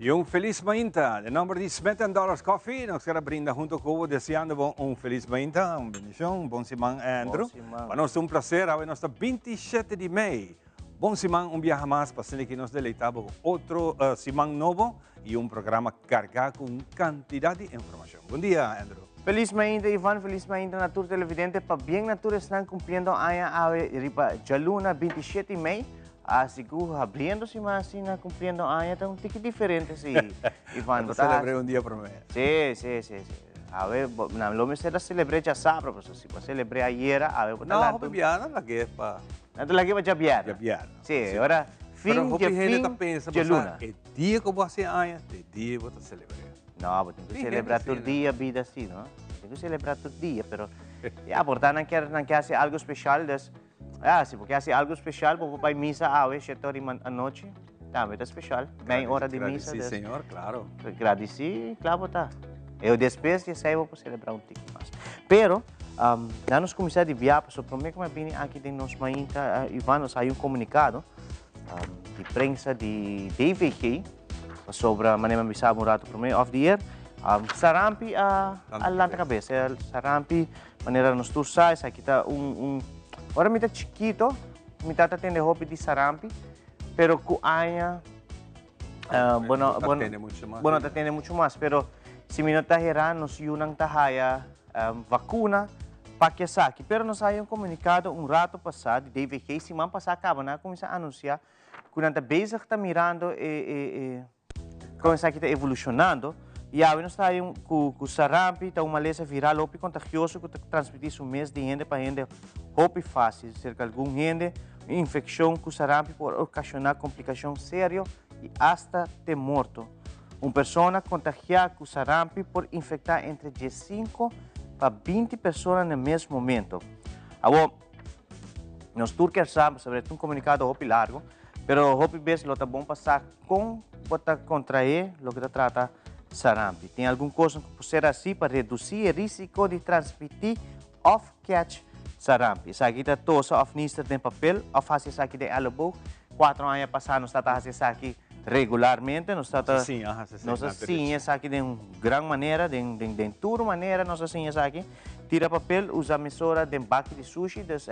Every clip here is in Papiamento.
Y un feliz mainta. Den nomber di Smith and Dollars Coffee, nos quier brinda hunto cu bo deseando bo un feliz mainta, un bendicion, un bon siman, Andrew. Bon siman. Pa nos ta un placer, awe nos ta 27 di mei. Bon siman un biaha mas pa asina ki nos deleita bo ku otro siman nobo y un programa carga cu un cantidad di informacion. Bon dia, Andrew. Feliz mainta Ivan, feliz mainta na tur televidente, pabien na tur esnan cumpliendo aña awe riba djaluna 27 mei. Asi cu habriendo siman asina cumpliendo aña ta un tiki diferente si Ivan. Ta celebre un dia prome. Si, si, si, si. Awe nan lo mester a celebre djasabra, pasobra si bo a celebre ayera awe bo ta No, lanta hopi biaha nan lag'e pa. Nan ta lag'e pa djabièrnè. Djabièrnè. Si, ora fin Pero hopi dje hende fin ta pensa dje bo sa luna. e dia ku bo hasi aña ta e dia bo ta selebr'é. No, bo tin ku Tin hende selebrá tur asina. dia bida si, no? Tin ku selebrá tur dia, pero ya, por ta nan kier nan kier hasi algu speshal, dus ya, si bo kier hasi algu speshal bo por bai misa awe shete ora di anochi, tambe ta speshal, mei ora di misa, Gradisí dus. Señor, klaro. Gradisí, kla bo ta. E despues di esei bo por selebrá un tiki mas. Pero, Na nos kuminsá di bia pasobra promé ku mi a bini aki den nos mainta Ivan nos hay un komunikado di prensa di DVG pasobra manera mi a bisa bo un rato promé òf di ayer sarampi a lanta kabes sarampi manera nos tur sa esaki ta un un ora mi ta chikito mi tata tende hopi di sarampi pero ku aña bo no bo no ta tende muchu mas pero si mi no ta hera nos yunan ta haya Vacuna pa ki esaki. Pero nos haya un comunicado un rato pasa di DVG, siman pasa caba nan a cuminsa anuncia cu nan ta bezig ta mirando e e e con esaki ta evolucionando y awe nos ta haya un cu cu sarampi ta un malesa viral hopi contagioso cu ta transmiti su mes di hende pa hende hopi facil. Cerca algun hende un infeccion cu sarampi por ocasiona complicacion serio y hasta te morto. Un persona kontagiá ku sarampi por infektá entre diesinko pa binti persona na mes momento. Awor, nos tur kier sa, pasobra e ta un komunikado hopi largu, pero hopi bes lo ta bon pa sa kon bo ta kontraé loke ta trata sarampi. Tin algun kosnan ku por ser hasí pa redusí e risiko di transmití òf catch sarampi. Esaki ta tosa òf nister den papel òf hasi esaki den elleboog. Kuatro aña pasá nos tabata hasi esaki regularmente. Nos tabata nos a siña esaki den un gran manera, den den den tur manera nos a siña esaki. Tira papel, usa mesora den baki di sushi. Dus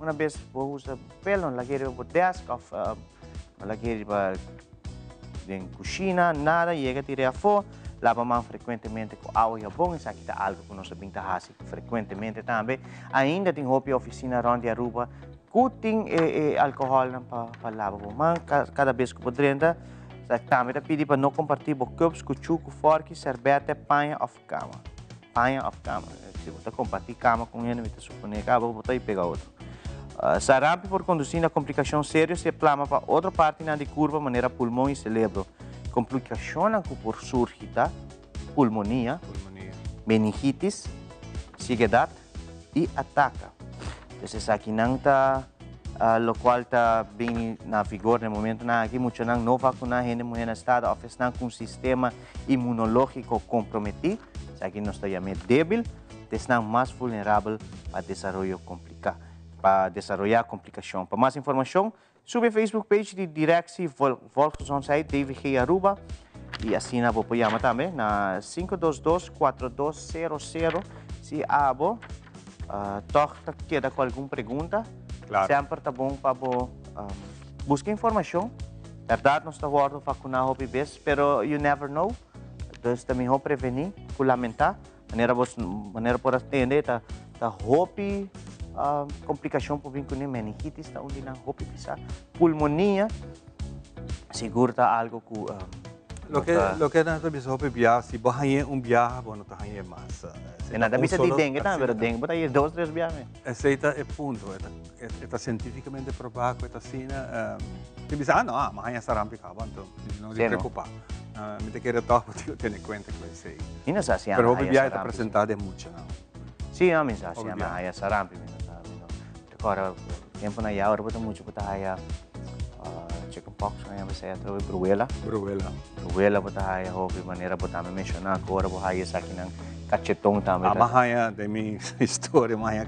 una bes bo usa papel no lag'é riba bo desk òf no lag'é riba den kushina, nada, yega tir'é afó. Laba man frekuentemente ku awa i habon, esaki ta algu ku nos a bin ta hasi frekuentemente tambe. Ainda tin hopi ofisina rònt di Aruba ku tin e e alkohòlnan pa pa laba bo man kada bes ku bo drenta. Tambe ta pidi pa no kompartí bo cups, kuchú, ku fòrki, sèrbètè, paña òf kama. Paña òf kama. Si bo ta kompartí kama ku un hende mi ta suponé ku abo bo ta pega otro. Sarampi por kondusí na komplikashon serio si e plama pa otro partinan di kurpa manera pulmon i selebro. Komplikashonnan ku por surgi ta pulmonia, meningitis, sieguedat i ataka. Pues esakinan ta lokual ta bini na vigor na e momentunan aki. Muchanan no vakuná, hende muhé na estado òf esnan ku un sistema imunológiko komprometí, esaki nos ta yam'é débil, ta esnan mas vulnerabel pa desaroyo kompliká, pa desaroyá komplikashon. Pa mas informashon, Subi e Facebook page di Directie Volksgezondheid, DVG Aruba, y asina bo por yama tambe na 522 4200 si abo toch ta keda cu algun pregunta. Claro. Semper ta bon pa bo busca informacion. Berdad nos ta wordo vacuna hopi bes, pero you never know. Dus ta miho preveni cu lamenta. Manera bo manera por a tende ta ta hopi complicacion por bin cune, meningitis ta un di nan hopi pisa, pulmonia sigur ta algo cu Loke loke nan ta bisa hopi biaha si bo hañ'é un biaha bo no ta hañ'é mas. E nan ta bisa di dengue tambe pero dengue bo ta hañ'é dos tres biaha mes. Esei ta e punto e ta e ta cientificamente proba cu e ta asina. Tin bisa ah no mi a haña sarampi caba anto mi no di preocupa. Mi ta kere tòg bo tin ku tene kuenta ku esei. Mi no sa si Pero ami hopi haya biaha ta sarampi. presentá den muchanan. Sí, ami sa si Hopi ami biaha. haya sarampi. Mi no sa, mi no. Ta kòrda tempunan ya ora bo ta mucha bo ta haya chicken pox, ku nan yama esei atrobe, bruwela. Bruwela. Bruwela bo ta haya hopi manera bo tambe menshoná ku ora bo haya esakinan kacheton tambe ta. Ami a haya den mi historia mi a haya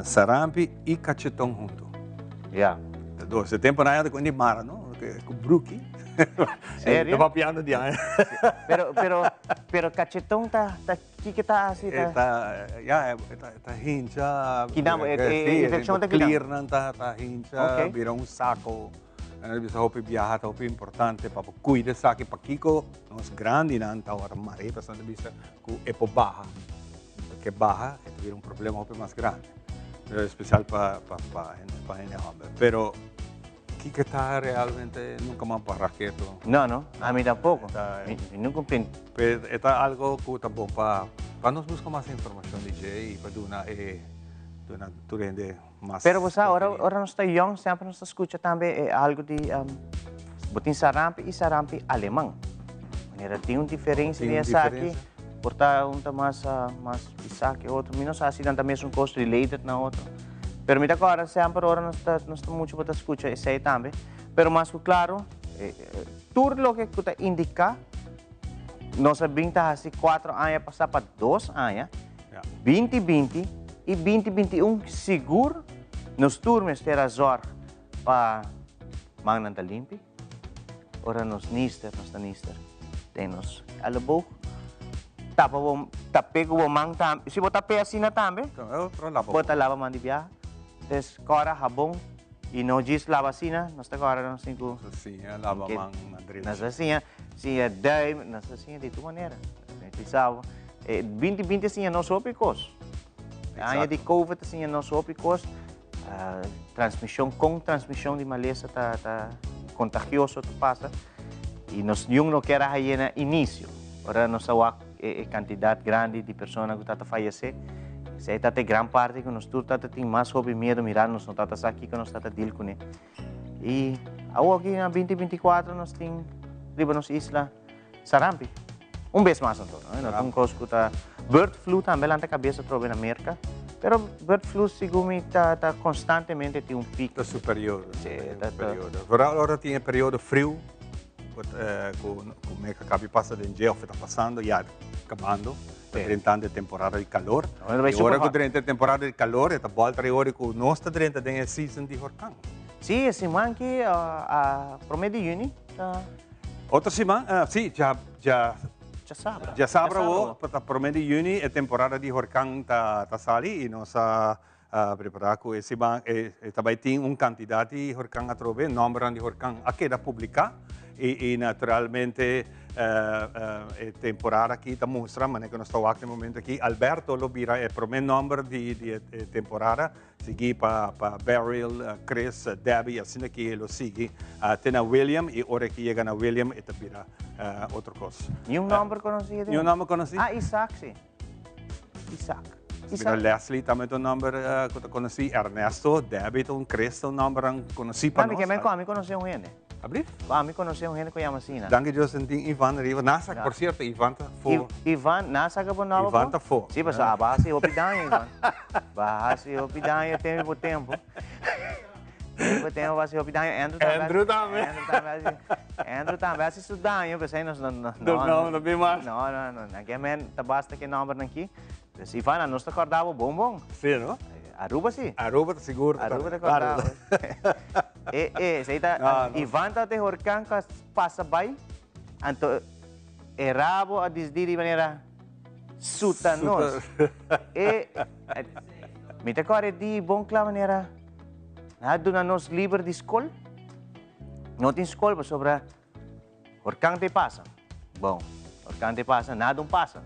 sarampi i kacheton huntu. Ya. Ta dos. E tempunan ya ta ku di mara no, ku bruki. Serio? Ta papiando di aña. Pero, pero, pero cachetón ta, ta, kiko ta hasi? Ta, ta, ya, ta, ta hincha. Kina, e, e, infeccion ta kina? Kliernan ta, ta hincha, okay. Bira un saco. En el bisa hopi viaja ta hopi importante pa cuida esaki pakiko nos grandinan ta ora mare pasobra bisa ku e por baha. Ke baha e ta bira un problema hopi mas grande. Pero especial pa pa pa pa hende homber. Pero Kiko ta realmente nunca man pa raketo. No, no, ami tampoco. Mi, mi nunca pen... Pero e ta algo cu ta bon pa pa nos busca mas informacion di dje y pa duna e duna tur hende mas. Pero bo sa, ora ora nos ta yong semper nos ta scucha tambe e algo di bo tin sarampi y sarampi aleman. Manera tin un diferencia den esaki, por ta un ta mas mas pisa ke otro. Mi no sa si nan ta mesun cos related na otro. Pero mi ta kòrda semper ora nos ta nos ta muchu bo ta skucha esei tambe. Pero mas ku klaro, tur loke ku ta indiká nos a bin ta hasi kuatro aña pasá pa dos aña, 20 20 i 20 21 sigur nos tur mester a zòrg pa mannan ta limpi. Ora nos nister, nos ta nister den nos elleboog. Tapa bo, tap'é ku bo man tambe. Si bo tap'é asina tambe, bo ta laba man di biaha. Entonces, kòrda habon i no djis laba asina, nos ta kòrda nos tin ku. Nos ta siña laba man na drechi. Nos ta siña, siña duim, nos ta siña di tur manera. Mi sa bo, 20 20 a siña nos hopi kos. Aña di covid a siña nos hopi kos. Transmishon, kon transmishon di malesa ta ta kontagioso ta pasa i nos niun no kier a haye na inisio. Ora nos a wak e e kantidat grandi di persona ku ta ta fayesé, esei ta ta e gran parti ku nos tur ta ta tin mas hopi miedu mirando nos no ta ta sa kiko nos ta ta dil kuné. I awoki na 20 24 nos tin riba nos isla Sarampi. Un bes mas anto, no? No ta un kos ku ta. Bird flu tambe lanta kabes atrobe na Merka. Pero bird flu segun mi ta ta konstantemente tin un pik. Ta superior. Sí, ta ta. Periodo. Vooral ora tin e periodo friu ku ku ku Merka kabi pasa den dje of e ta pasando ya kabando. Ta drentando e temporada di kalor. Ora I ora ku drenta e temporada di kalor e ta bòlta e ora ku nos ta drenta den e season di horkan. Sí, e siman aki a prome di yüni ta. Otro siman, sí, dja, dja. Djasabra. Djasabra awo, ta prome di yüni, e temporada di horkan ta, ta sali i nos a prepará ku e siman, e ta bai tin un kantidat di horkan atrobe, nòmbernan di horkan a keda publiká i, i naturalmente e temporada aki ta mustra, manera ku nos ta wak na e momento aki, Alberto lo bira e prome nòmber di, di e temporada. Sigui pa pa Beryl, Chris, Debbie asina ki lo sigui te na William y ora ki yega na William e ta bira otro cos. Ni un nomber conoci Ni un nomber conoci? Ah, Isaac si. Isaac. Mira Leslie tambe ta un nomber cu ta conoci, Ernesto, Debbie ta un, Chris ta un nombernan conoci pa nos. Ami ami conoci un hende. Ablief? Ami conoci un hende cu yama asina. Danki Dios en tin Ivan ariba. Nasa, por cierto, Ivan ta fo. Ivan, nasa ka bo nobo Ivan ta fo. Si, pasobra aba haci hopi daño, Ivan. Ba haci hopi daño tempo por tempo. Tempo por tempo ba haci hopi daño. Andrew tambe. Andrew tambe. Andrew tambe haci, Andrew tambe haci su daño, p'esei nos no, no, No, no, no bin mas. No, no, no. Nan ke men ta basta ke nombernan ki. Pues Ivan, anos ta corda bo bon bon. Si, no? Aruba si. Aruba ta sigur ta Aruba ta corda bo. E, e, esei ta, No, no. Ivan ta te horcan cu a pasa bay, anto e rabo a disdi di manera suta nos. E, mi ta corda e di bon cla manera nan a duna nos liber di scol. No tin scol pasobra Horcan te pasa. Bon, horcan te pasa, nada un pasa.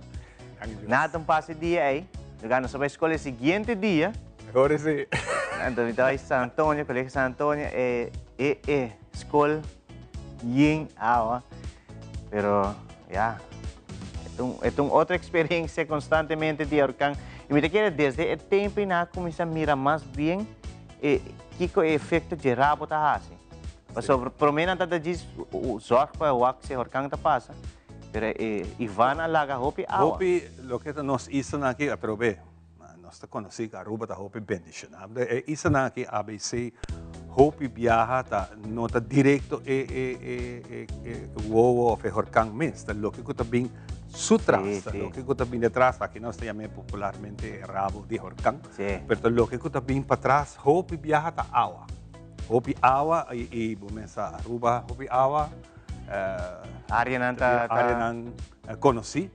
Nada un pasa e dia ei. Lugar nos a bai school e siguiente dia. Ora si. Anto mi ta bai San Antonio, Colegio San Antonio, e, e, e, school yen awa. Pero, ya, e un, e un otro experiencia constantemente di horcan. Y mi ta kere desde e tempo ei nan a cuminsa mira mas bien e, kico e efecto dje rabo ta haci. Pasobra promé nan ta ta djis zorg pa wak si horkan ta pasa, pero e Ivan a laga hopi awa. Hopi loke ta nos islanan aki atrobe, nos ta konosí ku Aruba ta hopi bendishoná. E islanan aki ABC hopi biaha ta no ta direkto e e e e wowo òf e horkan mes, ta loke ku ta bin su tras, ta loke ku ta bin detras, aki nos ta yam'é popularmente e rabo di horkan, pero ta loke ku ta bin patras hopi biaha ta awa. Hopi awa y bo mesa Aruba hopi awa. Areanan ta areanan conoci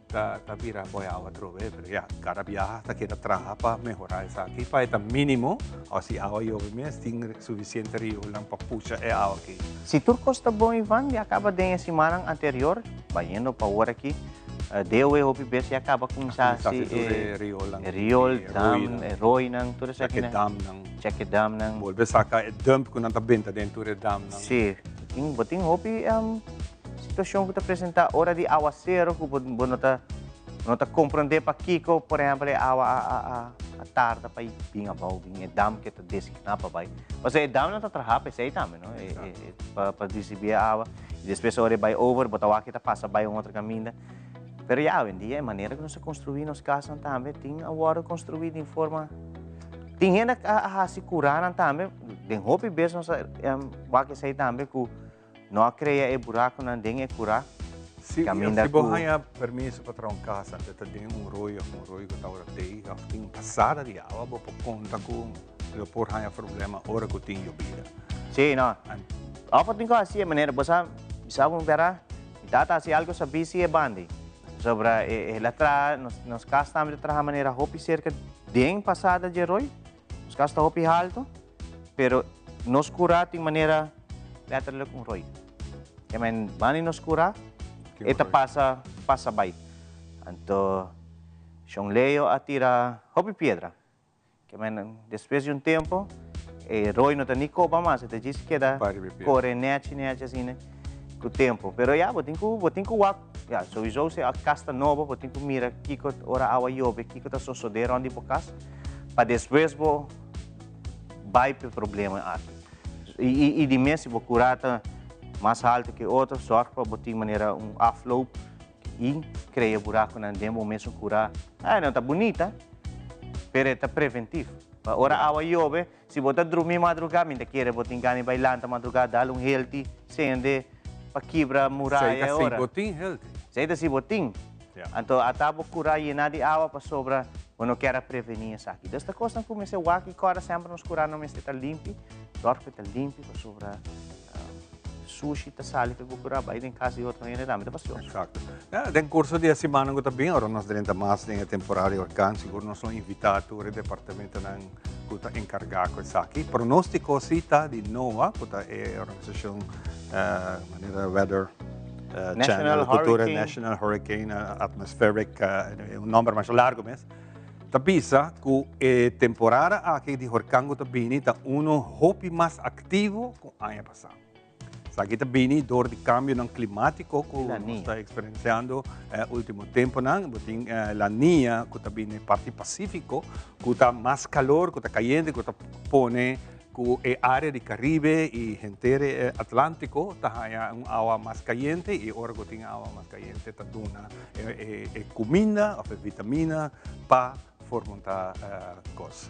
ta ta bira boy awa atrobe pero ya cada biaha ta keda traha pa mehora esaki pa e ta minimo o si awa yobe mes tin suficiente rionan pa pusha e awa aki. Si tur cos ta bon Ivan ya caba den e simannan anterior bayendo pa ora aki DOW hopi bes ya caba cuminsa haci e riol, dam, e rooinan tur esaki. Check e damnan. Check e damnan. Bolbe saca e dump cu nan ta benta den tur e damnan. Si, bo tin hopi situacion cu ta presenta ora di awacero cu bo no ta no ta comprende pakico por ehempel e awa a tarda pa bin abao, bin e dam ke ta designa pa bay. Pasobra e damnan ta traha pa esey tambe no, pa ricibi e awa. Y despues ora e bay over bo ta wak e ta pasa bay un otro caminda. Pero ya awendia e manera cu nos a construi nos casnan tambe tin a wordo construi den forma. Tin hende a haci curanan tambe, den hopi bes nos a wak esey tambe cu no a crea e buraconan den e cura. Si, si bo haya permiso pa traha un casa antes ta den un rooi of un rooi cu ta ora tei of tin un pasada di awa bo por conta cu lo por haya problema ora cu tin yobida. Si, no. Of tin cu haci e manera, bo sa, bisa bo bera, mi tata haci algo sabí si e bandi. Pasobra el a traha, nos cas tambe ta traha manera hopi cerca den pasada dje rooi. Nos cas ta hopi halto, pero nos cura tin manera letterlijk un rooi. Ke men bandi nos cura, e ta pasa, pasa bay. Anto Shon Leo a tira hopi piedra. Ke men despues di un tempo e rooi no ta ni koba mas, e ta djis keda kore nechi nechi asina ku tempo. Pero ya, bo tin ku bo tin ku wak, ya, souiso si a kas ta nobo bo tin ku mira kiko ora awa yobe kiko ta sosode rònt di bo kas pa despues bo bai pa e problema aki. I di mes si bo kura ta mas haltu ke otro sòrg pa bo tin manera un afloop I krea burakunan den bo mesun kurá. Ah, no ta bunita, pero e ta preventif. Pa ora awa yobe, si bo ta drumi madrugá, mi ta kere bo tin gana di bai lanta madrugá, dal un helti, sende pa kibra muraya e ora. Sei ta si bo tin helti. Sei ta si bo tin. Anto ata bo kurá yená di awa pasobra bo no kier a prevení esaki. Dus ta kosnan ku mester wak i kòrda semper nos kurá no mester ta limpi. Sòrg pa e ta limpi pasobra. Sushi ta sali pa e bucura bai den cas di otro hende tambe ta pasioso. Exacto. Ja, den curso di e simannan cu ta bin, ora nos drenta mas den e temporada di orkan, sigur nos lo invita tur e departamentonan cu ta encarga cu esaki. Pronostico si ta di NOAA, cu ta e organisacion manera Weather Channel, National Hurricane. National Hurricane Atmospheric, un nomber mas largo mes. Ta bisa cu e temporada aki di horcan cu ta bini ta uno hopi mas activo cu aña pasa. Esaki ta bini door di cambionan climatico cu nos ta experienciando e ultimo temponan. Bo tin La Niña cu ta bini parti Pacifico cu ta mas calor, cu ta cayente, cu ta pone cu e area di Caribe y henter e Atlantico ta haya un awa mas cayente y ora cu tin awa mas cayente ta duna e cuminda of e vitamina pa formonta cos.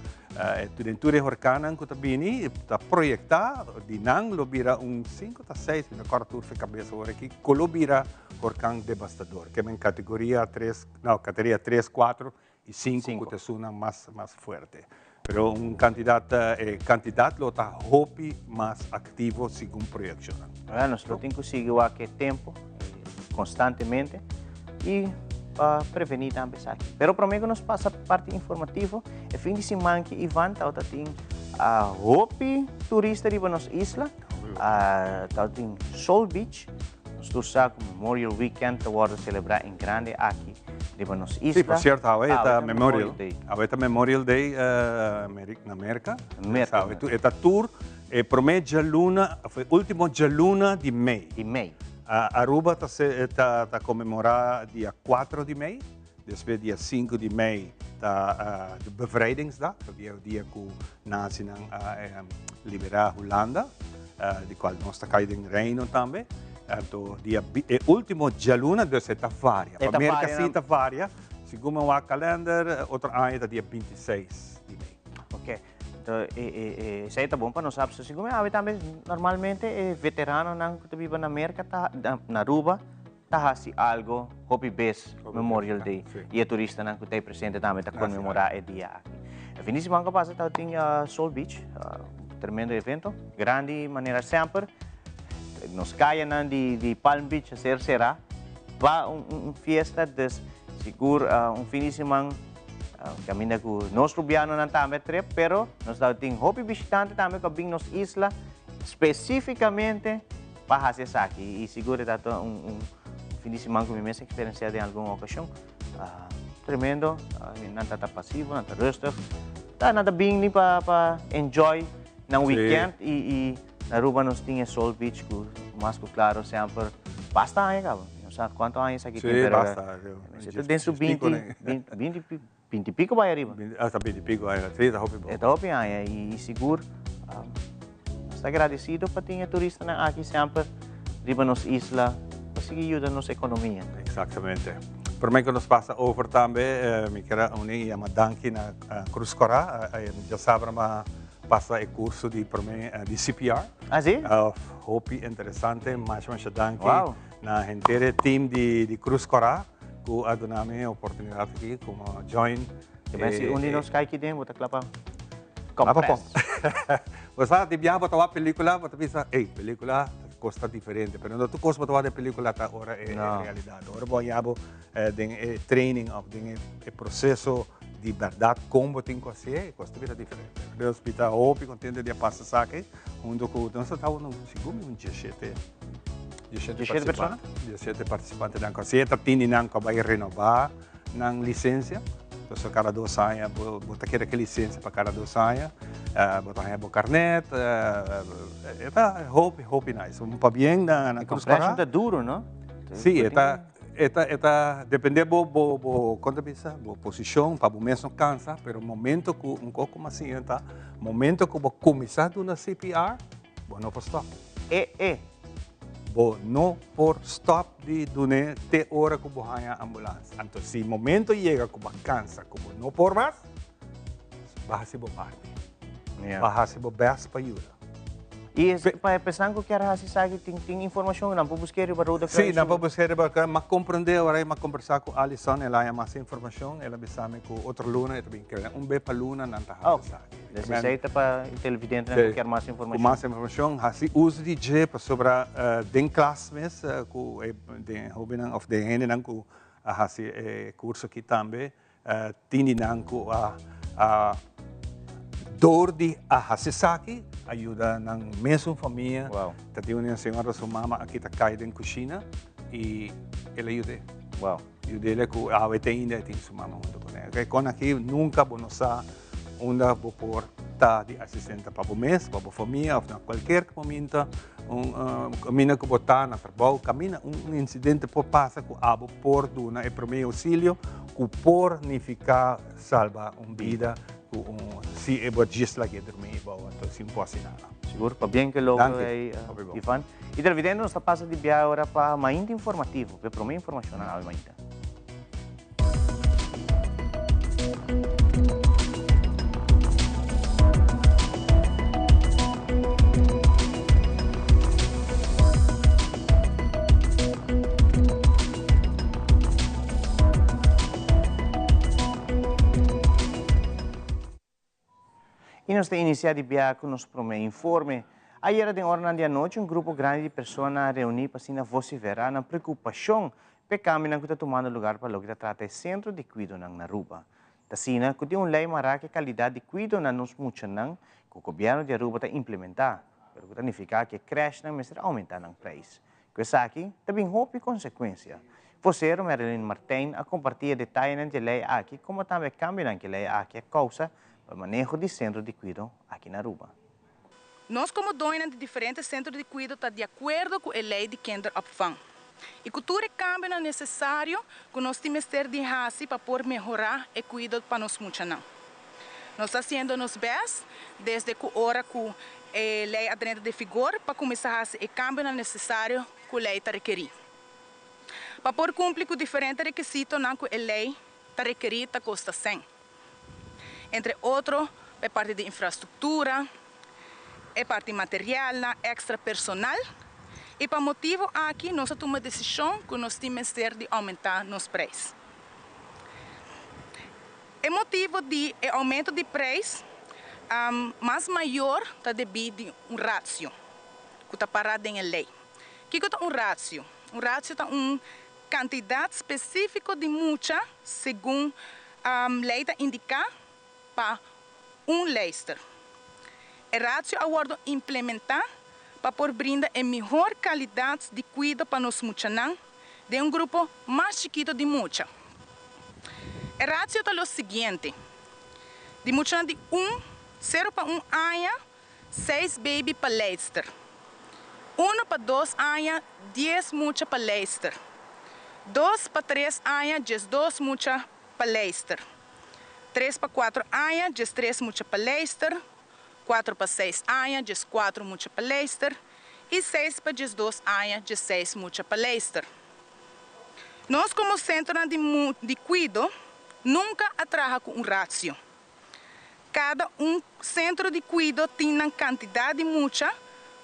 Den tur e horcannan cu ta bini ta proyecta di nan lo bira un cinco ta seis, mi no corda tur fe cabeza ora aki, cu lo bira horcan devastador. Keme categoria tres, no, categoria tres, cuatro y cinco cu ta esunnan mas mas fuerte. Pero un cantidad e cantidad lo ta hopi mas activo segun proyeccionnan. Bueno, nos lo tin cu sigui wak e tempo constantemente y pa preveni tambe esaki. Pero prome cu nos pasa parti informativo, e fin di siman ki Ivan tawata tin hopi turista riba nos isla, tawatin Soul Beach. Nos tur sa cu Memorial Weekend ta wordo celebra en grande aki riba nos isla. Sí, por cierto, awe ta Memorial Day. Awe ta Memorial Day na Merca. Merca. Awe e ta tur e prome djaluna, of e ultimo djaluna di mei. Di mei. Aruba ta ta conmemora dia cuatro di mei, despues dia cinco di mei ta de Bevrijdingsdag, dia cu nazinan a libera Hulanda. Di cual nos ta cay den Reino tambe. Anto dia e ultimo djaluna, dus e ta varia. Pa Merca si ta varia. Segun mi wak kalender, otro aña ta dia 26 di mei. Ok. Anto esei ta bon pa nos sab. Segun mi awe tambe normalmente e veteranonan ku ta biba na Merca ta na Aruba ta hasi algo hopi bes Memorial Day. I e turistanan ku ta ei presente tambe ta konmemorá e dia aki. E fin di siman ku a pasa tabatin Soul Beach, un tremendo evento, grandi manera semper. Nos kayanan di Palm Beach a ser será pa un fiesta, dus sigur un fin di siman kaminda ku nos rubianonan tambe a trip, pero nos tabatin hopi bishitante tambe ku a bin nos isla spesífikamente pa hasi esaki y sigur e ta un un fin di siman cu mi mes experiencia den algun ocasion. Tremendo, nan ta ta pasivo, nan ta rustig, ta nan ta bini pa pa enjoy nan weekend y y na Aruba nos tin e Soul Beach cu mas cu claro semper basta aña caba, mi no sa cuanto aña esaki tin pero ta den su binti binti Binti pico bai ariba. Hasta binti pico aña, sí, ta hopi bon. E ta hopi aña y sigur nos ta agradecido pa tin e turistanan aki semper riba nos isla pa sigui yuda nos economia. Exactamente. Prome cu nos pasa over tambe mi kier a uni y yama danki na Cruz Cora. Djasabra mi a pasa e curso di prome di CPR. Ah, si? Hopi interesante, masha masha danki na henter e team di Cruz Cora. Ku a duna mi e oportunidat aki komo join. Te ben si un di nos kai ki den bo ta kla pa compress. Bo sa di biaha bo ta wak pelikula bo ta bisa ey pelikula kos ta diferente pero no tur kos bo ta wak den pelikula ta ora e realidat. Ora bo a yaha bo den e training of den e proseso di bèrdat kon bo tin ku hasié e kos ta bira diferente. Dus mi ta hopi kontento di a pasa esaki. Hunto ku nos ta tabata sigur mi un diesshete diesshete persona? Diesshete partisipantenan ku así ta tini nan ku a bai renobá nan lisensia. Entonces kada dos aña bo bo ta keda ku e lisensia pa kada dos aña. Bo ta haña bo karnet. E ta hopi hopi nice. Un pabien na na Cruz Cora. E ta duro no? Sí e ta e ta e ta depende bo bo bo kon ta bisa bo posishon pa bo mes no kansa pero momento ku un kos ku mi a siña ta Momento ku bo kuminsá duna CPR, bo no por stòp. E e. Bo no por stòp di dun'é te ora ku bo haña ambulans. Anto si momento yega ku bo a kansa ku bo no por mas, bo hasi bo parti. Bo hasi bo bèst pa yuda. I pa e personan ku kier hasi esaki tin tin informashon nan por busk'é riba Rode Kruis? Sí, nan por busk'é riba Rode Kruis. M'a komprendé ora ei m'a kombersá ku Alison, el a haña mas informashon. El a bisa mi ku otro luna e ta bin kere. Un bes pa luna nan ta hasi esaki. Des esei ta pa e televidentenan ku kier mas informashon. Ku mas informashon, hasi uso di dje pasobra den klas mes ku e den hóbennan òf den hendenan ku a hasi e kurso aki tambe Tin di nan ku a dor di a hasi esaki a yuda nan mesun famia. Ta tin un señora su mama a kita kai den kushina i el a yud'é. Yud'é ku awe te ainda e tin su mama huntu kuné. E kon aki nunka bo no sa unda bo por ta di asistente pa bo mes, pa bo famia òf na kualker momento un kaminda ku bo ta na trabou, kaminda un insidente por pasa ku abo por duna e promé ousilio ku por nifiká salba un bida ku un si e bo djis lag'é drumí bou anto sin por hasi nada. Sigur, pabien ku e logro ei, Ivan. I televidente nos ta pasa di biaha ora pa Mainta Informativo, ku e promé informashonnan awe mainta. I nos ta inisiá di biaha ku nos promé informe. Ayera den oranan di anochi un grupo grandi di persona a reuní pa asina vosiferá nan preokupashon p'e kambionan ku ta tumando lugar pa loke ta trata e sentro di kuidonan na Aruba. Ta asina ku tin un lei mará ku e kalidat di kuido na nos muchanan ku gobièrnu di Aruba ta implementá, pero ku ta nifiká ku e krèshnan mester oumentá nan preis. Ku esaki ta bin hopi konsekuensia. Vosero Marilyn Martijn a kompartí e detayenan dje lei aki komo tambe e kambionan ku e lei aki a kousa pa e maneho di sentro di kuido aki na Aruba. Nos komo doñonan di diferente sentro di kuido ta di akuerdo ku e lei di kinderopvang i ku tur e kambionan nesesario ku nos tin mester di hasi pa por mehorá e kuido pa nos muchanan. Nos ta hasiendo nos bèst desde ku ora ku. E lei a drenta den vigor pa kuminsá hasi e kambionan nesesario ku lei ta rekerí. Pa por kumpli ku diferente rekisitonan ku e lei ta rekerí ta kosta sèn. Entre otro pa e parti di infrastruktura, e parti materialnan, èkstra personal i pa motibu aki nos a tuma desishon ku nos tin mester di oumentá nos preis. E motibu di e oumento di preis mas mayor ta debí di un ratio ku ta pará den e lei. Kiko ta un ratio? Un ratio ta un kantidat spesífiko di mucha segun lei ta indiká pa un leister. E ratio a wòrdu implementá pa por brinda e mihor kalidat di kuido pa nos muchanan den un grupo mas chikitu di mucha. E ratio ta lo siguiente, di muchanan di un, sero pa un aña, seis baby pa leidster, uno pa dos aña, dies mucha pa leidster, dos pa tres aña, 12 mucha pa leidster, 3 pa 4 aña, 13 mucha pa leidster, 4 pa 6 aña, 14 mucha pa leidster i 6 pa 12 aña, 16 mucha pa leidster. Nos komo sentro di kuido nunka a traha ku un ratio. Kada un sentro di kuido tin un kantidat di mucha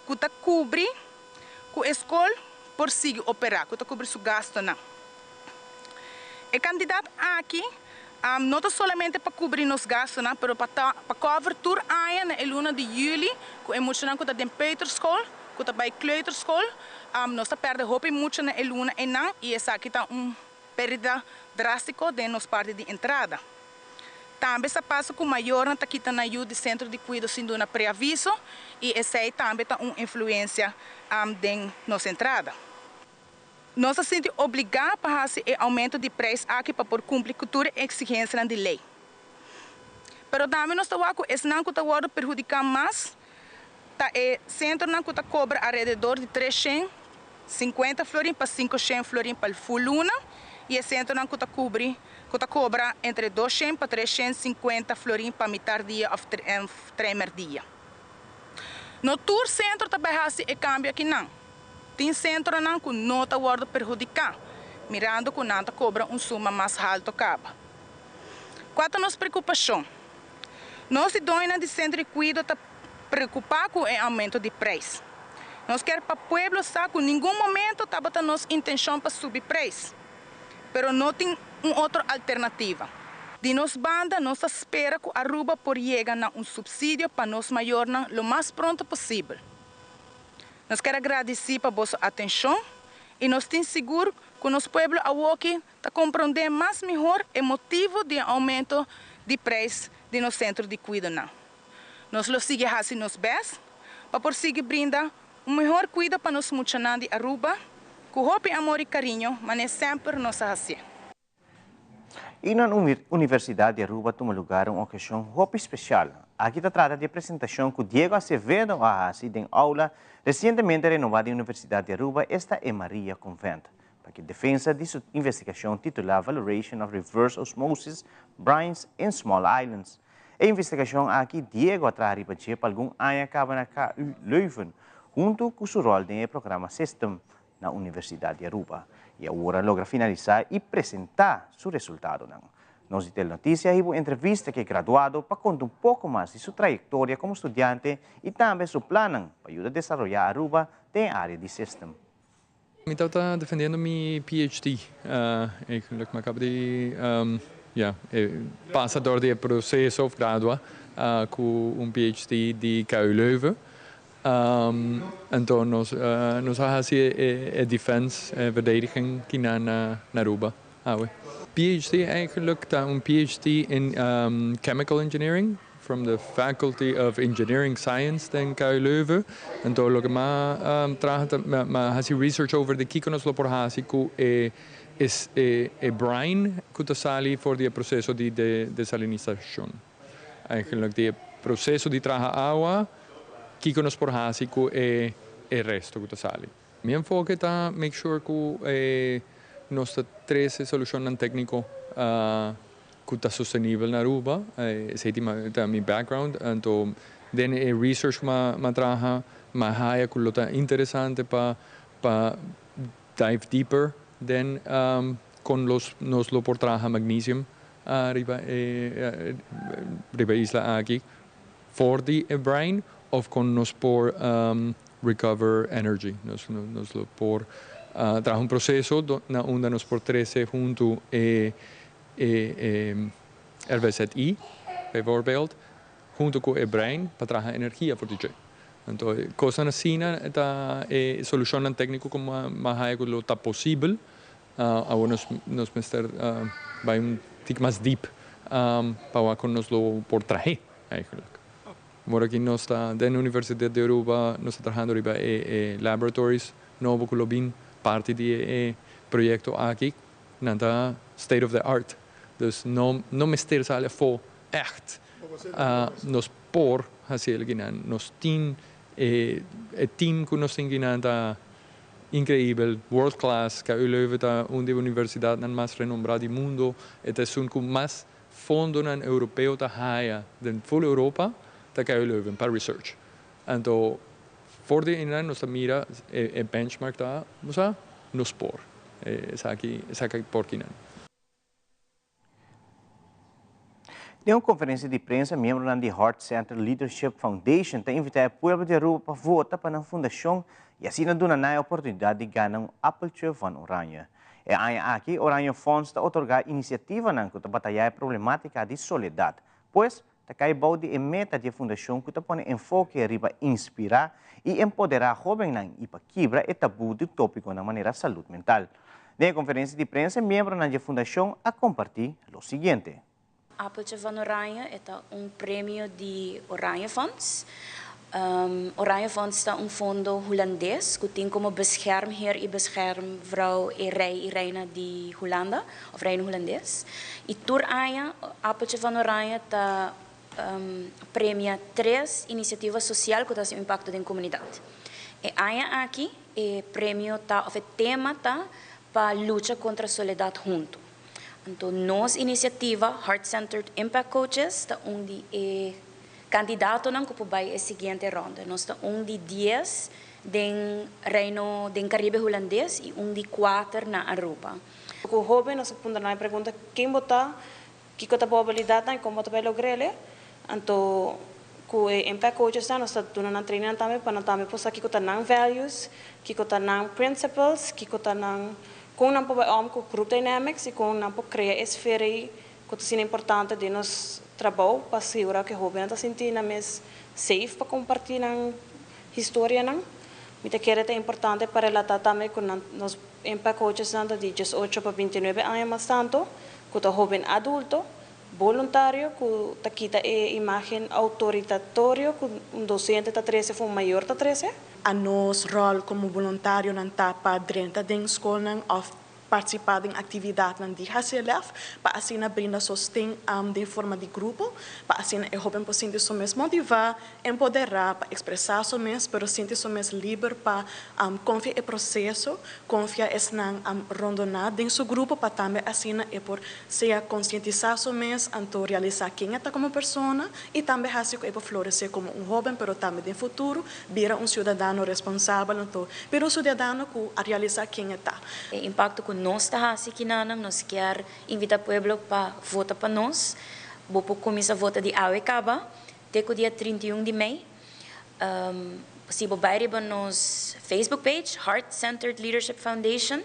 ku ta kubri ku e skol por sigui operá, ku ta kubri su gastonan. E kantidat aki no ta solamente pa kubri nos gastonan, pero pa cover tur aña na luna di yüli, ku e muchanan ku ta den peuterschool, ku ta bai kleuterschool, nos ta pèrdè hopi mucha na luna einan i esaki ta un pèrdida drástiko den nos parti di entrada. Tambe sa pasa ku mayornan ta kita nan yu di sentro di kuido sin duna preaviso i esei tambe ta un influensia den nos entrada. Nos ta sinti obligá pa hasi e oumento di preis aki pa por kumpli ku tur eksigensianan di lei. Pero tambe nos ta wak ku esnan ku ta wòrdu perhudiká mas ta e sentronan ku ta kobra alrededor di 350 florin pa 500 florin pa full luna i e sentronan ku ta kobra entre 200 pa 350 florin pa mitar dia òf tremerdía dia. No tur sentro ta bai hasi e kambio akinan. Tin sentronan ku no ta wòrdu perhudiká, mirando ku nan ta kobra un suma mas haltu kaba. Kua ta nos preokupashon? Nos di doñonan di sentro di kuido ta preokupá ku e oumento di preis. Nos ke pa pueblo sa ku ningun momento tabata nos intenshon pa subi preis, pero no tin un otro alternativa. Di nos banda, nos ta spera ku Aruba por yega na un supsidio pa nos mayornan lo mas pronto posibel. Nos ke gradisí pa boso atenshon i nos ta sigur ku nos pueblo awoki ta komprondé mas mihó e motibu di oumento di preis di nos sentro di kuido. Nos lo sigui hasi nos best pa por sigui brinda un mihó kuido pa nos muchanan di Aruba, ku hopi amor i kariño, manera semper nos a hasi. I na Universidat di Aruba a tuma lugá un okashon hopi spesial. Aki ta trata di presentashon ku Diego Acevedo a hasi den aula resientemente renobá di Universidat di Aruba, esta e Maria Convent, pa ku defensa di su investigashon titulá Valoration of Reverse Osmosis Brines in Small Islands. E investigashon aki Diego a traha riba dje pa algun aña kaba na KU Leuven, huntu ku su ròl den e programa System na Universidat di Aruba. I awor a logra finalisá i presentá su resultadonan. Nos di Telenoticia a entrevista ku e graduado pa konta un poko mas di su trayektoria komo studiante i tambe su plannan pa yuda desaroyá Aruba den área di System. Mi ta defendiendo mi PhD. Eigenlijk, mi a kaba di ja, pasa dor di proseso of gradua ku un PhD di KU Leuven. Anto nos a hasi e defense, e verdediging aki na Aruba. Ah, PhD eigenlijk ta un PhD in chemical engineering from the Faculty of Engineering Science den KU Leuven. Anto loke m'a traha, m'a hasi research over di kiko nos lo por hasi ku e is e brine ku ta sali for di e proseso di desalinisashon. Eigenlijk di proseso di traha awa, kiko nos por hasi ku e resto ku ta sali. Mi enfoke ta make sure ku nos ta trese solushonnan tékniko ku ta sostenibel na Aruba. Esei ta mi background. Anto Den e research m'a traha, m'a haya cu lo ta interesante pa dive deeper den con los nos lo por traha magnesium riba e riba e isla aki for di e brine of con nos por recover energy. Nos lo por traha un proceso na unda nos por trece hunto e RVZI, bijvoorbeeld, hunto cu e brine pa traha energia for di dje. Anto cosnan asina ta e solucionnan tecnico cu m'a haya cu lo ta posibel. Awor nos mester bay un tik mas diep pa wak con nos lo por trahe eigenlijk. Awor aki nos ta den Universidad di Aruba, nos ta trahando riba e laboratories nobo cu lo bin parti di e proyecto aki. Nan ta state of the art, dus no no mester sali afo echt. Nos por haci el kinan. Nos tin e team cu nos tin kinan ta increibel, world class. KU Leuven ta un di e universidadnan mas renombra di mundo. E ta esun cu mas fondonan europeo ta haya den full Europa ta KU Leuven pa research. Anto for di einan nos ta mira e benchmark ta, bo sa, nos por esaki esaki por kinan. Den un konferensia di prensa miembronan di Heart Center Leadership Foundation ta invitá e pueblo di Aruba pa vota pa nan fundashon i asina duna nan e oportunidat di gana un Appeltje van Oranje. E aña aki Oranje Fonds ta otorgá inisiativanan ku ta batayá e problematika di soledat. Pues, ta kai bou di e meta di e fundashon ku ta pone enfoke riba inspirá i empoderá hóbennan i pa kibra e tabú di tópikonan manera salud mental. Den e konferensia di prensa e miembronan di e fundashon a kompartí lo siguiente. Appeltje van Oranje e ta un premio di Oranje Fonds. Oranje Fonds ta un fondo hulandes ku tin komo beschermheer i beschermvrouw e rei i reina di Hulanda òf Reino Hulandes. I tur aña Appeltje van Oranje ta premia tres inisiativa sosial ku ta hasi un impakto den komunidat. E aña aki e premio ta òf e tema ta pa lucha kontra soledat huntu. Anto nos inisiativa Heart Centered Impact Coaches ta un di e Kandidatonan ku por bai e siguiente ronda. Nos ta un di dies den Reino den Karibe Hulandes i un di kuater na Aruba. Ku hóben nos a puntra nan e pregunta, Ken bo ta? Kiko ta bo abilidatnan i kon bo ta bai logr'el? Anto ku e Impact Coachesnan nos ta duna nan trainingnan tambe pa nan tambe por sa kiko ta nan values, kiko ta nan principles, kiko ta nan kon nan por bai om ku group dynamics i kon nan por krea e sfera ei ku ta asina importante den nos trabou pa sigurá ku e hóbennan ta sinti nan mes safe pa kompartí nan historianan. Mi ta kere ta importante pa relatá tambe ku nan nos Impact Coachesnan ta di diesocho pa bintinuebe aña mas tantu, ku ta hóben adulto, boluntario ku ta kita e imágen autoritatorio ku un dosente ta trese òf un mayor ta trese. A nos ròl komo boluntarionan ta pa drenta den skolnan òf Partisipá den aktividatnan di HCLF pa asina brinda sosten den forma di grupo, pa asina e hóben por sinti su mes motivá, empoderá pa ekspresá su mes, pero sinti su mes liber pa konfia e proseso, konfia esnan rondoná den su grupo pa tambe asina e por sea konsientisá su mes, anto realisá ken e ta komo persona i tambe hasi ku e por floresé komo un hóben, pero tambe den futuro bira un siudadano responsabel, anto bira un siudadano ku a realisá ken e ta. E impacto cu nos ta haci kinanan, nos kier invita pueblo pa vota pa nos. Bo por cuminsa vota di awe caba te cu dia 31 di mei. Si bo bay riba nos Facebook page, Heart Centered Leadership Foundation,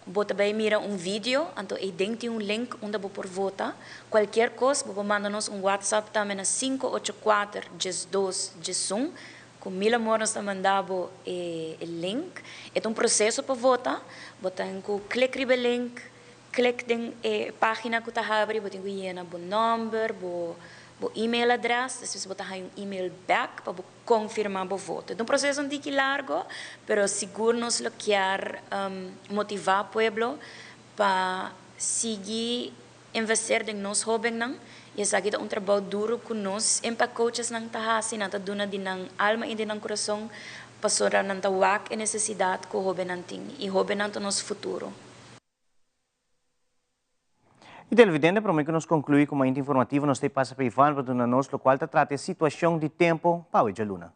bo ta bay mira un video, anto eyden tin un link unda bo por vota. Cualkier cos bo por manda nos un WhatsApp tambe na 584 12 11. Ku mil amor nos ta manda bo e link. E ta un proseso pa vota. Bo tin ku klik riba e link, klik den e pagina ku ta habri, bo tin ku yena bo nòmber, bo bo email adrès, despues bo ta haña un email bèk pa bo konfirmá bo voto. E ta un proseso un tiki largo, pero sigur nos lo kier motivá pueblo pa sigui Investeer den nos hóbennan i esaki ta un trabou duru ku nos Impact Coachesnan ta hasi, nan ta duna di nan alma i di nan kurason pasobra nan ta wak e nesesidat ku hóbennan tin i hóbennan ta nos futuro. Y televidente, prome cu nos conclui cu Mainta Informativo, nos ta pasa pa Ivan pa duna nos locual ta trata e situacion di tempo pa awe djaluna.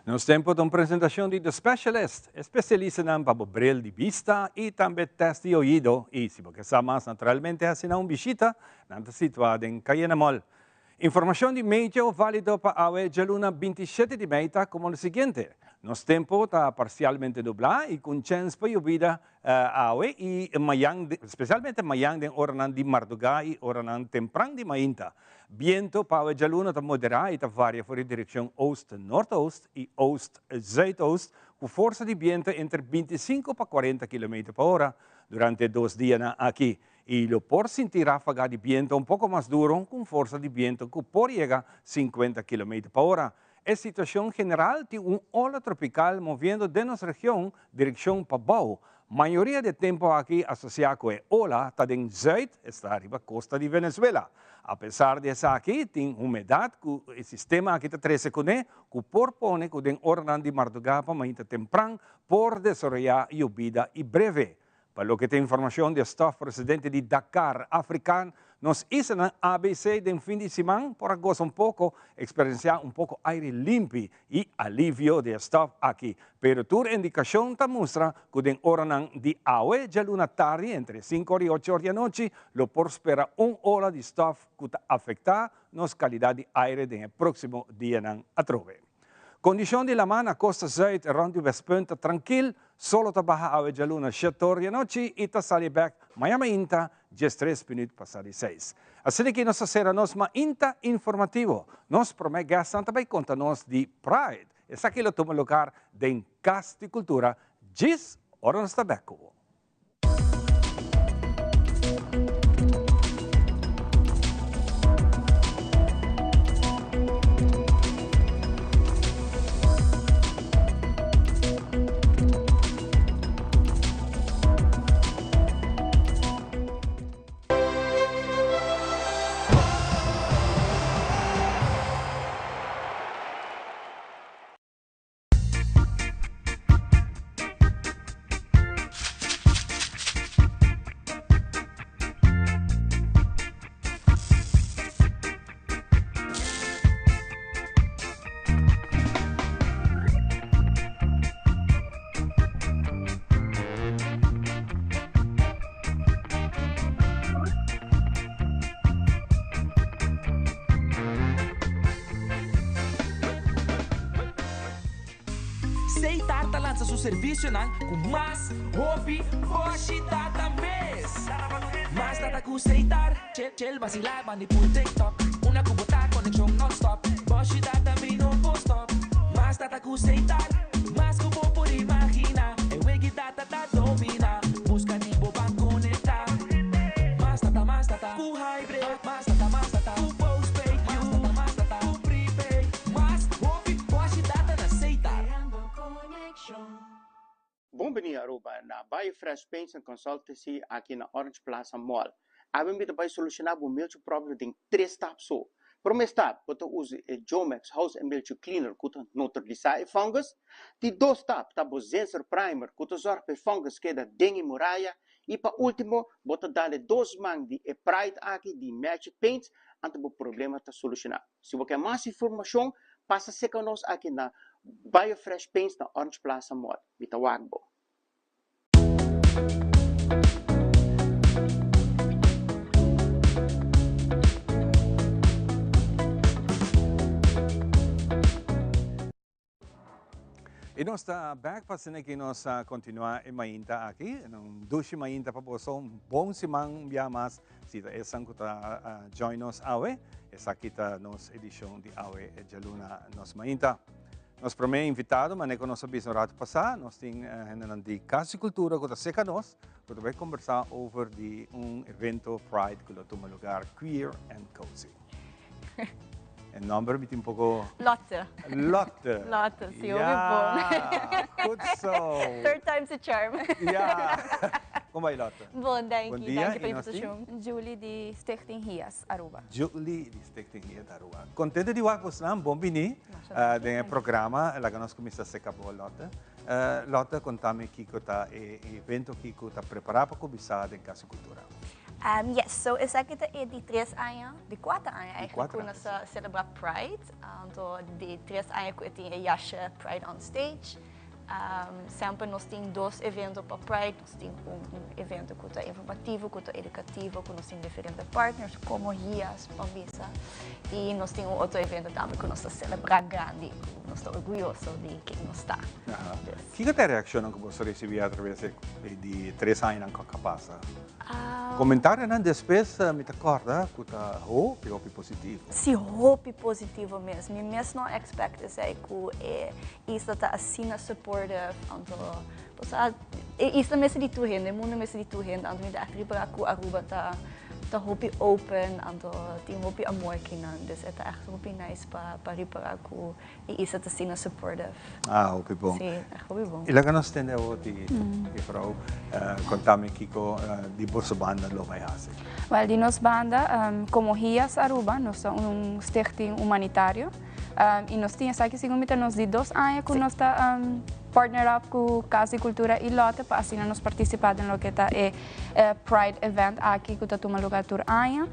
Nos Tempo ta un presentacion di The Specialist, e specialistanan pa bo bril di bista y tambe test di oido y si bo ke sa mas naturalmente haci nan un bishita, nan ta situa den Cayena Mall. Informacion di meteo valido pa awe djaluna 27 di mei ta como lo siguiente, Nos tempo ta parcialmente nubla y cu un chens pa yobida awe y mayan, specialmente mayan den oranan di marduga y oranan tempran di mainta. Biento pa awe djaluna ta moderá i ta varia for di direkshon oost-noordoost i oost-zuidoost ku forsa di biento entre 25 pa 40 kilometer pa ora durante e dos dianan aki. I lo por sinti ráfaga di biento un poko mas duro ku un forsa di biento ku por yega 50 kilometer pa ora. E situashon general tin un ola tropikal moviendo den nos region direkshon pabou. Mayoria di e tempu aki asosiá ku e ola ta den zùit, esta riba kosta di Venezuela. Apesar di esaki, tin humedat ku e sistema aki ta trese kuné ku por pone ku den oranan di mardugá pa mainta tempran por desaroyá yobida i breve. Pa loke ta informacion di e staf presidente di Dakar Afrikaan, nos islanan ABC den fin di siman por a goza un poco, experiencia un poco aire limpi y alivio di e staf aki. Pero tur indicacion ta mustra cu den oranan di awe djaluna tardi entre cinco or y ocho or di anochi lo por spera un ola di staf cu ta afecta nos calidad di aire den e proximo dianan atrobe. Kondishon di laman na kosta zùit rònt di Westpunt ta trankil, solo ta baha awe djaluna shetor di anochi i ta sali bèk maña mainta diestres minüt pasá di seis. Asina ki nos ta sera nos mainta informativo. Nos promé gèstnan ta bai konta nos di Pride. Esaki lo tuma lugar den Kas di Kultura djis ora nos ta bèk ku bo. Seitar ta lansa su servisionan ku mas hopi boshi data mes. Mas data ku Seitar, chel basilá bandi pul TikTok. Una ku bo ta konekshon nònstòp, boshi data mi no por stòp. Mas data ku Seitar, mas ku bo por imaginá. E wegi data ta dominá, buska di bo ban konektá. Mas data, mas data ku hybrid, mas data, mas data ku postpaid, mas data, mas data ku prepaid. Mas hopi boshi data na Seitar. Bon bini Aruba na Biofresh Paints and Consultancy aki na Orange Plaza Mall. Awe mi ta bai soluciona bo miltje problem den tres stap so. Prome stap, bo ta usa e Jomex House and Miltje Cleaner cu ta neutralisa e fungus. Di dos stap ta bo Zenser Primer cu ta zorg pa e fungus keda den e muraya. Y pa ultimo, bo ta dale dos man di e Pride aki di Magic Paints anto bo problema ta soluciona. Si bo ke mas informacion, pasa seca nos aki na Biofresh Paints na Orange Plaza Mall. Mi ta wak bo. Y nos ta back pa asina ki nos a continua e mainta aki. Un dushi mainta pa boso, un bon siman un bia mas. Si ta esan cu ta join nos awe, esaki ta nos edicion di awe e djaluna nos mainta. Nos prome invitado, mane cu nos a bisa un rato pasa, nos tin hendenan di Cas di Cultura cu ta seca nos, cu ta bay conversa over di un evento Pride cu lo tuma lugar Queer and Cozy. E nomber mi tin poco... Lotte. Lotte. Lotte, si, hopi bon. Ja, goed zo. Third time's a charm. Ja. Kon bai, Lotte? Bon, danki. Bon dia, Danki pa i nos tin? invitashon. Julie di Stichting HIAS Aruba. Julie di Stichting HIAS Aruba. Kontento di wak bosnan, bon bini den e programa. Laga nos kuminsá seka bo, Lotte. Lotte, konta mi kiko ta e evento kiko ta prepará pa kuminsá den Kas di Kultura. Yes, so esaki ta e di tres aña, di kuater aña eigenlijk ku nos ta selebrá Pride. Anto di tres aña ku e tin e yashe Pride on Stage. Semper nos tin dos evento pa Pride, nos tin un evento ku ta informativo, ku ta edukativo, ku nos tin diferente partners komo HIAS pa bisa. I nos tin un otro evento tambe ku nos ta selebrá grandi, ku nos ta orguyoso di ken nos ta. Kiko ta e reakshonnan ku boso risibí atraves di tres añanan ku a pasa? Comentarionan despues mi ta corda cu ta hopi hopi positivo. Si hopi positivo mes. Mi mes no a expect esey cu e isla ta asina supportive anto bo sa e isla mester di tur hende, e mundo mester di tur hende anto mi ta echt ripara cu Aruba ta ta hopi open anto tin hopi amor kinan dus e ta echt hopi nice pa pa ripara cu E isla ta asina supportive. Ah, hopi bon. Sí, echt hopi bon. I laga nos tende awor di juffrouw, konta mi kiko di boso banda lo bai hasi. Wel, di nos banda, komo HIAS Aruba, nos ta un stichting humanitario i nos tin esaki segun mi ta nos di dos aña ku nos ta partner up ku Kas di Kultura i Lotte pa asina nos partisipá den loke ta e Pride event aki ku ta tuma lugar tur aña.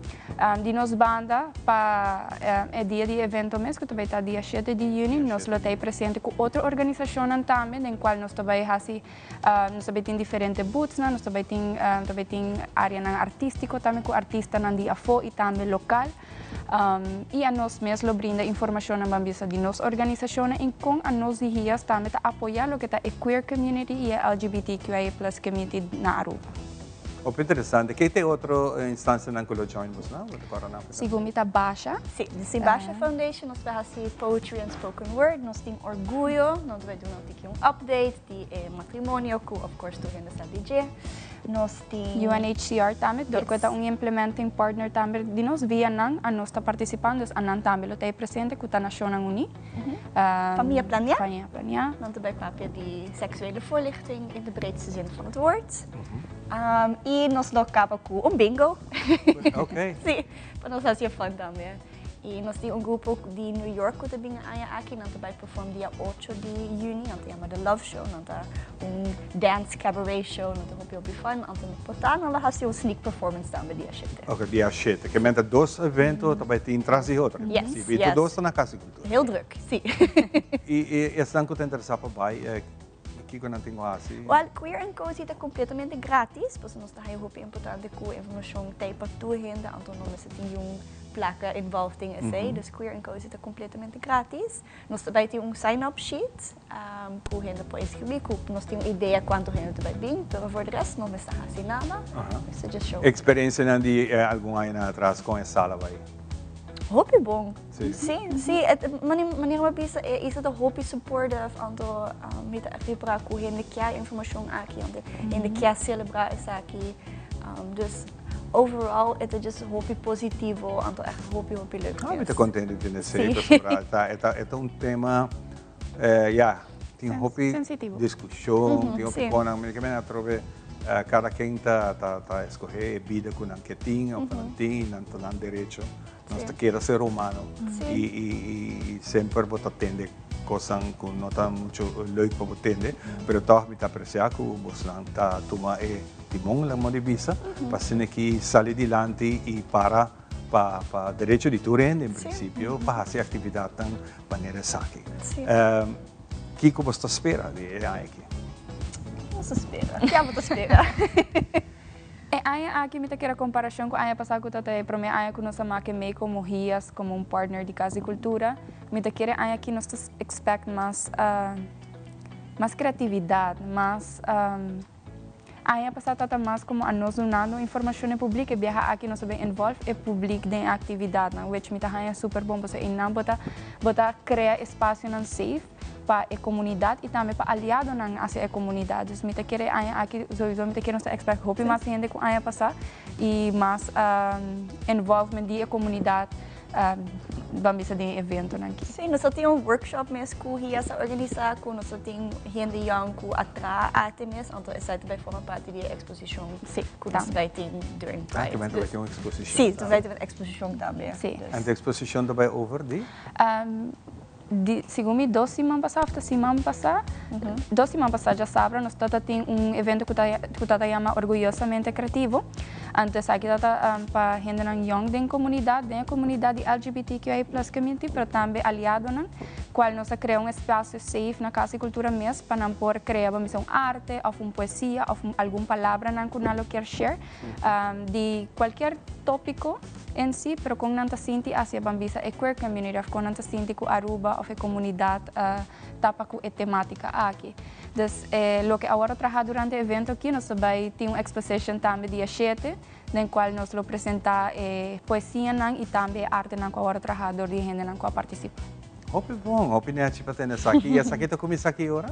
Di nos banda pa e dia di evento mes ku ta bai ta dia shete di yüni nos lo ta ei presente ku otro organisashonnan tambe den kual nos ta bai hasi nos ta bai tin diferente boothsnan, nos ta bai tin ta bai tin areanan artístiko tambe ku artistanan di afó i tambe lokal i anos mes lo brinda informashonnan ban bisa di nos organisashonnan i kon anos di HIAS tambe ta apoyá loke ta e queer community i e LGBTQIA plus community na Aruba. Hopi interesante. Ke te otro instancianan ku lo join bos nan? Bo ta kòrda nan? Segun mi ta Basha. Si, di Basha Foundation nos ta hasi poetry and spoken word. Nos tin Orguyo, nos bai duna un tiki un update di e matrimonio ku of course tur hende sa di dje. Nos tin. UNHCR tambe, dor ku e ta un implementing partner tambe di nos, via nan anos ta partisipando, dus anan tambe lo ta ei presente ku ta Nashonnan Uní. Famia Planiá. Famia Planiá. Nan ta bai papia di seksuele voorlichting in de breedste zin van het woord. I nos lo kaba ku un bingo. Ok. Sí, pa nos hasi e fun tambe. I nos tin un grupo di New York ku ta bini aña aki, nan ta bai perform dia ocho di yüni, nan ta yama The Love Show, nan ta un dance cabaret show, nan ta hopi hopi fun. Anto por ta nan lo hasi un sneak performance tambe dia shete. Ok, dia shete. Ke menta dos evento ta bai tin tras di otro. Yes, yes. I tur dos ta na Kas di Kultura. Heel druk, sí. I esnan ku ta interesá pa bai, Kiko nan tin ku hasi? Wèl, Queer and Cozy ta kompletamente grátis, pasobra nos ta haña hopi importante ku e informashon ta ei pa tur hende, anto no mester tin niun plaka involved den esei. Dus Queer and Cozy ta kompletamente grátis. Nos ta bai tin un sign up sheet ku hende por inskribí, ku nos tin un idea kuantu hende ta bai bin, pero voor de rest no mester hasi nada, mester just show up. Eksperensianan di algun añanan atras kon e sala bai? Hopi bon. Sí. Sí, sí. Manera mi a bisa, e isla ta hopi supportive, anto mi ta ripara ku hende kier informashon aki, anto hende kier selebrá esaki. Dus overall e ta just hopi positivo, anto ègt hopi hopi leuk mes. Mi ta kontento di tende esei, pasobra e ta e ta un tema, ya, tin hopi diskushon, tin hopi konan, mi ke menen atrobe kada ken ta ta eskohé e bida ku nan ke tin òf ku nan tin i nan ta nan derecho. Nos ta keda ser humano i semper bo ta tende kosnan ku no ta mucho leuk pa bo tende, pero tòg mi ta apresiá ku bosnan ta tuma e timon, laga mi bisa, pa asina ki sali dilanti i para pa pa derecho di tur hende en prinsipio pa hasi aktividatnan manera esaki. Kiko bos ta spera di e aña aki? Kiko nos ta spera? Ke abo ta spera? E aña aki mi ta kere komparashon ku aña pasá ku ta ta e promé aña ku nos a make mei komo HIAS komo un partner di Kas di Kultura. Mi ta kere aña aki nos ta expect mas mas kreatividat, mas aña pasá ta ta mas komo anos dunando informashon na e publik, e biaha aki nos a bin involve e publik den e aktividatnan which mi ta haña super bon pasobra einan bo ta bo ta krea espasionan safe. pa e comunidad y tambe pa aliadonan hacia e comunidad. Dus mi ta kere e aña aki sowieso mi ta kere nos ta expect hopi mas hende cu aña pasa y mas involvement di e comunidad. Ban bisa den eventonan aki. Sí, nos tin un workshop mes ku HIAS a organisá ku nos tin hende yòn ku a traha arte mes, anto esei ta bai forma parti di e eksposishon ku nos bai tin during Pride. Ah, tambe ta bai tin un eksposishon. Sí, ta bai tin un eksposishon tambe. Sí. En e eksposishon ta bai over di? Di, segun mi dos siman pasá òf ta siman pasá, dos siman pasá djasabra nos ta tin un evento ku ta ku ta yama Orguyosamente Creativo. Anto esaki ta ta pa hendenan yòn den komunidat, den e komunidat di LGBTQI plus community, pero tambe aliadonan, kual nos a krea un espasio safe na Kas di Kultura mes pa nan por krea, bo mester un arte òf un poesia òf algun palabranan ku nan lo kier share di kualkier tópiko. En si, pero kon nan ta sinti hacia ban bisa e queer community of kon nan ta sinti ku Aruba of e komunidat ta pa ku e tematika aki. Dus loke awor a traha durante e evento aki nos ta bai tin un exposition tambe dia shete den kual nos lo presenta e poesianan i tambe e artenan ku awor a traha dor di e hendenan ku a partisipa. Hopi bon, hopi nechi pa tene esaki. I esaki ta kuminsá ki ora?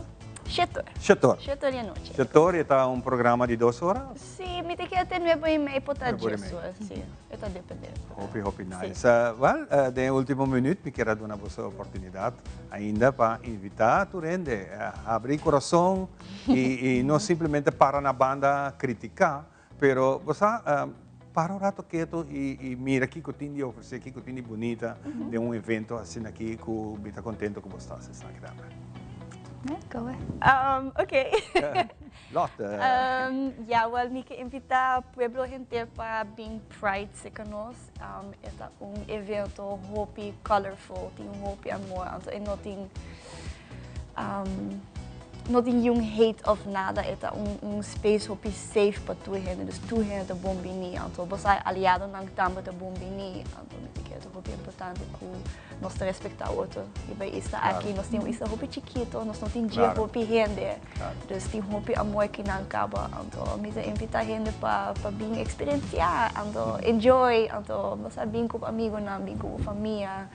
Shetor. Shetor. Shetor di anochi. Shetor i ta un programa di dos ora? Sí, mi ta kere te nuebe i mei por ta djes ora, sí. E ta depende. Hopi, hopi nice. Wel, den e ultimo minuut mi kier a duna boso oportunidad ainda pa invita tur hende habri corazon y no simplemente para na banda critica, pero bo sa, para un rato keto y mira kico tin di ofrece, kico tin di bunita den un evento asina aki cu mi ta contento cu bo sta haci esaki tambe. Go ahead. Ok. Lotte. Ya, wel mi ke invita pueblo henter pa bin Pride cerca nos. E ta un evento hopi colorful, tin hopi amor, anto e no tin no tin niun hate of nada, e ta un space hopi safe pa tur hende, dus tur hende ta bon bini, anto bo sa aliadonan tambe ta bon bini, anto mi ta kere ta hopi importante ku nos ta respecta otro riba e isla aki, nos tin un isla hopi chikito, nos no tin dje hopi hende. Dus tin hopi amor ki nan kaba, anto mi ta invita hende pa pa bin experiencia, anto enjoy, anto bo sa bin ku bo amigonan, bin ku bo famia,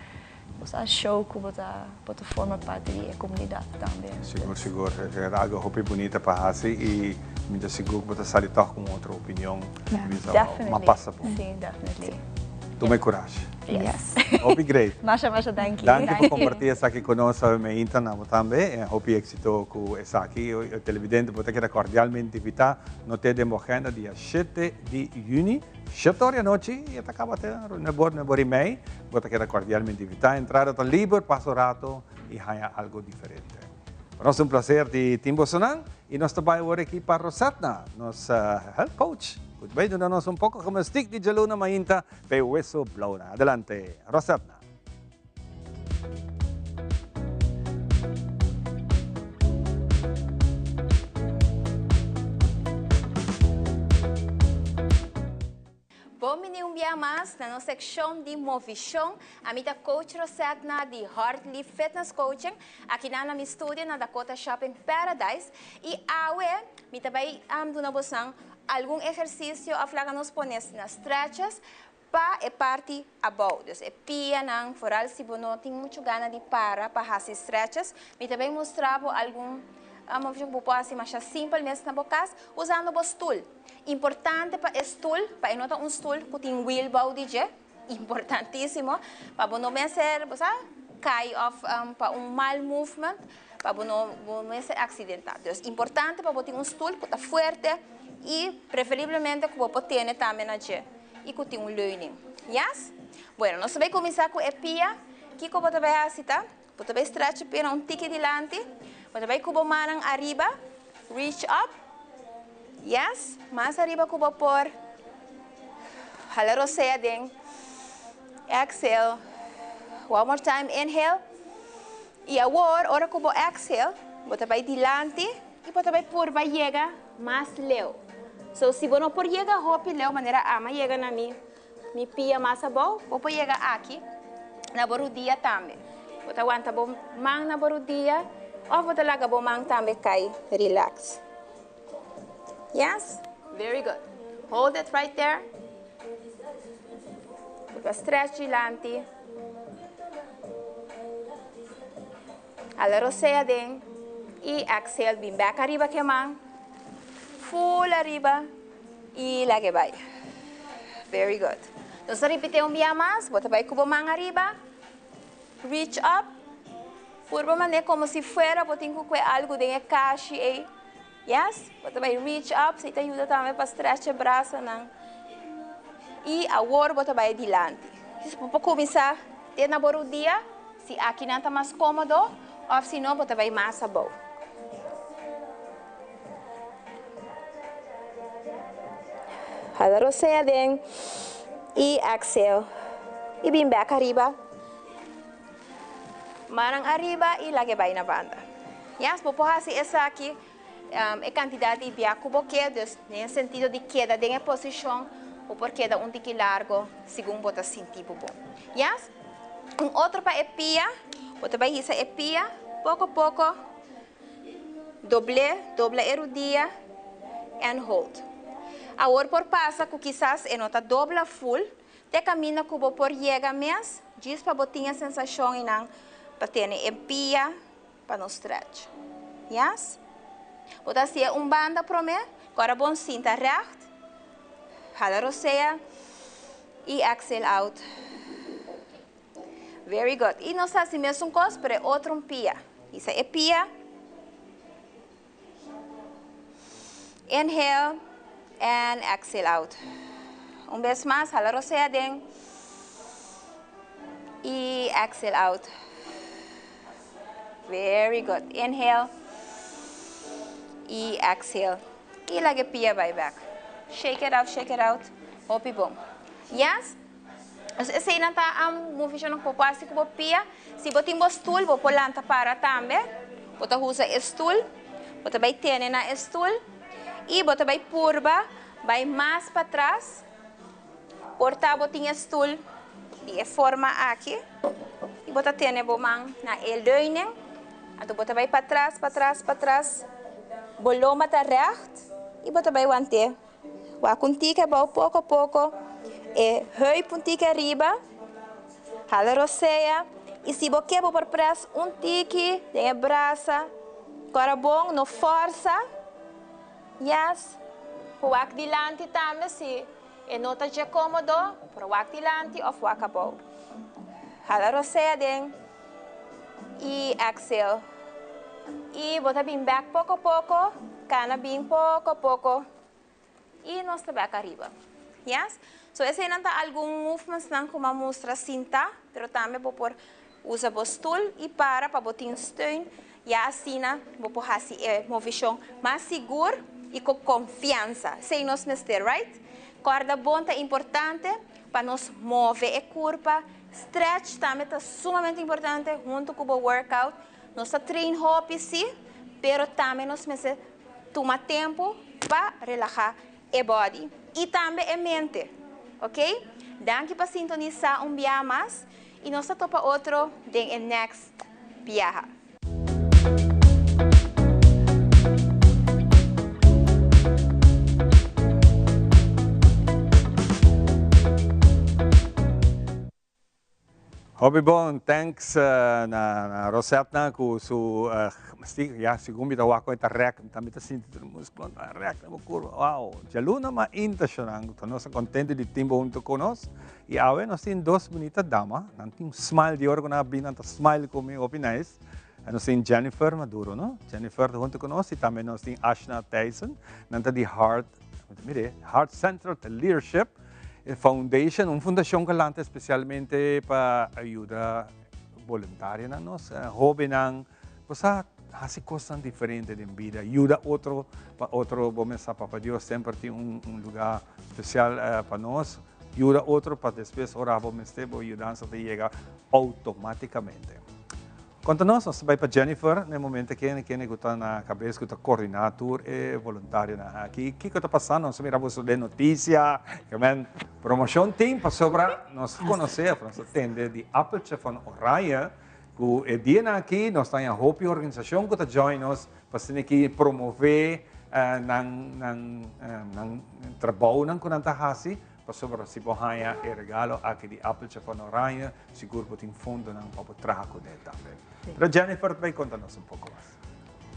bo sa show ku bo ta bo ta forma parti di e komunidat tambe. Sigur sigur, e ta algo hopi bunita pa hasi i mi ta sigur ku bo ta sali tòg ku un otro opinion, bisa Definitely, m'a pasa bon. Si, definitely. Tuma e kurashi. Yes. Hopi great. Masha masha danki. Danki pa comparti esaki cu nos awe meinta na bo tambe. Hopi exito cu esaki. Televidente bo ta keda cordialmente invita. No te den bo agenda dia shete di juni, shete ora di anochi y e ta caba te nuebe ora, nuebe ora y mei. Bo ta keda cordialmente invita. Entrada ta liber, pasa un rato y haya algo diferente. Pa nos ta un placer di tin bosonan y nos ta bay awor aki pa Rosetna, nos health coach, cu ta bay duna nos un poco gymnastiek di djaluna mainta. P'e weso blaunan. Adelante, Rosetna. Bon bini un bia mas na nos seccion di Movishon. Ami ta Coach Rosetna di Heartleaf Fitness Coaching, akinan na mi studio na Dakota Shopping Paradise. Y awe mi ta bay duna bosan Algun ehersisio òf laga nos pone asina stretches pa e parti abou. Dus e pianan, foral si bo no tin muchu gana di para pa hasi stretches, mi ta bay mustra bo algun movishon ku bo por hasi masha simpel mes na bo kas usando bo stul. Importante pa e stul, pa e no ta un stul ku tin wiel bou di dje, importantisimo, pa bo no mester, bo sa, kai òf pa un mal movement. Pa bo no bo mester accidenta. Dus importante pa bo tin un stoel cu ta fuerte y preferiblemente cu bo por tene tambe na dje y cu tin un leuning. Yes? Bueno, nos ta bay cuminsa cu e pia. Kico bo ta bay haci ta, bo ta bay stretch e pia un tiki dilanti, bo ta bay cu bo mannan ariba, reach up, yes, mas ariba cu bo por, hala rosea den, exhale, one more time, inhale. I awor, ora ku bo exhale, bo ta bai dilanti i bo ta bai purba yega mas leu. So, si bo no por yega hopi leu manera ama yega na mi mi pia mas abou, bo por yega aki na bo rudia tambe. Bo ta wanta bo man na bo rudia òf bo ta laga bo man tambe kai relax. Yes? Very good. Hold it right there. Bo ta stretch dilanti. Hala rosea den y exhale bin bek ariba ke man. Full ariba y lage bai. Very good. Nos ta ripit'é un bia mas, bo ta bai ku bo man ariba, reach up, purba manera komo si fuera bo tin ku kue algu den e kashi ei. Yes, bo ta bai reach up, esei ta yuda tambe pa stretch e brasanan. I awor bo ta bai dilanti. Bo por kuminsá te na bo rudia, si akinan ta mas kómodo, òf si no bo ta bai mas abou. Hala rosea den i exhale. I bin bek ariba. Mannan ariba i laga e bai na banda. Yes, bo por hasi esaki e kantidat di bia ku bo ke, dus den e sentido di keda den e posishon, bo por keda un tiki largo segun bo ta sinti bo bon. Yes, un otro pa e pia, bo ta bai hisa e pia poko poko. Dobl'é, dobla e rudia and hold. Awor por pasa ku kisas e no ta dobla full, te kaminda ku bo por yega mes, djis pa bo tin e sensashon einan pa tene e pia pa no stretch. Yes? Bo ta hasié un banda promé, ku ora bon sinta recht, hala rosea i exhale out. Very good. I nos ta hasi mesun kos, pero e otro un pia. Hisa e pia. Inhale and exhale out. Un bes mas, hala rosea aden. I exhale out. Very good. Inhale. I exhale. I laga e pia bai bek. Shake it out, shake it out. Hopi bon. Yes? Eseinan ta movishonnan ku bo por hasi ku bo pia. Si bo tin bo stul, bo por lanta para tambe. Bo ta usa e stul, bo ta bai tene na e stul i bo ta bai purba bai mas patras. Por ta bo tin e stul di e forma aki i bo ta tene bo man na e leuning. Anto bo ta bai patras, patras, patras. Bo lomba ta règt i bo ta bai want'é. Wak un tiki abou poko poko, e heup un tiki ariba, hala rosea y si bo ke bo por press un tiki den e brasa, kora bon no forsa, yes, por wak dilanti tambe si e no ta dje komodo, por wak dilanti of wak abou. Hala rosea den y exhale y bo ta bin bek poko poko, kana bin poko poko. Y nos ta bek ariba. Yes? So eseinan ta algun movementsnan cu m'a mustra sinta, pero tambe bo por usa bo stoel y para pa bo tin steun, ya asina bo por haci e movicion mas sigur y cu confiansa. Esey nos mester, right? Corda bon ta importante pa nos move e curpa, stretch tambe ta sumamente importante hunto cu bo workout. Nos ta train hopi si, pero tambe nos mester Tuma tempu pa relahá e body i tambe e mente, ok? Danki pa sintonisá un biaha mas i nos ta topa otro den e next biaha. Hopi bon, thanks na Rosetna cu su ya segun mi ta wak con e ta rek, mi ta sinti tur musculo ta rek na bo curva, wow, djaluna ma inta shonan, ta nos ta contento di tin bo hunto cu nos y awe nos tin dos bunita dama, nan tin un smile di ora cu nan a bin nan ta smile cu mi hopi nice, nos tin Jennifer Maduro no, Jennifer ta hunto cu nos y tambe nos tin Ashna Thijssen, nan ta di Heart, mire, Heart Central Leadership. E foundation, un fundacion cu a lanta especialmente pa ayuda boluntarionan nos, hobennan, bo sa haci cosnan diferente den bida, yuda otro pa otro, bo mes sa Papa Dios semper tin un lugar especial pa nos, yuda otro pa despues ora bo mester bo yudansa ta yega automaticamente. Konta nos, nos ta bai pa Jennifer na e momento kende kende ku ta na kabes ku ta koordiná tur e voluntarionan aki. Kiko ta pasando? Nos a mira boso den notisia, ke men promoshon tin pasobra nos konosé òf nos a tende di Appeltje van Oranje ku e dianan aki nos ta haña hopi organisashon ku ta join nos pa asina aki promové nan nan nan trabounan ku nan ta hasi. Pasobra si bo haña e regalo aki di Appeltje van Oranje, sigur bo tin fondonan pa bo traha kuné tambe. Pero Jennifer ta bai konta nos un poko mas.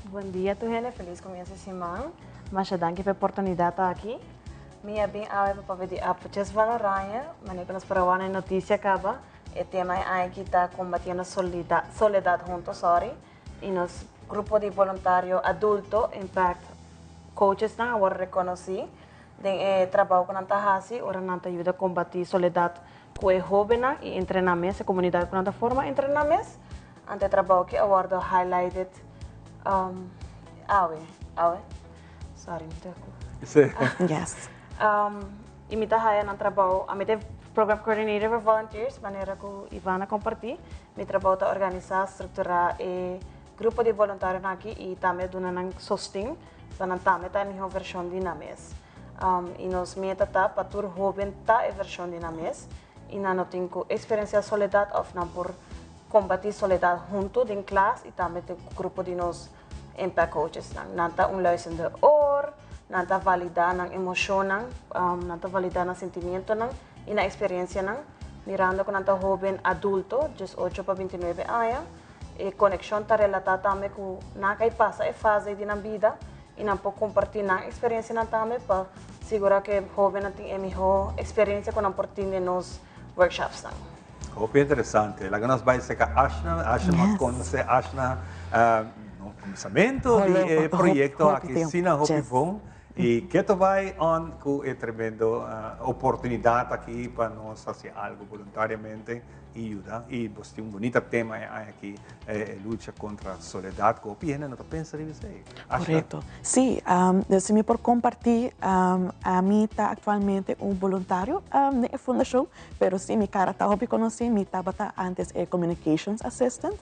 Bon dia tur hende, felis komienso di siman. Masha danki pa e oportunidat aki. Mi a bin awe pa papia di Appeltjes van Oranje, manera ku nos por a wak na e notisia kaba, e tema e aña aki ta Combatiendo Soledad Juntos, sorry, i nos grupo di boluntario adulto Impact Coachesnan a wòrdu rekonosí den e trabou ku nan ta hasi ora nan ta yuda kombatí soledat ku e hóbennan i entrená mes, e komunidat ku nan ta forma entrená mes. Anto e trabou aki a wòrdu highlighted awe, awe? Sorry, mi ta ku. Sí. Yes. I mi ta haya nan trabou, ami ta e program coordinator for volunteers, manera ku Ivan a kompartí. Mi trabou ta organisá, strukturá e grupo di voluntarionan aki i tambe duna nan sosten pa nan tambe ta e mihó vershon di nan mes. I nos meta ta pa tur hóben ta e vershon di nan mes i nan no tin ku eksperensiá soledat òf nan por kombatí soledat huntu den klas i tambe den grupo di nos Impact coachesnan. Nan ta un luisterende oor, nan ta validá nan emoshonnan, nan ta validá nan sentimientonan i nan eksperensianan. Mirando ku nan ta hóben adulto, diesocho pa bintinuebe aña, e konekshon ta relatá tambe ku nan a kai pasa e fase di nan bida i nan por kompartí nan eksperensianan tambe pa sigurá ku e hóbennan tin e mihó eksperensia ku nan por tin den nos workshopsnan. Hopi interesante. Laga nos bai serka Ashna. Ashna mas konosé Ashna no kuminsamentu di e proyekto aki asina hopi bon. I ke ta bai on ku e tremendo oportunidat aki pa nos hasi algu boluntariamente i yuda. I bos tin un bunita tema e aña aki, e lucha kontra soledat ku hopi hende no ta pensa riba esei. Korekto. Sí, si mi por kompartí, ami ta aktualmente un boluntario den e fundashon. Pero si mi cara ta hopi conoci, mi tabata antes e communications assistant,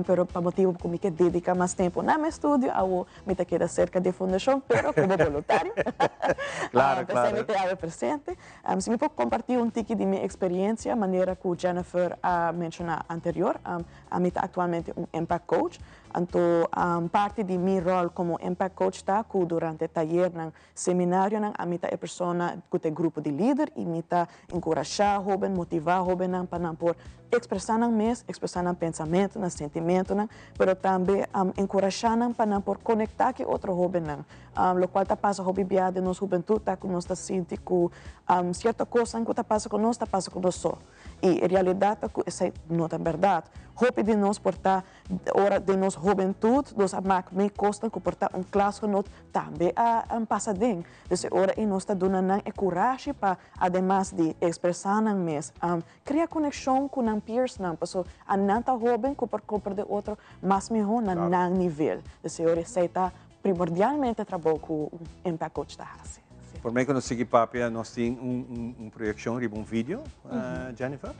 pero pa motibo cu mi ke dedica mas tempo na mi estudio, awo mi ta keda cerca di e fundacion, pero como voluntario. Claro, P'esei claro. mi ta awe presente. Si mi por comparti un tiki di mi experiencia, manera cu Jennifer a menciona anterior, ami ta actualmente un impact coach, anto parti di mi rol como impact coach ta cu durante tayernan Seminarionan ami ta e persona ku ta e grupo di lider i mi ta enkurashá hóben, motivá hóbennan pa nan por ekspresá nan mes, ekspresá nan pensamentu, nan sentimentunan, pero tambe enkurashá nan pa nan por konektá ku e otro hóbennan. Lokual ta pasa hopi bia den nos hubentut ta ku nos ta sinti ku sierto kosnan ku ta pasa ku nos ta pasa ku nos so. I e realidat ta ku esei no ta bèrdat. Hopi di nos por ta Ora den nos hobentut nos a mak mei kosnan ku por ta un klasgenot tambe a pasa den. Dus e ora ei nos ta duna nan e kurashi pa ademas di ekspresá nan mes, krea konekshon ku nan peersnan paso a nan ta hoben ku por komprendé otro mas mihó na nan nivel. Dus e ora esei ta primordialmente trabou ku un impact coach ta hasi. Promé ku nos sigui papia nos tin un proyekshon riba un video, Jennifer?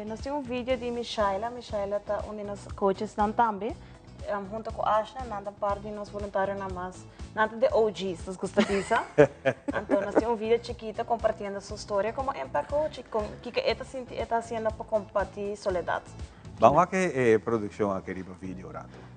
Nos tin un video di Mishaila. Mishaila ta un di nos coachesnan tambe. Hunto cu Ashna, nan ta par di nos voluntarionan mas, nan ta de OG's, nos gusta bisa. Anto nos tin un video chikito compartiendo su storia como Impact Coach y con kiko e ta sinti e ta haciendo pa combati soledad. Ban wak e produccion aki riba video rato.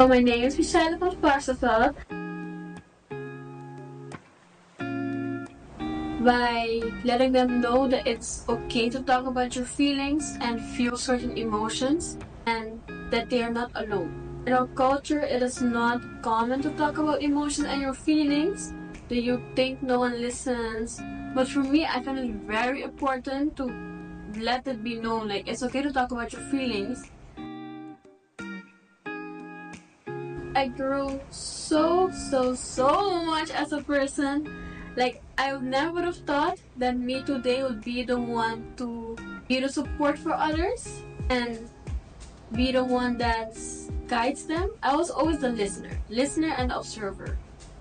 My name is Michelle van Parsifal. By letting them know that it's okay to talk about your feelings and feel certain emotions and that they are not alone. In our culture, it is not common to talk about emotions and your feelings. Do you think no one listens? But for me, I find it very important to let it be known like it's okay to talk about your feelings. I grew so, so, so much as a person. Like, I never would have thought that me today would be the one to be the support for others and be the one that guides them. I was always the listener, listener and observer.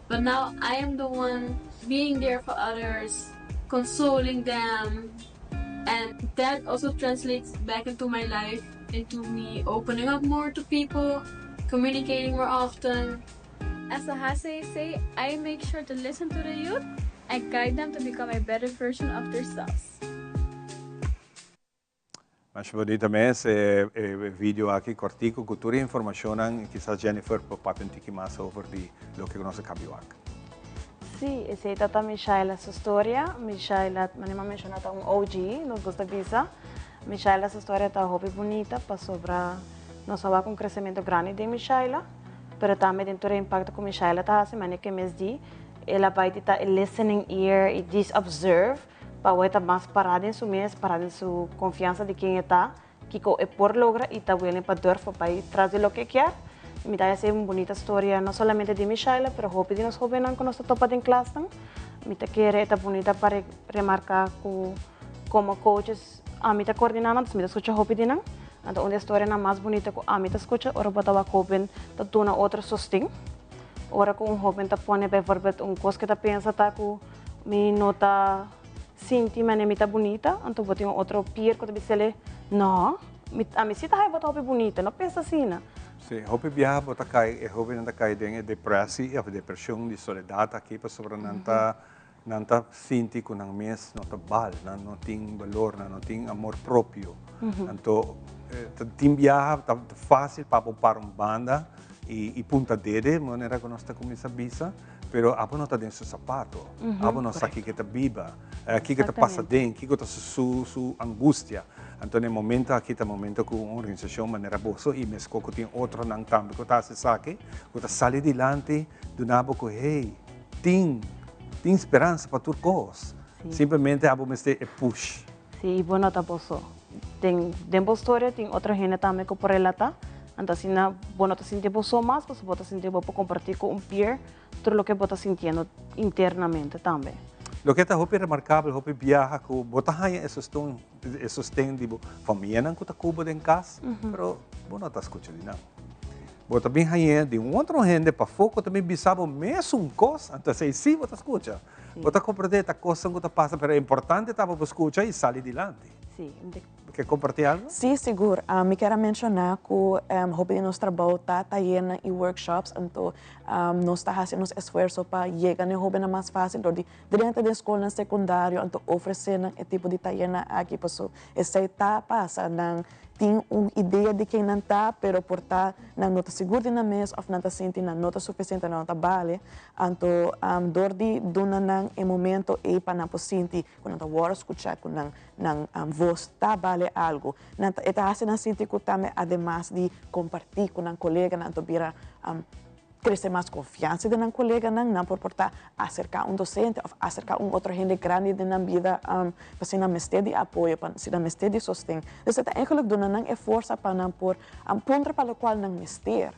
But now I am the one being there for others, consoling them. And that also translates back into my life, into me opening up more to people, communicating more often. As a HCC, I make sure to listen to the youth and guide them to become a better version of themselves. Masha bunita mes e video aki kortiku ku tur e informashonnan. Kisas Jennifer por papia un tiki mas over di loke ku nos a kabi wak. Sí, esei ta ta Mishaela su storia. Mishaela, manera mi a menshoná, ta un OG, nos gusta bisa. Mishaela su storia ta hopi bunita pasobra nos a wak un kresementu grandi den Mishaela, pero tambe den tur e impakto ku Mishaela ta hasi, manera ku e mes di, el a bai di ta e listening ear i djis observe Pa awor e ta mas pará den su mes, pará den su konfiansa di ken e ta, kiko e por logra i ta willing pa durf pa bai tras di loke e kier. Mi ta hasi un bunita storia no solamente di Mishaila pero hopi di nos hobennan ku nos ta topa den klasnan. Mi ta kere e ta bunita pa remarká ku komo coaches ami ta koordiná nan, mi ta skucha hopi di nan. Anto un di e storianan mas bunita ku ami ta skucha ora bo ta wak hoben ta duna otro sosten. Ora ku un hoben ta pone bijvoorbeeld un kos ku e ta pensa ta ku Mi no ta sinti manera mi ta bunita, anto bo tin un otro pier ku ta bis'el, No, mi ami si ta haña bo ta hopi bunita, no pensa asina. Sí, hopi biaha bo ta kai, e hóbennan ta kai den e depresi òf depreshon di soledat aki pasobra nan ta nan ta sinti ku nan mes no ta bal, nan no tin balor, nan no tin amor propio. Anto ta tin biaha ta fásil pa bo para un banda i punta dede manera ku nos ta kuminsá bisa. Pero abo no ta den su sapato. Abo no sa kiko e ta biba, kiko ta pasa den, kiko ta su su angustia. Anto na e momento aki ta momento ku un organisashon manera boso i meskos ku tin otronan tambe ku ta hasi esaki, ku ta sali dilanti duna bo ku hey, tin tin speransa pa tur kos. Simplemente abo mester e push. Sí, i bo no ta bo so. Den den bo storia tin otro hende tambe ku por relatá. Anto asina bo no ta sinti bo so mas, pasobra bo ta sinti bo por kompartí ku un peer tur loke bo ta sintiendo internamente tambe. Loke ta hopi remarkabel, hopi biaha ku bo ta haña e sostun, e sosten di bo famianan ku ta ku bo den kas, pero bo no ta skucha di nan. Bo ta bin hañ'é di un otro hende pafó ku ta bin bisa bo mesun kos, anto esei sí bo ta skucha. Bo ta komprendé ta kosnan ku ta pasa, pero e importante ta pa bo skucha i sali dilanti. Sí. Bo ke kompartí algu? Sí, sigur. Mi kier a menshoná ku hopi di nos trabou ta tayernan i workshops, anto nos ta hasi nos esfuerso pa yega na e hóbennan mas fásil dor di drenta den skolnan sekundario, anto ofresé nan e tipo di tayernan aki, pasobra esei ta pasa nan tin un idea di ken nan ta, pero por ta nan no ta sigur di nan mes òf nan ta sinti nan no ta sufisiente, nan no ta bale. Anto dor di duna nan e momento ei pa nan por sinti ku nan ta wòrdu skuchá, ku nan nan vos ta bale algu. Nan ta e ta hasi nan sinti ku tambe ademas di kompartí ku nan koleganan anto bira Crece mas confianza den nan coleganan, nan por por ta acerca un docente of acerca un otro hende grandi den nan bida pa si nan mester di apoyo, pa si nan mester di sosten. Dus e ta eigenlijk duna nan e forsa pa nan por puntra pa locual nan mester.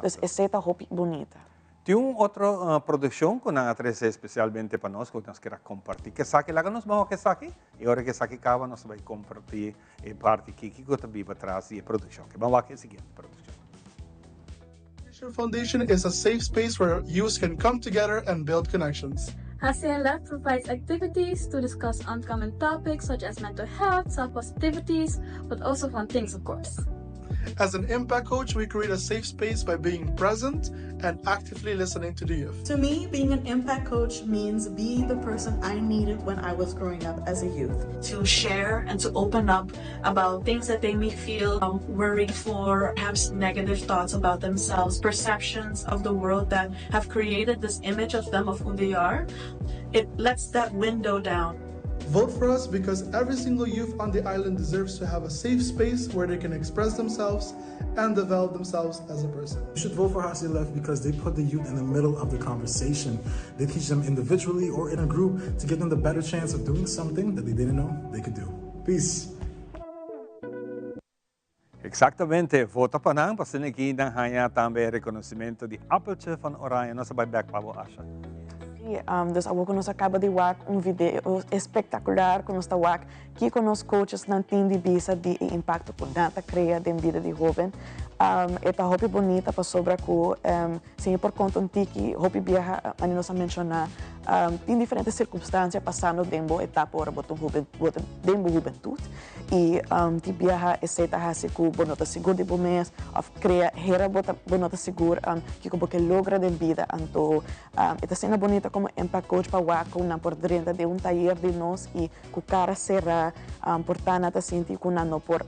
Dus esey ta hopi bunita. Tin un otro produccion cu nan a trece especialmente pa nos cu nos kier a comparti. Kesaki laga nos baho kesaki y ora kesaki caba nos ta bay comparti e parti ki kico ta biba tras di e produccion. Ke ban wak e siguiente produccion. Foundation is a safe space where youth can come together and build connections. HCLF provides activities to discuss uncommon topics such as mental health, self-positivities, but also fun things, of course. As an impact coach, we create a safe space by being present and actively listening to the youth. To me, being an impact coach means being the person I needed when I was growing up as a youth. To share and to open up about things that they may feel um, worried for, perhaps negative thoughts about themselves, perceptions of the world that have created this image of them of who they are. It lets that window down. Vote for us because every single youth on the island deserves to have a safe space where they can express themselves and develop themselves as a person. You should vote for HCLF because they put the youth in the middle of the conversation. They teach them individually or in a group to give them the better chance of doing something that they didn't know they could do. Peace. Exactamente, vota pa nan, pa asina aki nan haña tambe e reconocimento di Appeltje van Oranje. Nos a bai bek pa bo, Asha. Sí, dus awor ku nos a kaba di wak un video espektakular ku nos ta wak kiko nos coachesnan tin di bisa di e impakto ku nan ta krea den bida di hoben. E ta hopi bunita pasobra ku Si mi por konta un tiki, hopi biaha manera nos a menshoná, tin diferente sirkunstansia pasando den bo etapa ora bo ta un huben, bo ta den bo hubentut i tin biaha esei ta hasi ku bo no ta sigur di bo mes òf krea hera bo ta bo no ta sigur kiko bo ke logra den bida. Anto e ta asina bunita. komo impact coach pa wak ku nan por drenta den un tayer di nos i ku kara será por ta nan ta sinti ku nan no por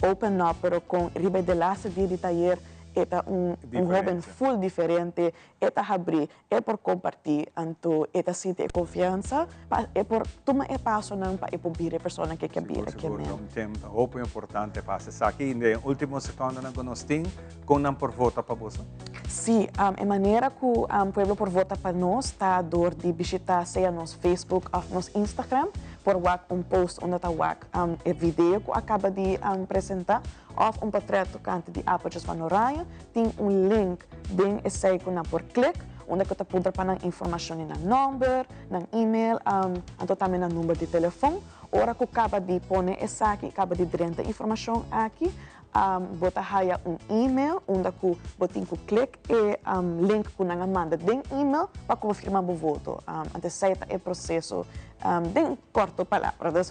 open up pero kon riba e delaste dia di tayer e ta un un hoben full diferente e ta habrí e por kompartí anto e ta sinti e konfiansa pa e por tuma e pasonan pa e por bira e persona ku e ke bira. Sigur sigur ta un tema hopi importante pa hasi esaki. Den e ultimo sekondonan ku nos tin, kon nan por vota pa boso? Sí, e manera ku pueblo por vota pa nos ta dor di bishitá sea nos Facebook òf nos Instagram. Por wak un post unda ta wak e video ku a kaba di presentá òf un potrèt tokante di Appeltjes van Oranje. Tin un link den esei ku nan por klik unda ku ta puntra pa nan informashon di nan nòmber, nan email, anto tambe nan number di telefòn. Ora ku kaba di pone esaki, kaba di drenta informashon aki, bo ta haya un email unda ku bo tin ku klik e link ku nan a manda den email pa konfirmá bo voto. Anto esei ta e proseso den kòrto palabra. Dus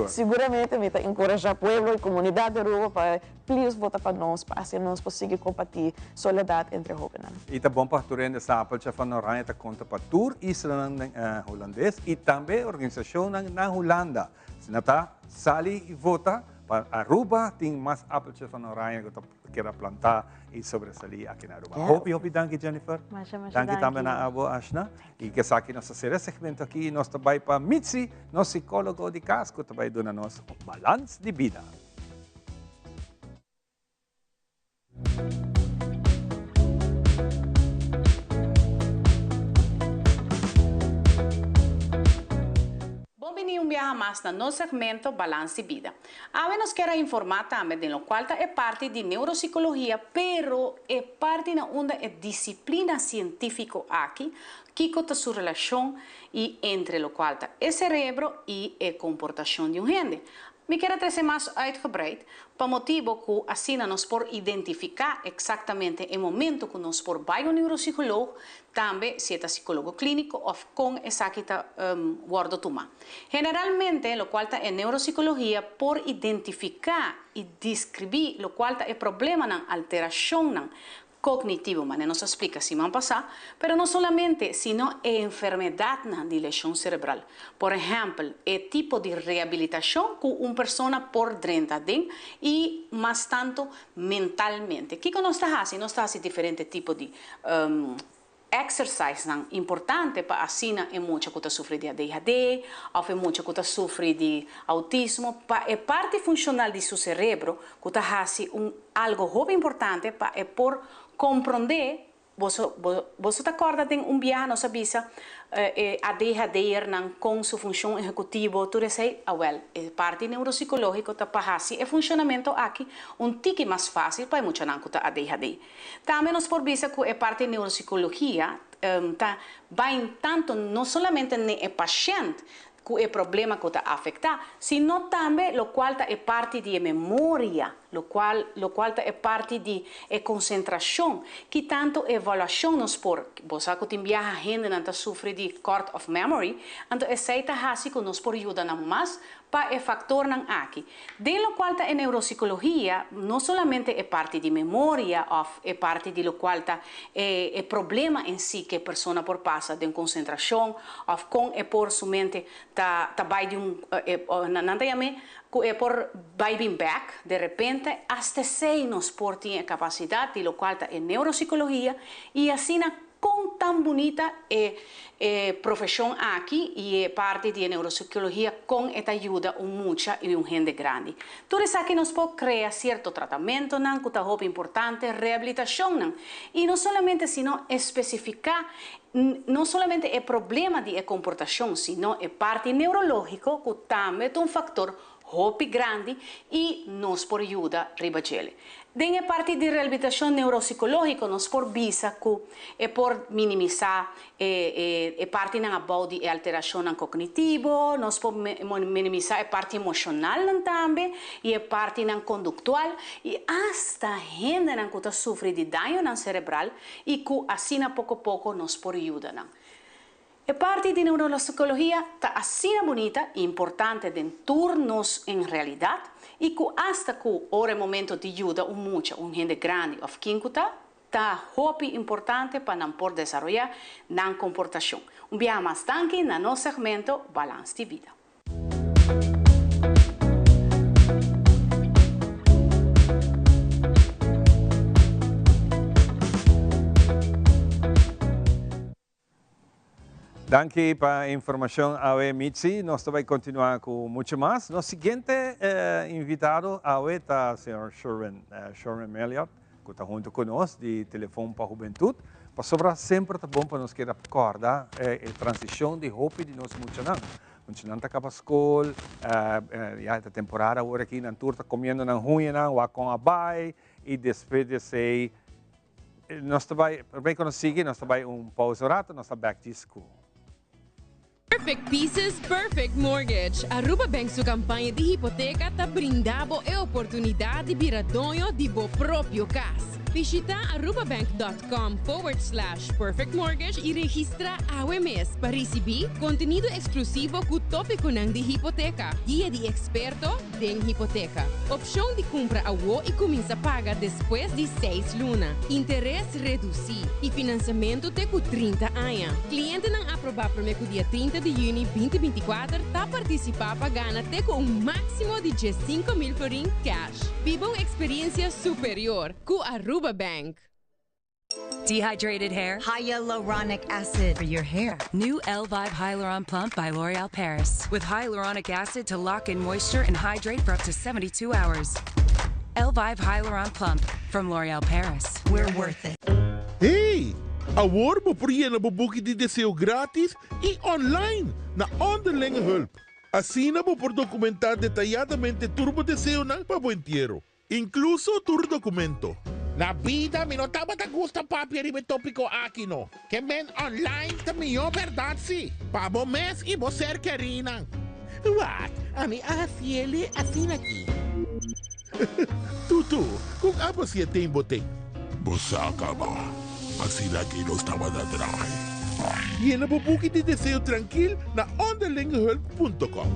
siguramente mi ta enkurashá pueblo i komunidat di Aruba pa Please vota pa nos pa asina nos por sigui comparti soledad entre hobennan. I ta bon pa tur hende sa Appeltje van Oranje ta konta pa tur islanan den Hulandes i tambe organisashonnan na Hulanda. Si nan ta sali i vota pa Aruba tin mas Appeltje van Oranje ku ta keda plantá i sobresalí aki na Aruba. Hopi hopi danki Jennifer. Masha masha danki. Tambe na abo Ashna. I ku esaki nos ta sera e segmento aki i nos ta bai pa Mitzi, nos sikólogo di kas ku ta bai duna nos un balans di bida. Bon bini un biaha mas na nos segmento Balans di Bida. Awe nos kier a informa tambe den locual ta e parti di neuropsicologia pero e parti na unda e disciplina cientifico aki kico ta su relacion y entre locual ta e cerebro y e comportacion di un hende. Mi kier a trese mas uitgebreid pa motibo cu asina nos por identifica exactamente e momento cu nos por bay un neuropsicoloog, tambe si e ta psicologo clinico of con esaki ta wordo tuma. Generalmente locual ta e neuropsicologia por identifica y describi locual ta e problemanan, alteracionnan Cognitivo, manera nos a splica siman pasá, pero no solamente, sino e enfermedadnan di lesion cerebral. Por ehempel, e tipo di rehabilitacion cu un persona por drenta aden y mas tanto mentalmente. Kico nos ta haci? Nos ta haci diferente tipo di exercisenan importante pa asina e mucha cu ta sufri di ADHD of e mucha cu ta sufri di autismo pa e parti funcional di su cerebro cu ta haci un algo hopi importante pa e por compronde boso boso ta corda den un biaha nos a bisa e ADHD'ernan con su funcion ehecutivo tur esey awel e parti neuropsicologico ta pa haci e funcionamento aki un tiki mas facil pa e muchanan cu ta ADHD. Tambe nos por bisa ku e parti neuropsikologia ta bai tantu no solamente n'e e pashènt ku e problema ku ta afektá, sino tambe lokual ta e parti di e memoria, lokual lokual ta e parti di e konsentrashon. Ki tantu evaluashon nos por, bo sa ku tin biaha hendenan ta sufri di kort of memory, anto esei ta hasi ku nos por yuda nan mas Pa e faktornan aki. Den lokual ta e neuropsikologia, no solamente e parti di memoria òf e parti di lokual ta e e problema en si ku e persona por pasa den konsentrashon òf kon e por su mente ta ta bai di un nan ta yam'é ku e por bai bin bèk de repente asta esei nos por tin e kapasidat di lokual ta e neuropsikologia i asina Kon tan bunita e e profeshon aki i e parti di e neuropsikologia kon e ta yuda un mucha i un hende grandi. Tur esaki nos por krea sierto tratamentonan ku ta hopi importante, rehabilitashonnan i no solamente sino espesifiká no solamente e problema di e komportashon sino e parti neurológiko ku tambe ta un faktor hopi grandi i nos por yuda riba djele. Den e parti di rehabilitashon neuropsikológiko nos por bisa ku e por minimisá e e partinan abou di e alterashonnan kognitivo, nos por minimisá e parti emoshonalnan tambe i e partinan konduktual i asta hendenan ku ta sufri di dañonan serebral i ku asina poko poko nos por yuda nan. E parti di neurolopsicologia ta asina bunita i importante den tur nos en realidad i cu hasta cu ora e momento di yuda un mucha, un hende grandi of kin cu ta, Ta hopi importante pa nan por desaroyá nan komportashon. Un biaha mas danki na nos segmento Balans di Bida. Danki pa e informacion awe Mitzi. Nos ta bay continua cu mucho mas. Nos siguiente invitado awe ta señor Sherwin, Sherwin Meliot, cu ta hunto cu nos di Telefon pa Hubentud. Pasobra semper ta bon pa nos keda corda e transicion di hopi di nos muchanan. Muchanan ta caba scol, ya e ta temporada awor aki, nan tur ta comiendo nan huñanan, wak con a bay, y despues di esey Nos ta bai, promé ku nos sigui, nos ta bai un pausa un rato, nos ta bèk djis ku. Perfect Pieces, Perfect Mortgage. Aruba Bank su campaña di hipoteca ta brinda bo e oportunidad di bira doño di bo propio cas. Bishita arubabank.com forward slash perfectmortgage y registra awe mes pa ricibi contenido exclusivo cu topiconan di hipoteca, guia di experto, Den hipoteca. Opcion di cumpra awo y cuminsa paga despues di seis luna. Interes reduci y financiamento te cu 30 aña. Clientenan aproba prome cu dia 30 di juni 2024 ta participa pa gana te cu un maximo di 15,000 florin cash. Biba un experiencia superior cu Aruba Bank. Dehydrated hair? Hyaluronic acid for your hair. New Elvive Hyaluron Plump by L'Oreal Paris. With hyaluronic acid to lock in moisture and hydrate for up to 72 hours. Elvive Hyaluron Plump from L'Oreal Paris. We're worth it. Hey! Awor bo por yena bo buki di deseo gratis y online na Onderlinge Hulp. Asina bo por documenta detayadamente tur bo deseonan pa bo entiero. Inkluso tur dokumento. Na bida mi no tabata gusta papia riba e topiko aki no. Ke men online ta mihó bèrdat si, pa bo mes i bo ser kerínan. Wak, ami a hasiele asina aki. Tutu, kon abo si e ten bo ten? Bo sa kaba, asina aki nos tabata draai. Yena bo buki di deseo trankil na onderlingehulp punto com.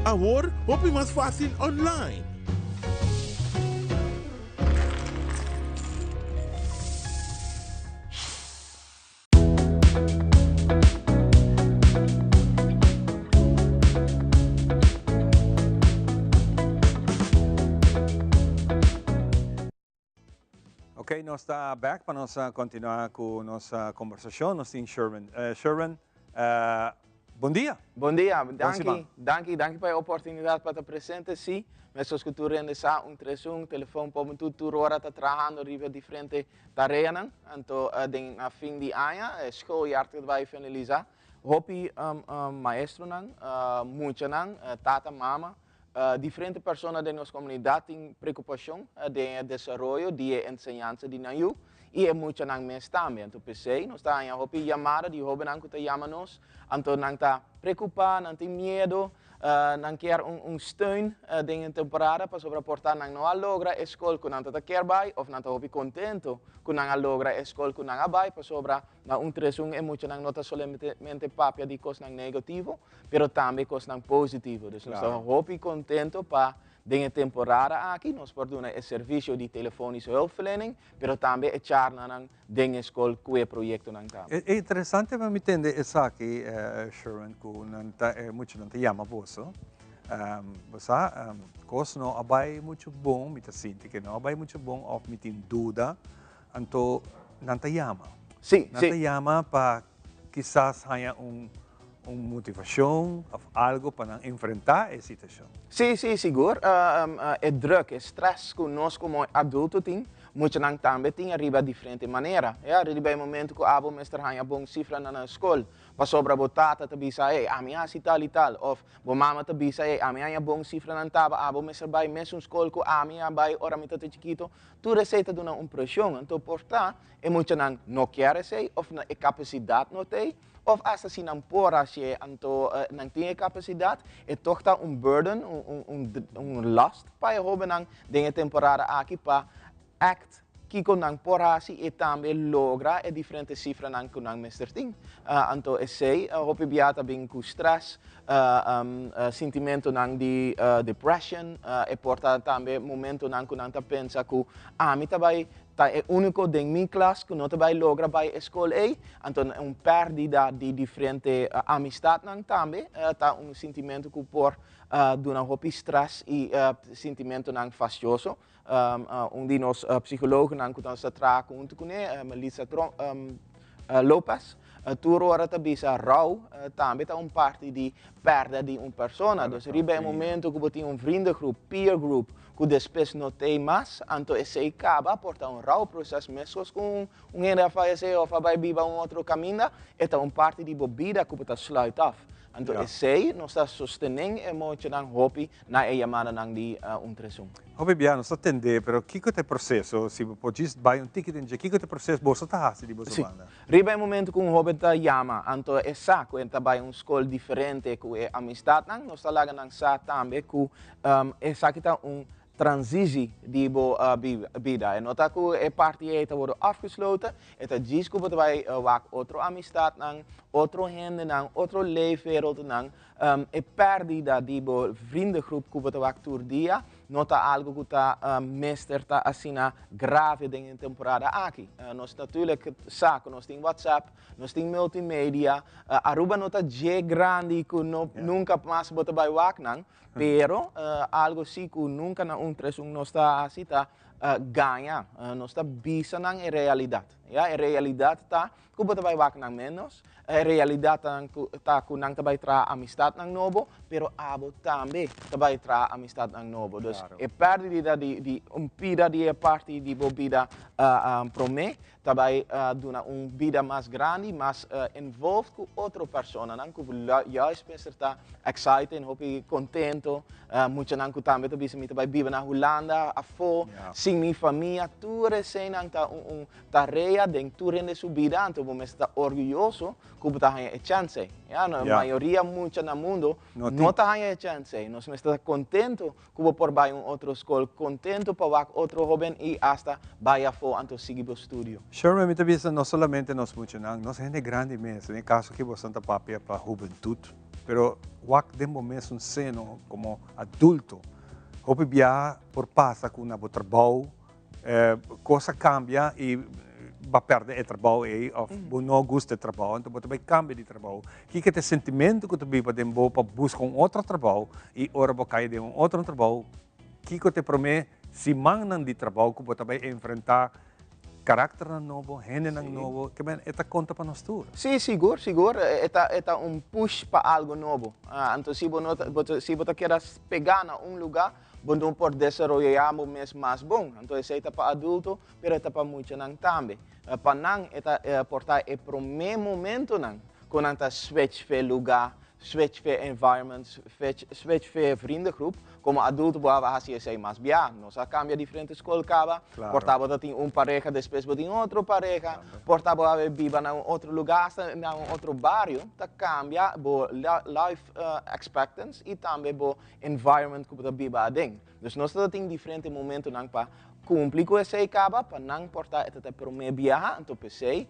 Awor hopi mas fácil online. Ok, nos ta back pa nos continua cu nos conversacion. Nos tin Sherwin. Sherwin, bon dia. Bon dia, danki, danki, danki pa e oportunidad pa ta presente. Si, meskos ku tur hende sa, un tres un, telefon pa tur tur ora ta trahando riba diferente tareanan. Anto den na fin di aña e schooljaar ta bai finalisa. Hopi maestronan, muchanan, tata, mama, Diferente persona den nos komunidat tin preokupashon den e desaroyo di e enseñansa di nan yu i e muchanan mes tambe. Anto p'esei nos ta haña hopi yamada di hóbennan ku ta yama nos, anto nan ta preokupá, nan tin miedu, nan kier un steun den e temporada pasobra por ta nan no a logra e skol ku nan ta ta kier bai òf nan ta hopi kontentu ku nan a logra e skol ku nan a bai pasobra Na un tres un e muchanan no ta solamente papia di kosnan negativo, pero tambe kosnan positivo. Dus nos ta hopi kontento pa den e temporada aki nos por duna e servisio di telefonische hulpverlening, pero tambe e charlanan den e skol ku e proyektonan tambe. E interesante pa mi tende esaki, Sherwin, ku nan ta e muchanan ta yama boso. Bo sa, kos no a bai muchu bon, mi ta sinti ke no a bai muchu bon òf mi tin duda. Anto nan ta yama. Sí, nan ta yama pa kisas haña un un motivashon òf algu pa nan enfrentá e situashon. Sí, sí, sigur. E druk, e strès ku nos komo adulto tin, muchanan tambe tin ariba diferente manera. Ya, riba e momento ku abo mester haña bon sifranan na skol, pasobra bo tata ta bisa, ey, ami a hasi tal i tal, òf Bo mama ta bisa, ey, ami a haña bon sifranan taba, abo mester bai mesun skol ku ami a bai ora mi ta ta chikito. Tur esei ta duna un preshon, anto por ta e muchanan no kier esei of e kapasidat no t'ei, of asta si nan por hasié anto nan tin e kapasidat, e tog ta un burden, un last pa e hóbennan den e temporada aki pa act kiko nan por hasi i tambe logra e diferente sifranan ku nan mester tin. Anto esei hopi bia ta bin ku stress, sintimentonan di depression, e por ta tambe momentonan ku nan ta pensa ku ami ta bai. ta e úniko den mi klas ku no ta bai logra bai e skol ei, anto un pèrdida di diferente amistatnan tambe ta un sintimentu ku por duna hopi strès i sintimentunan fastioso. Un di nos psikologonan ku nos ta traha huntu kuné, Melissa Lopez, tur ora ta bisa rou tambe ta un parti di pèrdè di un persona. Dus riba e momento ku bo tin un vriendengroep, peer group, ku despues no t'ei mas, anto esei kaba por ta un rouwproces meskos ku un hende a fayesé òf a bai biba un otro kaminda, e ta un parti di bo bida ku bo ta sluit af. Anto esei nos ta sostené e mochanan hopi na e yamadanan di un tresun. Hopi bia nos ta tendé, pero kiko ta e proseso? Si bo por djis bai un tiki den dje, kiko ta e proseso boso ta hasi di boso banda? Riba e momento ku un hoben ta yama, anto e sa ku e ta bai un skol diferente ku e amistatnan, nos ta laga nan sa tambe ku esaki ta un transisi di bo bida. E no ta ku e parti ei ta wòrdu afgesloten, e ta djis ku bo ta bai wak otro amistatnan, otro hendenan, otro leefwereldnan. E pèrdida di bo vriendengroep ku bo ta wak tur dia no ta algu ku ta mester ta asina grave den e temporada aki. Nos natuurlijk sa ku nos tin WhatsApp, nos tin multimedia. Aruba no ta dje grandi ku no nunka mas bo ta bai wak nan, pero algu si ku nunka na un tres un nos ta hasi ta gaña. Nos ta bisa nan e realidat. Ya, e realidat ta ku bo ta bai wak nan ménos, e realidat ta ku nan ta bai traha amistatnan nobo, pero abo tambe ta bai traha amistatnan nobo. Dus e pèrdida di un pida di e parti di bo bida promé ta bai duna un bida mas grandi, mas involved ku otro personanan ku juist mester ta excited, hopi kontento. Muchanan ku tambe ta bisa mi ta bai biba na Hulanda afó sin mi famia, tur eseinan ta un Tarea den tur hende su bida, anto bo mester ta orguyoso ku bo ta haña e chèns ei. Ya, no, mayoria mucha na mundo no ta haña e chèns ei. Nos mester ta kontento ku bo por bai un otro skol, kontento pa wak otro hóben i asta bai afó anto sigui bo studio. Sherman, mi ta bisa no solamente nos muchanan, nos hende grandi mes, den e kaso aki boso ta papia pa hubentut, pero wak den bo mes un seno komo adulto, hopi biaha por pasa ku na bo trabou, Cos a cambia y ba perde e trabou ey of bo no gusta e trabou, enton bo ta bay cambia di trabou. Kiko ta e sentimento cu ta biba den bo pa busca un otro trabou y ora bo cay den un otro trabou, kiko ta e prome simannan di trabou cu bo ta bay enfrenta caracternan nobo, hendenan nobo, ke men e ta conta pa nos tur. Sí, sigur, sigur. E ta, e ta un push pa algo nobo. Anto si bo no ta, si bo ta keda pega na un luga, Bo no por desaroyá bo mes mas bon. Anto esei ta pa adulto, pero e ta pa muchanan tambe. Pa nan e ta por ta e promé momentonan ku nan ta switch fe lugá, switch fe environment, switch fe vriendengroep. Komo adulto bo a hasi esei mas bia. Nos a kambia diferente skol kaba. Por ta bo ta tin un pareha, despues bo tin otro pareha. Por ta bo a biba na un otro lugá, asta na un otro bario. Ta kambia bo life expectance i tambe bo environment ku bo ta biba aden. Dus nos ta tin diferente momentonan pa kumpli ku esei kaba pa nan por ta e ta ta e promé biaha, anto p'esei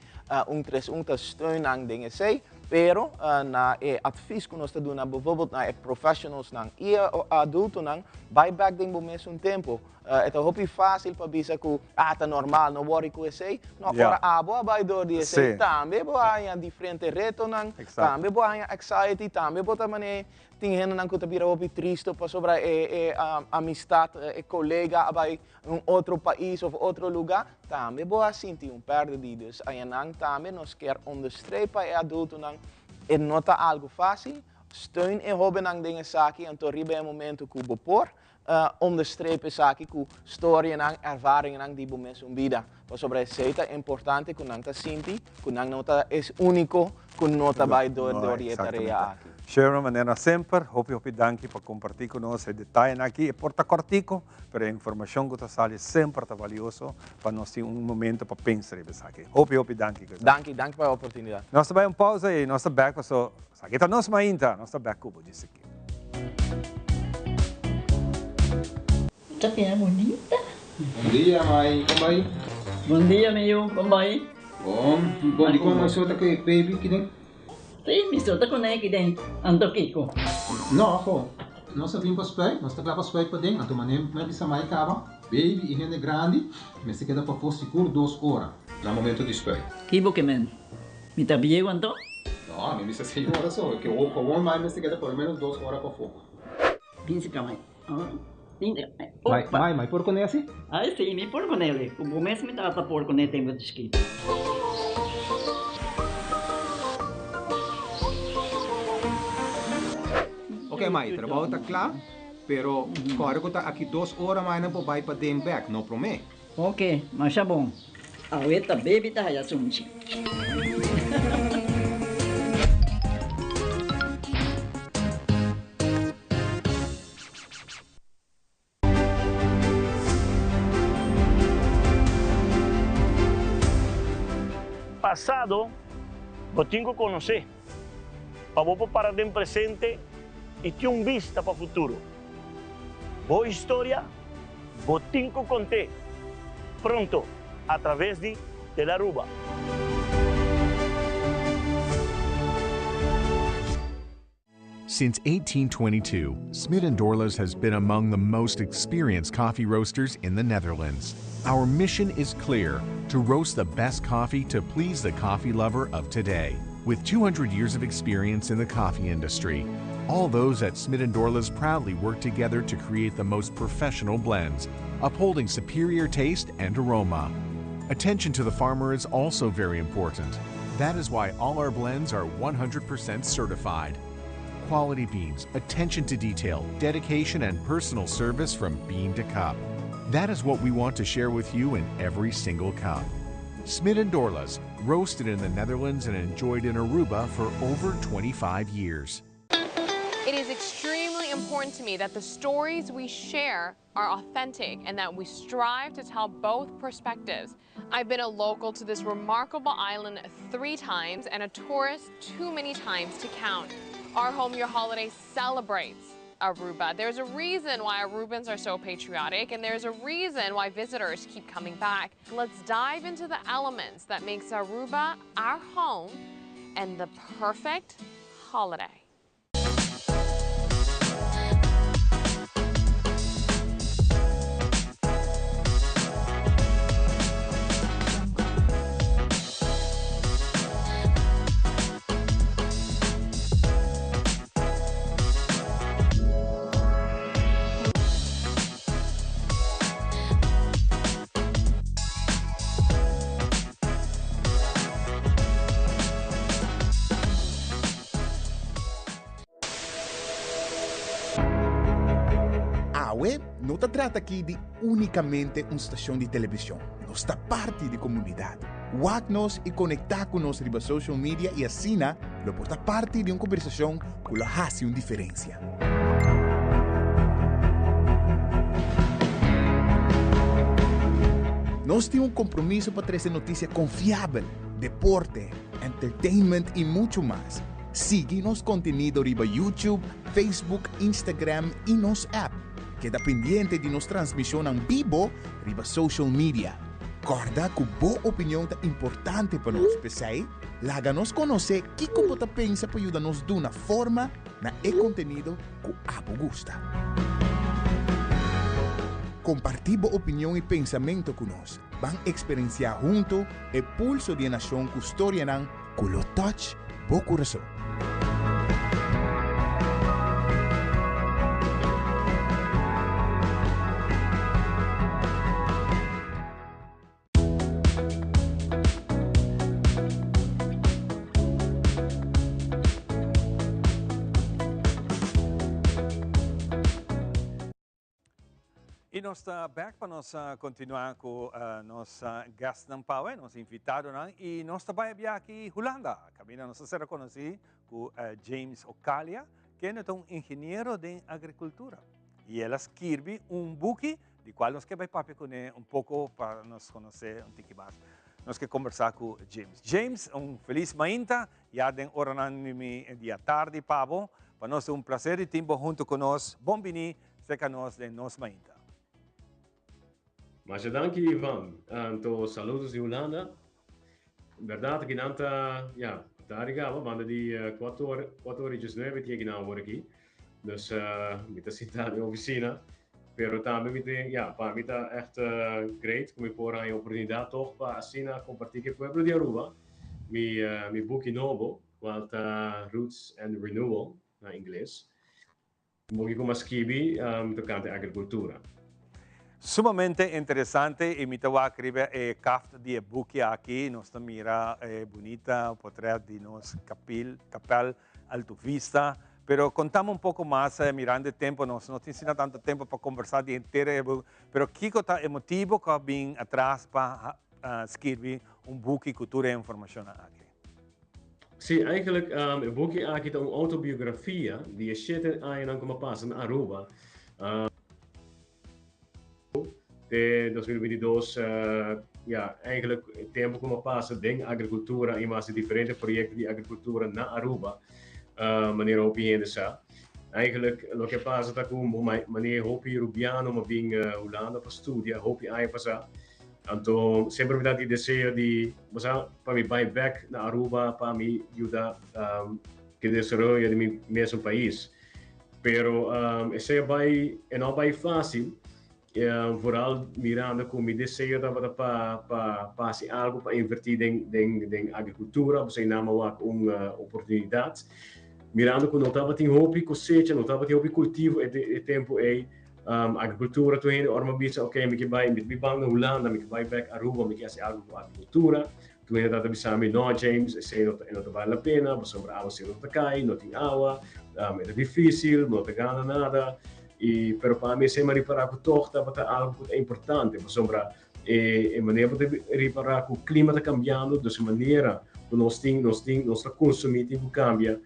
un tres un ta steun nan den esei, pero na e advies ku nos ta duna bijvoorbeeld na e professionalsnan i e adultonan, bai bèk den bo mesun tempu. E ta hopi fásil pa bisa ku ah ta normal, no wòri ku esei. No, ora abo a bai dor di esei tambe bo a haña diferente retonan, tambe bo a haña anxiety, tambe bo ta manera Tin hendenan ku ta bira hopi tristu pasobra e e amistat, e kolega a bai un otro pais òf otro lugá. Tambe bo a sinti un pèrdida di. Dus ayanan tambe nos kier onderstrepa e adultonan, e no ta algu fásil. Steun e hóbennan den esaki, anto riba e momento ku bo por, Onderstreep esaki ku storianan, ervaringanan di bo mesun bida. Pasobra esei ta importante ku nan ta sinti ku nan no ta es úniko ku no ta bai dor dor di e tarea aki. Sherman, manera semper, hopi hopi danki pa kompartí ku nos e detayenan aki. E por ta kòrtiku, pero e informashon ku ta sali semper ta valioso pa nos tin un momento pa pensa riba esaki. Hopi hopi danki ku esaki. Danki, danki pa e oportunidat. Nos ta bai un pausa i nos ta bèk paso esaki ta nos mainta. Nos ta bèk ku bo djis aki. Ta bira bunita. Bon dia mai, kon bai? Bon dia mi yu, kon bai? Bon, bon di kon mai so ta ku e baby kiden? Si, mi so ta ku ne kiden, anto kiko? No, afo. Nos a bin pa spuit, nos ta kla pa spuit paden, anto manera mi a bisa mai kaba, baby i hende grandi mester keda pafó sigur dos ora na momento di spuit. Ki bo ke men? Mi ta bieu anto? No, mi bisa señora so, ke gewoon mai mester keda por lo menos dos ora pafó. Bin si ka mai. Mai, mai, mai por kuné asi? Ai si, mi por kuné. Ku bo mes mi tata por kuné tempu di chikito. Ok mai, trabou ta kla, pero kòrda ku ta aki dos ora mai nan por bai paden bèk, no promé. Ok, masha bon. Awe ta baby ta haya sunchi. Pasado bo tin ku konosé pa bo por para den presente i tin un bista pa futuro. Bo historia bo tin ku kont'é pronto a traves di Telaruba. Since 1822, Smit & Dorlas has been among the most experienced coffee roasters in the Netherlands. Our mission is clear, to roast the best coffee to please the coffee lover of today. With 200 years of experience in the coffee industry, all those at Smit & Dorlas proudly work together to create the most professional blends, upholding superior taste and aroma. Attention to the farmer is also very important. That is why all our blends are 100% certified. Quality beans, attention to detail, dedication, and personal service from bean to cup. That is what we want to share with you in every single cup. Smit and Dorlas, roasted in the Netherlands and enjoyed in Aruba for over 25 years. It is extremely important to me that the stories we share are authentic and that we strive to tell both perspectives. I've been a local to this remarkable island three times and a tourist too many times to count. Our Home Your Holiday celebrates Aruba. There's a reason why Arubans are so patriotic and there's a reason why visitors keep coming back. Let's dive into the elements that makes Aruba our home and the perfect holiday. Awe no ta trata aki di únikamente un stashon di televishon. Nos ta parti di komunidat. Wak nos i konektá ku nos riba social media i asina lo por ta parti di un kombersashon ku lo hasi un diferensia. Nos tin un kompromiso pa trese notisia konfiabel, deporte, entertainment i muchu mas. Sigui nos kontenido riba YouTube, Facebook, Instagram i nos app. Keda pendiente di nos transmishonnan bibo riba social media. Kòrda ku bo opinion ta importante pa nos, p'esei laga nos konosé kiko bo ta pensa pa yuda nos duna forma na e kontenido ku abo gusta. Kompartí bo opinion i pensamentu ku nos. Ban eksperensiá huntu e pulso di e nashon ku storianan ku lo touch bo kurason. Y nos ta back pa nos continua cu nos guestnan pawe, nos invitadonan, y nos ta bay bia aki Hulanda. Caminda nos a ser reconoci cu James Ocalia, kende ta un ingeniero den agricultura. Y el a skirbi un buki di cual nos ke bay papia cune un poco pa nos conoce un tiki mas. Nos ke conversa cu James. James, un feliz mainta. Ya den oranan di mi dia tardi pa bo. Pa nos ta un placer di tin bo hunto cu nos. Bon bini cerca nos den Nos Mainta. Masha danki Ivan. Anto saludos di Hulanda. Berdad aki nan ta ya ta ariga banda di 4 or 4 or y 19 tin aki nan awor aki. Dus mi ta sinta den oficina. Pero tambe mi tin, ya, pa mi ta echt great cu mi por haña oportunidad toch pa asina comparti cu e pueblo di Aruba mi mi buki nobo, cual ta Roots and Renewal na ingles. Un buki cu mi a skibi tocante agricultura. Sumamente interesante y mi ta wak riba e kaft di e buki aki, nos ta mira e bunita potret di nos kapil, kapel Alto Vista. Pero contame un poco mas, mirando e tempo, nos no tin asina tanto tempo pa conversa di henter e buki, pero kico ta e motibo cu a bin atras pa skirbi un buki cu tur e informacionnan aki? Sí, eigenlijk e buki aki ta un autobiografia di e shete añanan cu mi a pasa na Aruba. Te 2022, ya, eigenlijk e tempo cu mi a pasa den agricultura y mas di diferente proyecto di agricultura na Aruba, manera hopi hende sa. Eigenlijk loke a pasa ta cu manera hopi Rubiano mi a bin Hulanda pa studia hopi aña pasa. Anto semper mi ta tin deseo di, bo sa, pa mi bai bek na Aruba pa mi yuda cu e desaroyo di mi mesun pais. Pero esei a bai, e no a bai fácil, vooral mirando cu mi deseo tabata pa pa pa haci algo pa inverti den den den agricultura, pasobra nan a wak un oportunidad. Mirando cu no tabatin hopi cosecha, no tabatin hopi cultivo e e tempo ei, agricultura tur hende ora mi a bisa ok mi ke bai, mi ta biba na Hulanda, mi ke bai bek Aruba, mi ke haci algo cu agricultura. Tur hende ta bisa mi, no James, esei no ta, e no ta bale la pena, pasobra awa sero no ta kai, no tin awa, e ta dificil, no ta gana nada. I, pero pa mi esei mi a ripara ku tog tabata algu ku ta importante, pasobra e, e manera bo ta ripara ku klima ta kambiando, dus e manera ku nos tin, nos tin, nos ta konsumí tin ku kambia.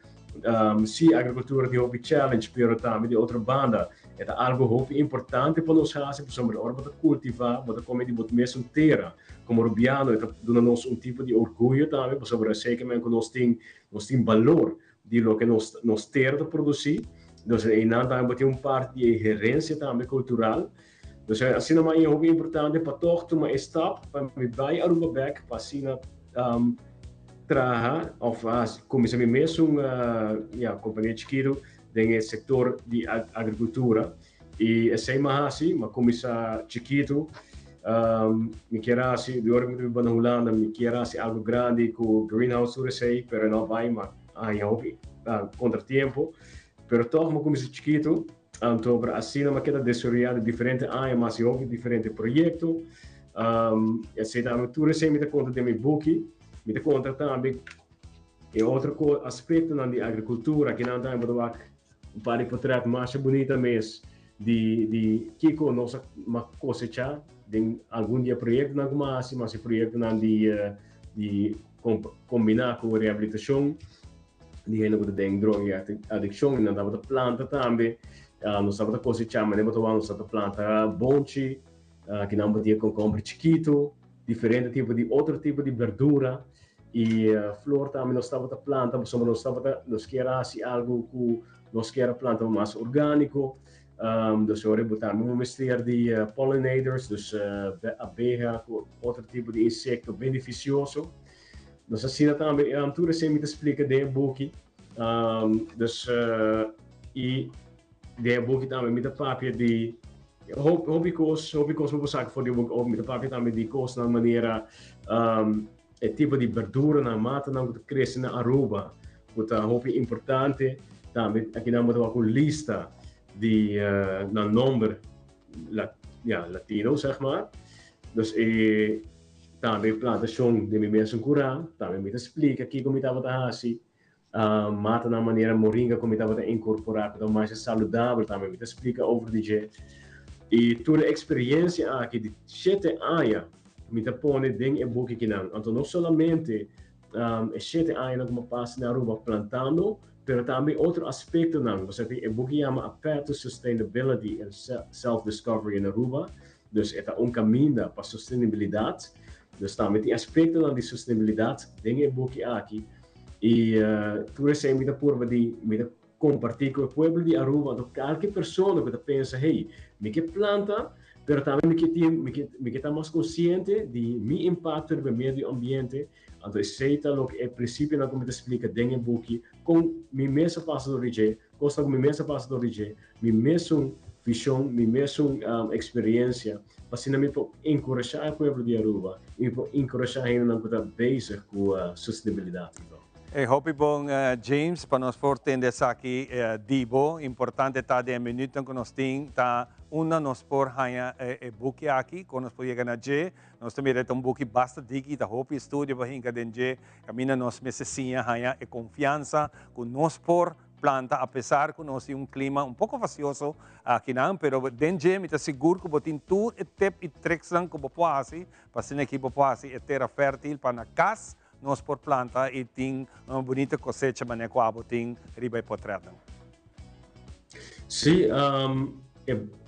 Sí, agrikultura tin hopi challenge, pero tambe di otro banda e ta algu hopi importante pa nos hasi, pasobra ora bo ta kultivá, bo ta kome di bo mesun tera. Komo Rubiano e ta duna nos un tipo di orguyo tambe pasobra esei ke men ku nos tin nos tin balor di loke nos nos tera ta produsí. Entonces einan tambe bo tin un parti di e herensia tambe kultural. Entonces asina mas e hopi importante pa tòg tuma e stap pa mi bai Aruba bèk pa asina traha òf kuminsá mi mesun ya kompania chikitu den e sektor di agrikultura. I esei mi a hasi, mi a kuminsá chikitu. Mi kier hasi, di ora ku mi ta biba na Hulanda, mi kier hasi algu grandi ku greenhouse tur esei, pero e no a bai, mi a haña hopi kontratiempo. Pero tòg mi a kuminsá chikitu, anto pero asina mi a keda desaroyá den diferente aña, mi a hasi hopi diferente proyekto. Esei tambe, tur esei mi ta konta den mi buki. Mi ta konta tambe e otro aspektonan di agrikultura, kinan tambe bo ta wak Un par di potret masha bunita mes di di kiko nos a kosechá den algun di e proyektonan ku mi a hasi, mas e proyektonan di di kombiná ku rehabilitashon di hende ku ta den droga i adikshon i nan tabata planta tambe. Nos tabata kosechá manera bo ta wak nos tabata planta bonchi, kinan bo tin e konkomber chikitu. Diferente tipo di otro tipo di berdura y flor tambe nos tabata planta pasobra nos tabata nos kier a haci algo cu nos kier a planta mas organico. Dus ora bo tambe bo mester di pollinators, dus abeha cu otro tipo di insecto beneficioso. Nos asina tambe tur esey mi ta splica den e buki. Dus y den e buki tambe mi ta papia di Hopi kos, hopi kos bo por saka for di boek op. Mi ta papia tambe di kosnan manera e tipo di berduranan, matanan ku ta krese na Aruba, ku ta hopi importante. Tambe akinan bo ta wak un lista di nan nomber ya latino zeg maar. Dus e tambe plantashon den mi mesun kurá, tambe mi ta splika kiko mi tabata hasi. Matanan manera moringa ku mi tabata inkorporá ku ta masha saludabel tambe mi ta splika over di dje. I tur e eksperensia aki di shete aña mi ta pone den e buki kinan. Anto no solamente e shete añanan ku mi a pasa na Aruba plantando, pero tambe otro aspektonan. Pasobra e buki yama A Path to Sustainability and Self-Discovery in Aruba. Dus e ta un kaminda pa sostenibilidat. Dus tambe tin aspektonan di sostenibilidat den e buki aki. I tur esei mi ta purba di mi ta kompartí ku e pueblo di Aruba. Anto kalke persona ku ta pensa, hey, mi ke planta, pero tambe mi ke tin mi ke mi ke ta mas konsiente di mi impakto riba e medio ambiente. Anto esei ta loke e prinsipionan ku mi ta splika den e buki, kon mi mes a pasa dor di dje, kosnan ku mi mes a pasa dor di dje, mi mesun vishon, mi mesun eksperiensia, pa asina mi por enkurashá e pueblo di Aruba i mi por enkurashá hendenan ku ta bezig ku sostenibilidat anto. E hopi bon James pa nos por tende esaki di bo. Importante ta den e minütnan ku nos tin ta unda nos por haña e buki aki, kon nos por yega na dje. Nos ta mira e ta un buki basta diki, ta hopi estudio pa hinka den dje, kaminda nos mester siña haña e konfiansa ku nos por planta apesar ku nos tin un klima un poko fasioso akinan, pero den dje mi ta sigur ku bo tin tur e tip i triksnan ku bo por hasi pa asina aki bo por hasi e tera fèrtil pa na kas nos por planta i tin un bunita kosecha manera ku abo tin riba e potrètnan. Sí,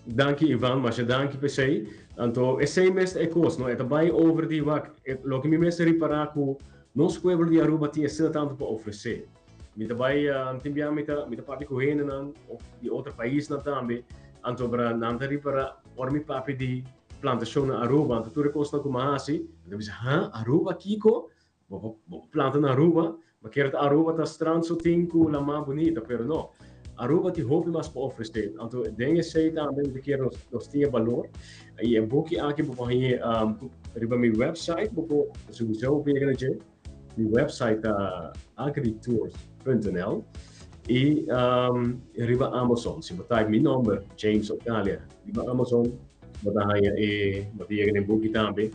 danki Ivan, masha danki pa esei. Anto esei mes ta e kos, no? E ta bai over di wak, loke mi mester ripará ku nos pueblo di Aruba tin asina tantu pa ofresé. Mi ta bai tin bia mi ta mi ta papia ku hendenan of di otro paisnan tambe, anto bra nan ta ripará ora mi papia di plantashon na Aruba, anto tur e kosnan ku mi a hasi, nan ta bisa, ha, Aruba kiko? Bo por bo por planta na Aruba? Bo kere ta Aruba ta strand so tin ku lamá bunita, pero no. Aruba tin hopi mas pa ofresé. Anto den esei tambe mi ta kere nos nos tin e balor. I e buki aki bo por hañ'é riba mi website, bo por souiso bo por yega na dje. Mi website ta agritours.nl y um, riba Amazon. Si bo type mi nomber, James Ocalia, riba Amazon, bo ta haña e, bo ta yega den buki tambe.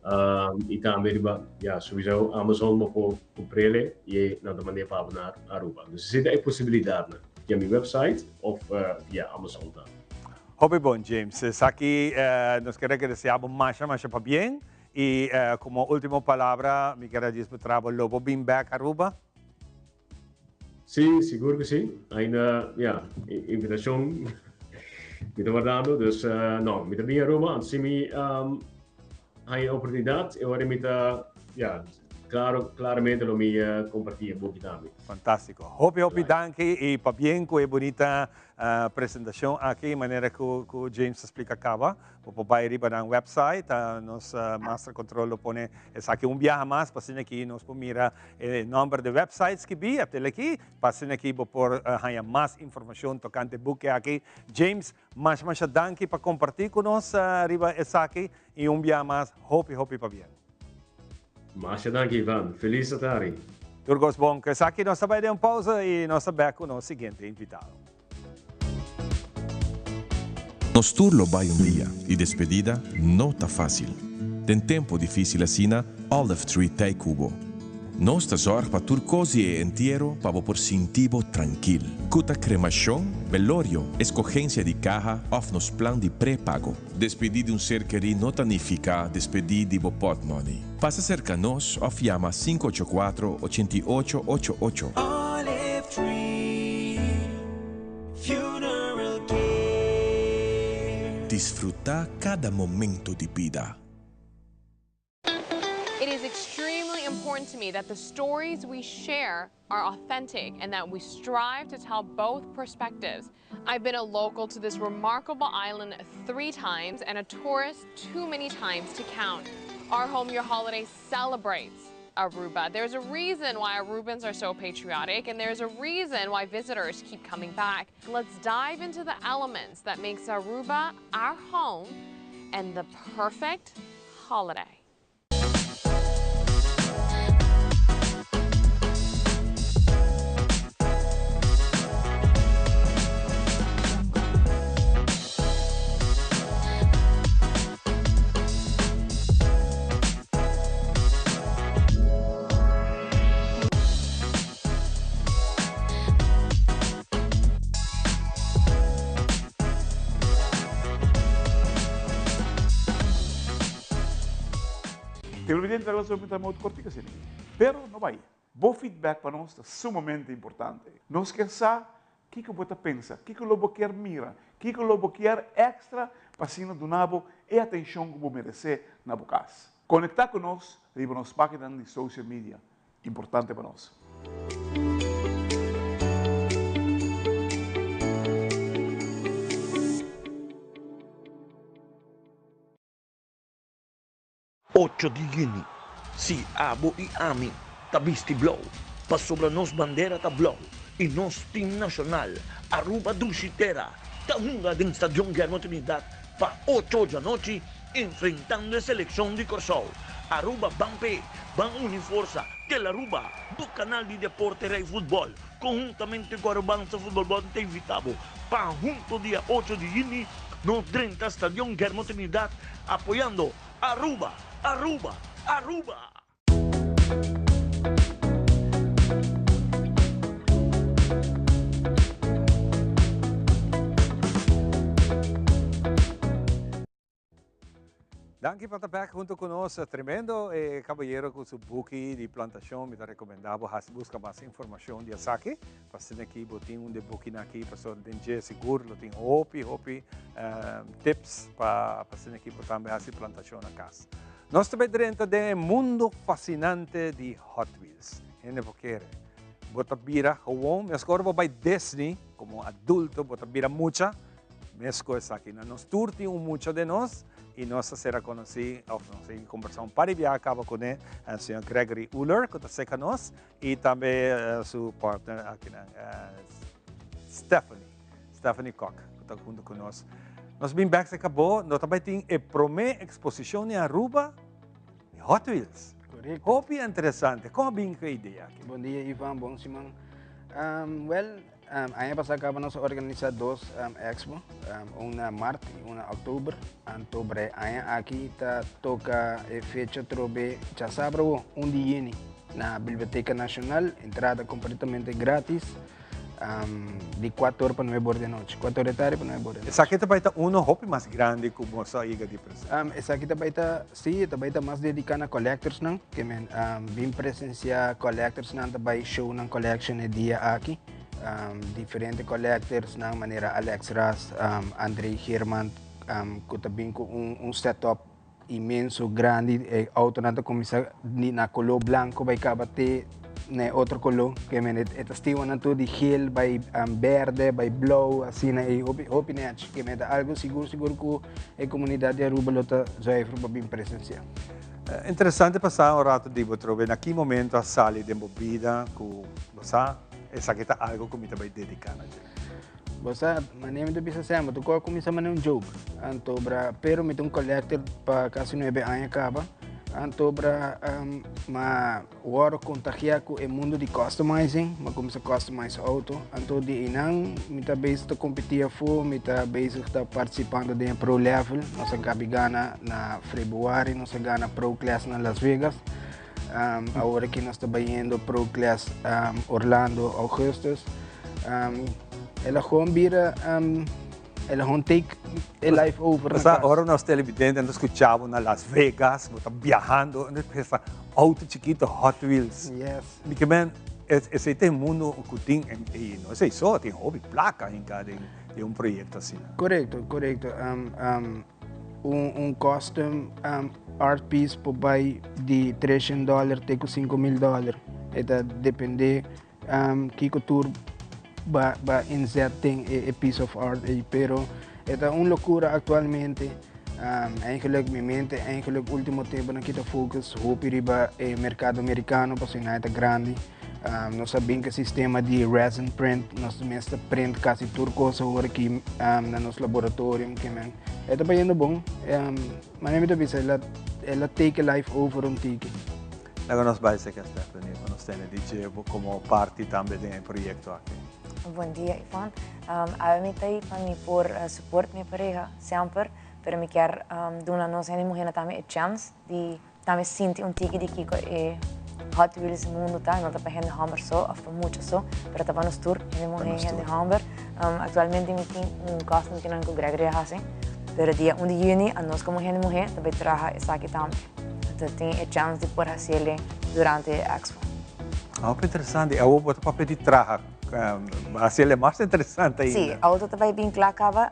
Um, y tambe riba, ja, sowieso Amazon bo por comprele y nan ta mand'é pa bo na Aruba. Dus esei ta e posibilidadnan, via mi website of uh, via Amazon tambe. Hopi bon, James. Esaki eh, nos ke regresá bo masha masha pabien. Y como ultimo palabra mi kier a djis bo trabo lo bo bin bek Aruba? Sí, sigur cu sí. Ainda, ya, invitacion mi ta wardando. Dus, no, mi ta bin Aruba. Anto si mi haña e oportunidad, e ora mi ta, ya, claro, claramente lo mi comparti e buki tambe. Fantastico. Hopi, hopi danki y pabien cu e bunita presentacion aki, manera cu James a splica caba. Bo por bai riba nan website, nos master control lo pone esaki un biaha mas pa asina ki nos por mira e nomber di website skibí atel aki, pa asina ki bo por haña mas informacion tocante e buki aki. James, masha masha danki pa comparti cu nos riba esaki y un biaha mas hopi hopi pabien. Masha danki Ivan, feliz atari. Tur cos bon, cu esaki nos ta bai den un pausa y nos ta bek cu nos siguiente invitado. Nos tur lo bai un dia y despedida no ta facil. Den tempo dificil asina, Olive Tree t'ey cu bo. Nos ta zorg pa tur cos di e entiero pa bo por sinti bo trankil. Cu ta cremacion, belorio, escogencia di caha of nos plan di prepago. Despedi di un ser kerí no ta nifica despedi di bo potmoney. Pasa cerca nos of yama 584 88 88. Olive Tree Funeral Care. Disfruta cada momento di bida. It is extremely important to me that the stories we share are authentic and that we strive to tell both perspectives. I've been a local to this remarkable island three times and a tourist too many times to count. Our Home Your Holiday celebrates Aruba. There's a reason why Arubans are so patriotic and there's a reason why visitors keep coming back. Let's dive into the elements that makes Aruba our home and the perfect holiday. Televidente nos ta mira un cortico asina. Pero no bay. Bo feedback pa nos ta sumamente importante. Nos kier sa kico bo ta pensa, kico lo bo kier mira, kico lo bo kier extra pa asina duna bo e atencion cu bo merece na bo cas. Conecta cu nos riba nos paginanan di social media. Importante pa nos. Ocho di yüni. Si abo i ami ta bisti blou, pasobra nos bandera ta blou i nos team nacional Aruba Dushi Tera ta hunga den Stadion Guillermo Trinidad pa ocho djanochi enfrentando e seleccion di Corsou. Aruba ban p'e, ban uni forsa, Telaruba, bo canal di deporte Rey Futbol, conhuntamente cu Arubanza Futbol Bond ta invita bo pa hunto dia ocho di juni nos drenta Stadion Guillermo Trinidad apoyando Aruba, Aruba, Aruba! Danki pa ta bek hunto cu nos. Tremendo e caballero cu su buki di plantacion. Mi ta recomenda bo haci busca mas informacion di esaki. Pa asina aki bo tin un de bukinan aki pasobra den dje sigur lo tin hopi hopi tips pa asina aki bo tambe haci plantacion na cas. Nos ta bay drenta den e mundo fascinante di Hot Wheels. Hende por kere. Bo ta bira gewoon, meskor ora bo bay Disney como adulto bo ta bira mucha, meskor esaki. Na nos tur tin un mucha den nos y nos a sera conoci of nos a combersa un par di biaha caba cune, señor Gregory Uller cu ta seca nos y tambe su partner akinan Stephanie, Stephanie Kock cu ta hunto cu nos. Nos bin bek seca bo, no ta bay tin e prome exposicion di Aruba di Hot Wheels. Correcto. Hopi interesante. Con a bin cu e idea aki? Bon dia Ivan, bon siman. Wel, aña pasa caba nos a organisa dos expo, un na mart y un na october. Anto bre aña aki ta toca e fecha trobe djasabra awo, un di juni, na Biblioteca Nacional, entrada completamente gratis. Di cuatro or pa nuebe or di anochi. Cuatro or di tardi pa nuebe or di anochi. Esaki ta bai ta uno hopi mas grandi cu boso a yega di presenta. Esaki ta bai ta, si, e ta bai ta mas dedica na collectorsnan. Ke men bin presencia collectorsnan ta bai show nan collection e dia aki. Diferente collectorsnan manera Alex Ras, André Geerman cu ta bin cu un setup Inmenso grandi e autonan ta cuminsa di na color blanco bay caba te na e otro color ke men e ta stiwanan tur di geel bay berde bay blauw asina ey hopi hopi nech ke men ta algo sigur sigur cu e comunidad di Aruba lo ta zuiver pa bin presencia. Interesante pasa un rato di bo trobe na ki momento a sali den bo bida cu bo sa esaki ta algo cu mi ta bay dedica na dje. Bo sa, manera mi ta bisa semper, tur kos a kuminsá manera un joke. Anto bra, pero mi ta un collector pa kasi nuebe aña kaba. Anto bra, m'a wòrdu kontagiá ku e mundu di customizing, m'a kuminsá customize outo. Anto di einan mi ta bezig ta kompetí afó, mi ta bezig ta partisipando den e pro level. Nos a gabi gana na februari, nos a gana pro class na Las Vegas. Awor aki nos ta bayendo pro class Orlando, augustus. El a gewoon bira, el a gewoon take e life over na Sa, cas. ora nos televidente ta scucha bo na Las Vegas, bo ta biahando, en pensa, auto chikito, Hot Wheels. Yes. Mi ke men, esey ta e mundo cu tin, y no esey so, tin hopi placa hinca den un proyecto asina. Correcto, correcto. Un custom art piece por bay di treshen dollar te cu 5000 dollar. E ta depende Kiko tur ba ba inzet den e piece of art ei pero e ta un locura actualmente. Eigenlijk mi mente eigenlijk ultimo temponan kita focus hopi riba e mercado mericano pasobra nan e ta grandi. Nos a bin ku e sistema di resin print, nos mes ta print kasi tur kos awor aki na nos laboratorio kimen. E ta bayendo bon. Manera mi ta bisa el a take life over un tiki. Laga nos bai seca Stephanie pa nos tene di dje como parti tambe den e proyecto aki. Bon dia Ivon. Awe mi ta ei pa mi por support mi pareha semper, pero mi kier duna nos hende muhernan tambe e chance di tambe sinti un tiki di kiko e Hot Wheels mundo ta. No ta pa hende homber so of pa mucha so, pero ta pa nos tur, hende muher y hende homber. Actualmente mi tin un custom kinan cu Gregory a haci, pero dia un di juni anos como hende muher ta bay traha esaki tambe. Ta tin e chance di por haciele durante e expo. Hopi interesante. Awor bo ta papia di traha. Haciele mas interesante ainda. Sí, awor ta bay bin cla caba.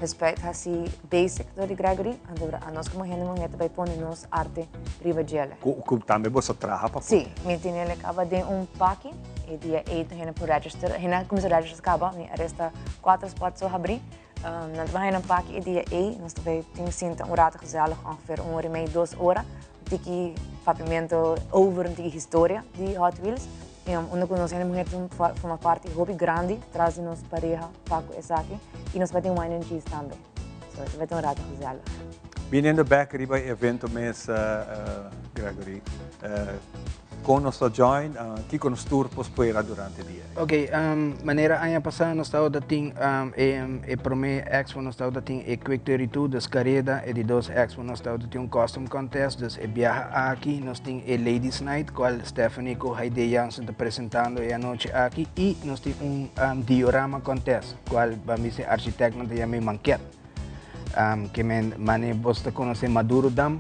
Gespuit haci basic door di Gregory. Anto anos como hende muher ta bay pone nos arte riba djele. Cu tambe bo sa traha pa pone? Sí, mi tinele caba den un paki. E dia ey hende por register. Hende a cuminsa register caba. Mi a resta cuatro spots so habri. Nan ta bay haña nan paki e dia ey. Nos ta bay tin sinta un rato gezellig ongeveer un ora y mei, dos ora. tiki papiamento over un tiki historia di Hot Wheels. Unda ku nos hende muher ta forma parti hopi grandi tras di nos pareha pa ku esaki. I nos bai tin wine and cheese tambe. So e bai ta un rato gezellig. Biniendo bek riba e evento mes, Gregory, kon nos ta join? Kiko nos tur por spera durante dia? Ok, manera aña pasá nos tabata tin e promé expo nos tabata tin e Quick 32, dus kareda, e di dos expo nos tabata tin un costume contest, dus e biaha aki nos tin e Ladies Night kual Stephanie ku Haidee Jansen ta presentando e anochi aki i nos tin un diorama contest kual ban bisa e architectnan ta yama e manket. Ke men mane bos ta konosé Maduro Dam.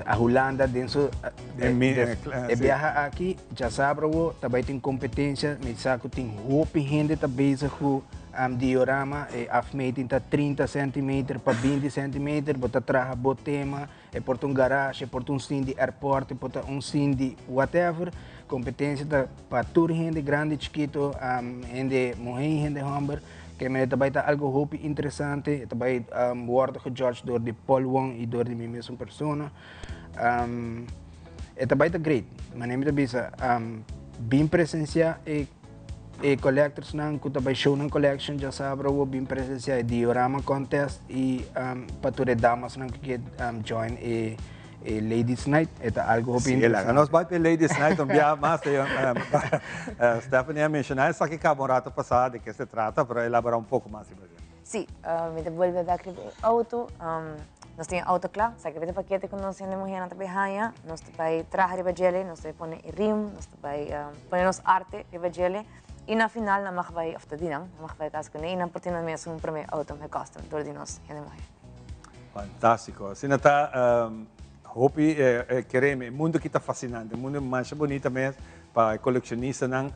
A Hulanda den su e biaha aki djasabra awo ta bai tin kompetensia mi sa ku tin hopi hende ta bezig ku diorama e afmeting ta 30 centimeter pa 20 centimeter bo ta traha bo tema e por ta un garage e por ta un scene di airport e por ta un scene di whatever kompetensia ta pa tur hende grandi chikito hende muhé i hende hòmber. Ke manera ta bai ta algo hopi interesante, e ta bai wordo gejudged door di Paul Wong y door di mi mesun persona. E ta bai ta great, manera mi ta bisa, bin presencia e e collectors nan cu ta bai show nan collection djasabra awo, bin presencia e diorama contest y pa tur e damas nan cu ke join e E Ladies Night e ta algo hopi Sí, interesante. Nos bai p'e Ladies Night un biaha mas. Stephanie a menciona esaki caba un rato pasa de ke se trata, pero elabora un poco mas riba dje. Sí, mi ta bolbe bek riba e auto. Nos tin e auto kla, sa ke e pakete ku nos hende muhénan ta bai haña, nos ta bai traha riba djele, nos ta bai pone e rim, nos ta bai pone nos arte riba djele i na final nan mag bai, òf ta di nan, nan mag bai kas kuné i nan por tin nan mes un promé auto mehé custom dor di nos hende muhé. Fantástico. Asina ta hopi kereme. E mundo aki ta fascinante. E mundo masha bonita mes pa e coleccionistanan.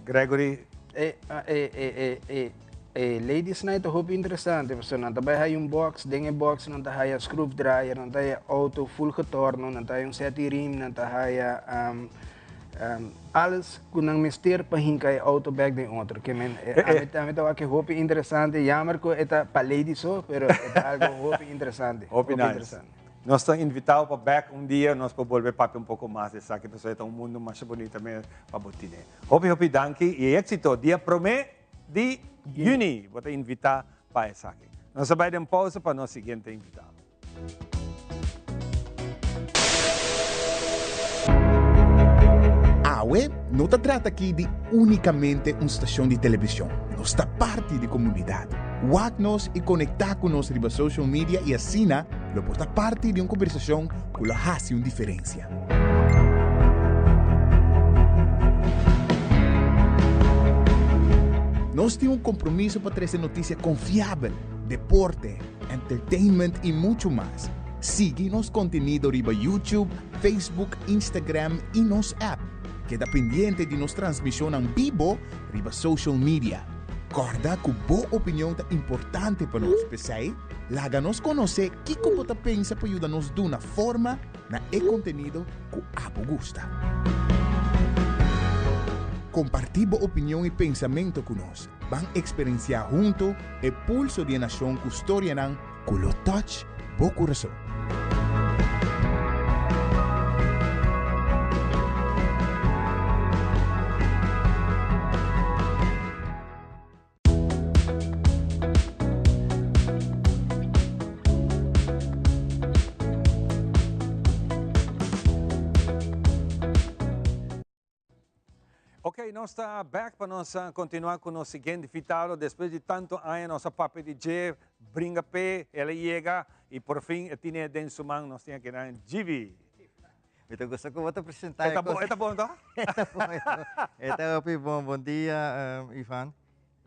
Gregory. E e e Ladies Night ta hopi interesante pasobra nan ta bai haya un box, den e box nan ta haya schroefdraaier, nan ta haya auto full getorno, nan ta haya un set di riem, nan ta haya Alles ku nan mester pa hinka e auto bek den otro. Ke men, ami ta, ami ta wak hopi interesante. Jammer ku e ta pa lady so, pero e ta algo hopi interesante. Hopi nice. Nos ta invitao pa bek un dia, nos por bolbe papia un poko mas di esaki, pasobra e ta un mundo masha bonita mes pa bo tine. Hopi hopi danki i éxito dia prome di juni. Bo ta invita pa esaki. Nos ta bai den pausa pa nos siguiente invitado. Awe no ta trata aki di únikamente un stashon di televishon, nos ta parti di komunidat. Wak nos i konektá ku nos riba social media i asina lo por ta parti di un kombersashon ku lo hasi un diferensia. Nos tin un kompromiso pa trese notisia konfiabel, deporte, entertainment y mucho mas. Sigui nos contenido riba YouTube, Facebook, Instagram y nos app. Keda pendiente di nos transmisionnan bibo riba social media. Corda cu bo opinion ta importante pa nos, p'esey laga nos conoce kico bo ta pensa pa yuda nos duna forma na e contenido cu abo gusta. Comparti bo opinion y pensamento cu nos. Ban experiencia hunto e pulso di e nashon ku storianan ku lo touch bo kurason. Ok, nos ta back pa nos continua cu nos siguiente invitado. Despues di tanto aña nos a papia di dje, bringa p'e, el a yega y por fin e tine den su man. Nos tin aki nan Givi. Mi ta gusta cu bo ta presenta E ta bon, e ta bon toch? E ta bon, e ta bon. E ta hopi bon. Bon dia, Ivan.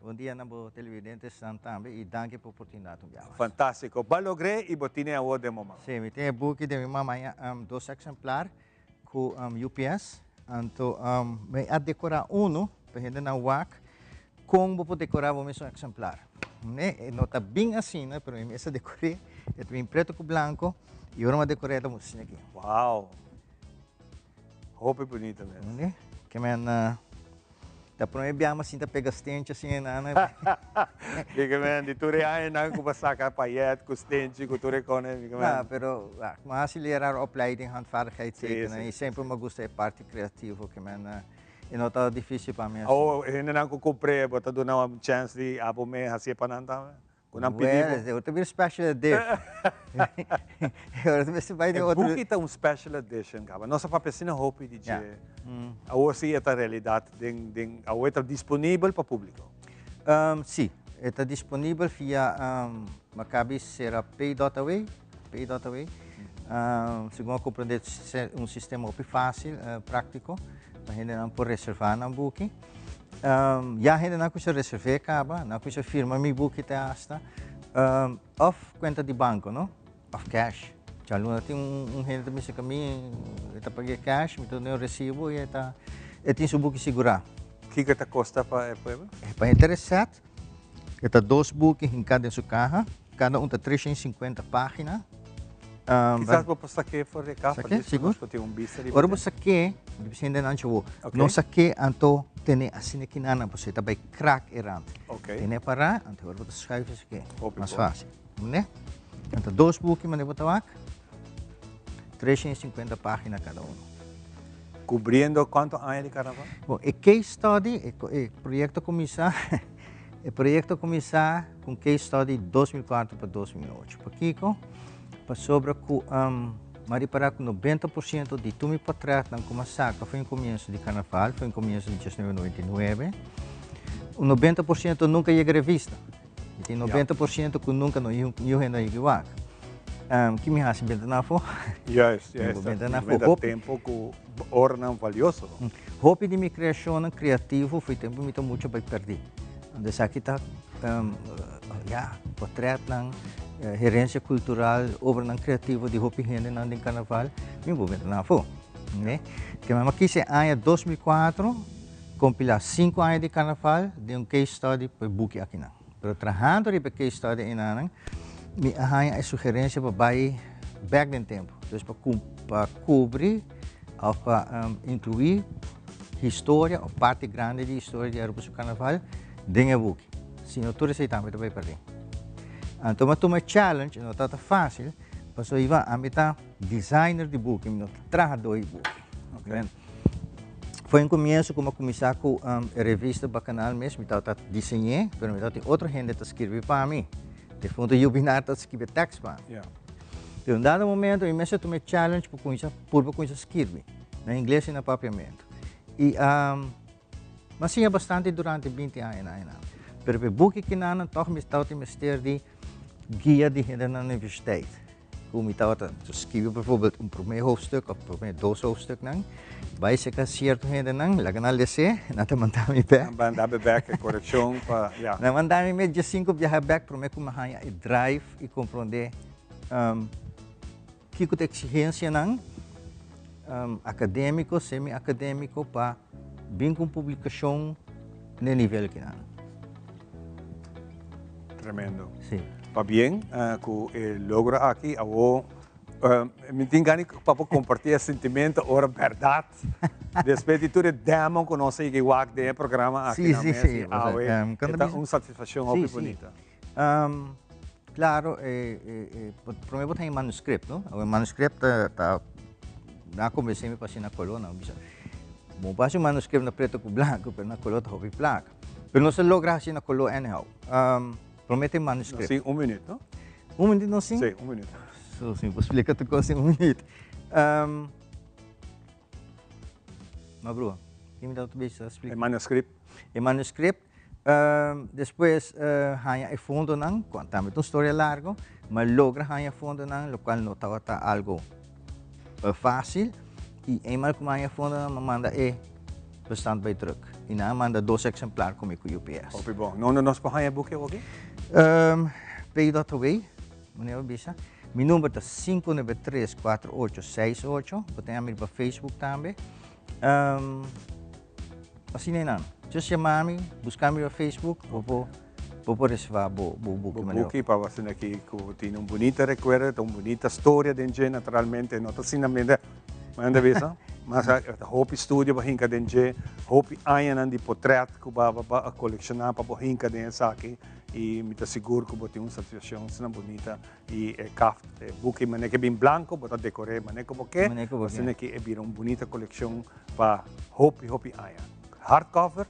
Bon dia na bo televidentesnan tambe y danki pa oportunidad un bia mas. Fantastico. Bo a logr'é y bo tine awor den bo man. Si, mi tin e buki den mi man, maña dos exemplar. Ku UPS, anto mi a dekorá unu pa hendenan wak kon bo por dekorá bo mesun eksemplar. Ne, e no ta bin asina, pero mi mes a dekor'é, e ta bin pretu ku blanko i ora mi a dekor'é e ta mucha asina aki. Wow! Hopi bunita mes. Ne, ke men. Ta prome biaha mi a sinta pega stenchi asina e nana. Bika men, di tur e añanan ku bo a saka payet ku stenchi ku tur e kone, bika men. No, pero mi a hasi leraar opleiding handvaardigheid tekenen i semper mi a gusta e parti kreativo ke men e no tabata difisil pa mi hasi. Awor hendenan ku kumpr'é bo ta duna un chèns di abo me hasié pa nan tambe? Ku nan pidi bo. Bueno, ta bira special edition. Ora ta mester bai den otro. E buki ta un special edition kaba. Nos a papia asina hopi di dje. Awor si e ta realidad den den awor e ta disponibel pa publico. Si, e ta disponibel via Maccabi sera pay dot away, pay dot away. Segun a comprende un sistema hopi facil, practico, pa hendenan por reserva nan buki. Ya hendenan ku sa reservé kaba, nan ku sa firma mi buki te hasta. Of kuenta di banko, no? Of cash. Djaluna tin un hende ta bisa ku mi e ta pag'é cash, mi ta dun'é un resibo i e ta e tin su buki sigurá. Kiko ta kosta pa e pueblo? Pa henter e sèt, e ta dos buki hinká den su kaha, kada un ta 350 página. Kisas bo por sak'é for di e kaha, Sak'é, sigur. nos por tin un bista riba Ora bo sak'é, di bisa hende nan chowó, no sak'é anto tene asina kinanan pasobra e ta bai krak e rand. Tene pará, anto ora bo ta schuif e sak'é. Mas fásil. Ne? Anto dos buki manera bo ta wak, 350 página kada uno. Kubriendo kuantu aña di karnaval? Bon, e case study, e proyekto a kuminsá, e proyekto a kuminsá ku un case study 2004 pa 2008. Pakiko? Pasobra ku mi a ripará ku 90% di tur mi portretnan ku mi a saka for e komienso di karnaval, for e komienso di 1999, un 90% nunka yega revista. Mi tin 90% ku nunka no yu hende a yega wak. Ki mi hasi? Benta nan afó? Juist, juist. Benta nan afó. Benta tempo ku oranan valioso. Hopi di mi kreashonnan kreativo for e tempu mi ta mucha bai pèrdí. Anto esaki ta, ya, portretnan, herensia kultural, obranan kreativo di hopi hendenan den karnaval, mi bo benta nan afó. Ne? Ke mi a kis e aña 2004 kompilá sinku aña di karnaval den un case study pa e buki akinan. Pero trahando riba e case study einanan, mi a haña e sugerensia pa bai bèk den tempu. Dus pa pa kubri òf pa inkluí historia òf parti grandi di historia di Aruba su karnaval den e buki. Si no tur esei tambe ta bai pèrdí. Anto mi a tuma e challenge, e no tabata fásil, pasobra Ivan, ami ta designer di buki, mi no ta trahadó di buki. Foi un comienzo cu mi a cuminsa cu e revista Bacchanal mes, mi tabata diseñ'é, pero mi tabatin otro hende ta skirbi pa mi. Difunto Jubinar ta skirbi e tekst pa mi. Pero un dado momento mi mester tuma e challenge pa cuminsa, purba cuminsa skirbi, na ingles y na papiamento. Y mi a siña bastante durante binti aña na añanan. Pero pa e buki kinanan tog mi tabatin mester di guia di hende na universiteit. Ku mi tabata skibi bijvoorbeeld un promé hoofdstuk of promé dos hoofdstuknan, bai seka sierto hendenan, laga nan les'é, nan ta manda mi bèk. Nan manda bo bèk e korekshon pa, ya. Nan manda mi mes diesinku biaha bèk promé ku mi haña e drive i komprondé kiko ta eksigensianan akadémiko, semi-akadémiko pa bin ku un publikashon n'e nivel kinan. Tremendo. Sí. Pabien cu e logro aki. Awo mi tin gana pa por comparti e sentimento ora berdad. Despues di tur e demo cu nos a yega wak den e programa aki na mes y awe e ta un satisfaccion hopi bunita. Claro, prome bo ta haña manuscript, no? Awe manuscript ta nan a convence mi pa haci na color, nan a bisa bo por haci un manuscript na preto cu blanco pero na color ta hopi placa. Pero nos a logra haci na color anyhow. Prome tin manuscript. Nos tin un minuut, no? Un minuut nos tin? Sí, un minuut. So, si mi por splica tur cos den un minuut. Ma broer, ki mi tabata bisa splica? E manuscript. E manuscript. Despues haña e fondonan, cu tambe ta un storia largo, ma logra haña fondonan, locual no tabata algo facil. Y eenmaal cu mi haña fondonan, mi a manda e bestand bay druk. Y nan a manda dos exemplar cu mi cu UPS. Hopi bon. Nonde nos por haña e buki awoki? Pay.away, manera bo bisa. Mi number ta 5934868. Bo ta haña mi riba Facebook tambe. Asina einan. Just yama mi, buska mi riba Facebook, bo por bo por reserva bo bo buki Bo manera. buki pa asina aki ku tin un bunita rekuerdo, ta un bunita storia den dje naturalmente, no ta asina mende, mende bisa. Mas ta hopi studio bo hinka den dje, hopi añanan di potret ku bo a kolekshoná pa bo hinka den esaki i mi ta sigur ku bo tin un satisfakshon asina bunita i e kaft, e buki manera ke bin blanko bo ta dekor'é manera ku bo ke, asina ki e bira un bunita kolekshon pa hopi hopi aña. Hardcover,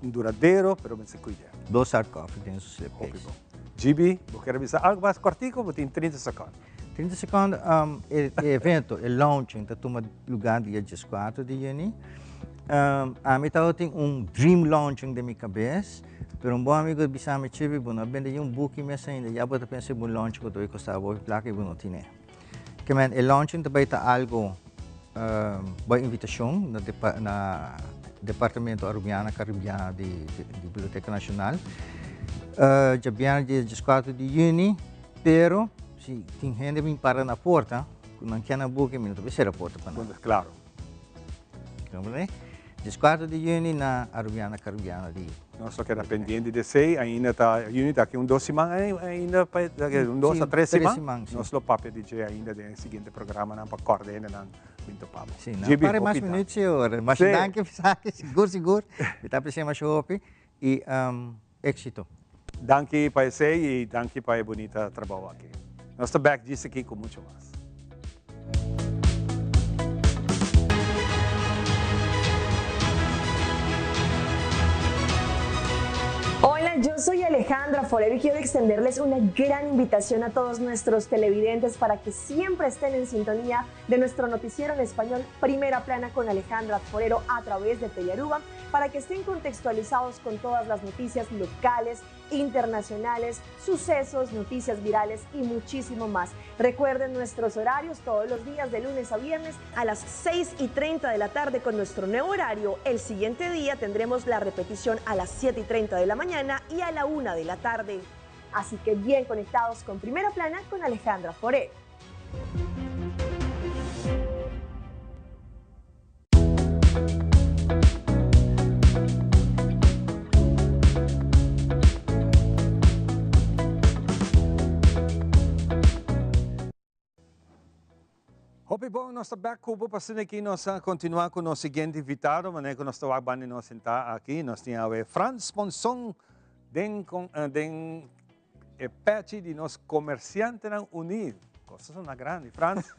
un duradero pero mester kuid'é. Dos hardcover den su slipcase. Hopi bon. GB, bo kier a bisa algu mas kòrtiku? Bo tin trinta sekònde. 30 secondo, um, e, e evento, e launching, ta tuma lugar dia 14 di juni. Um, a mi tawata tin un dream launching den mi cabes, pero un bon amigo bisa mi, Chibi, bo no a bende un buki mes ainda, ya bo ta pensa bo launching cu ta costa bo placa y bo no tine. Ke men, e launching ta bay ta algo, um, bo invitacion na, depa, na Departamento Arubiana Caribiana di, di, di Biblioteca Nacional. Uh, djabièrnè dia 14 di juni, pero Si tin hende bin para na porta, ku nan ke nan buki, mi no ta bin sera porta pa nan. Klaro. Comprende? Dieskuater di yüni na Arubiana Caribiana di. Nos lo keda pendiente di esei, ainda ta yüni ta aki un dos siman ainda pa un dos a tres siman. Nos lo papia di dje ainda den e siguiente programanan pa kòrda hendenan bin topa bo. Si, nan pare mas minuut si ora. Masha danki Pisaki, sigur sigur. Mi ta apresia masha hopi i Éxito. Danki pa esey y danki pa e bunita trabou aki. Nos ta back djis aki cu mucho mas. Hola, yo soy Alejandra Forero y quiero extenderles una gran invitación a todos nuestros televidentes para que siempre estén en sintonía de nuestro noticiero en español Primera Plana con Alejandra Forero a través de Telearuba para que estén contextualizados con todas las noticias locales, internacionales, sucesos, noticias virales y muchísimo más. Recuerden nuestros horarios todos los días de lunes a viernes a las 6 y 30 de la tarde con nuestro nuevo horario. El siguiente día tendremos la repetición a las 7 y 30 de la mañana y a la 1 de la tarde. Así que bien conectados con Primera Plana con Alejandra Foré. Hopi bon, nos ta bek ku bo pa asina aki nos a kontinuá ku nos siguiente invitado, manera ku nos ta wak banda di nos sentá aki, nos tin awe Frans Ponson den den E pechi di nos comerciantenan uni. Cos ta sona grandi. Frans,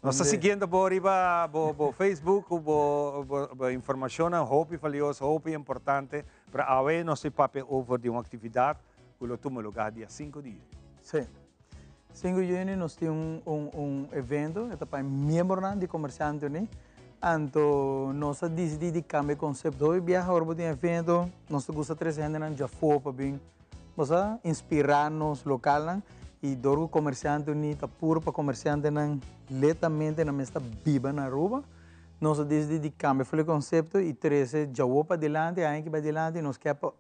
nos ta siguiendo bo riba bo, bo Facebook cu bo, bo, bo informacionnan hopi valioso, hopi importante. Pero awe nos ta papia over di un actividad cu lo tuma lugar dia 5 di juni. Sí. 5 di juni nos tin un, un, un evento, e ta pa e miembronan di Comerciante Uní. Anto nos a dicidi di cambia e concepto. Hopi biaha ora bo tin evento, nos ta gusta trece hendenan djafó pa bin. Nos a inspirá nos lokalnan i dor ku Komersiante Uní ta puru pa komersiantenan letamente nan mes ta biba na Aruba, nos a disidí di kambia for e konsepto i trese djawo padilanti, aña ki bai dilanti nos ke pa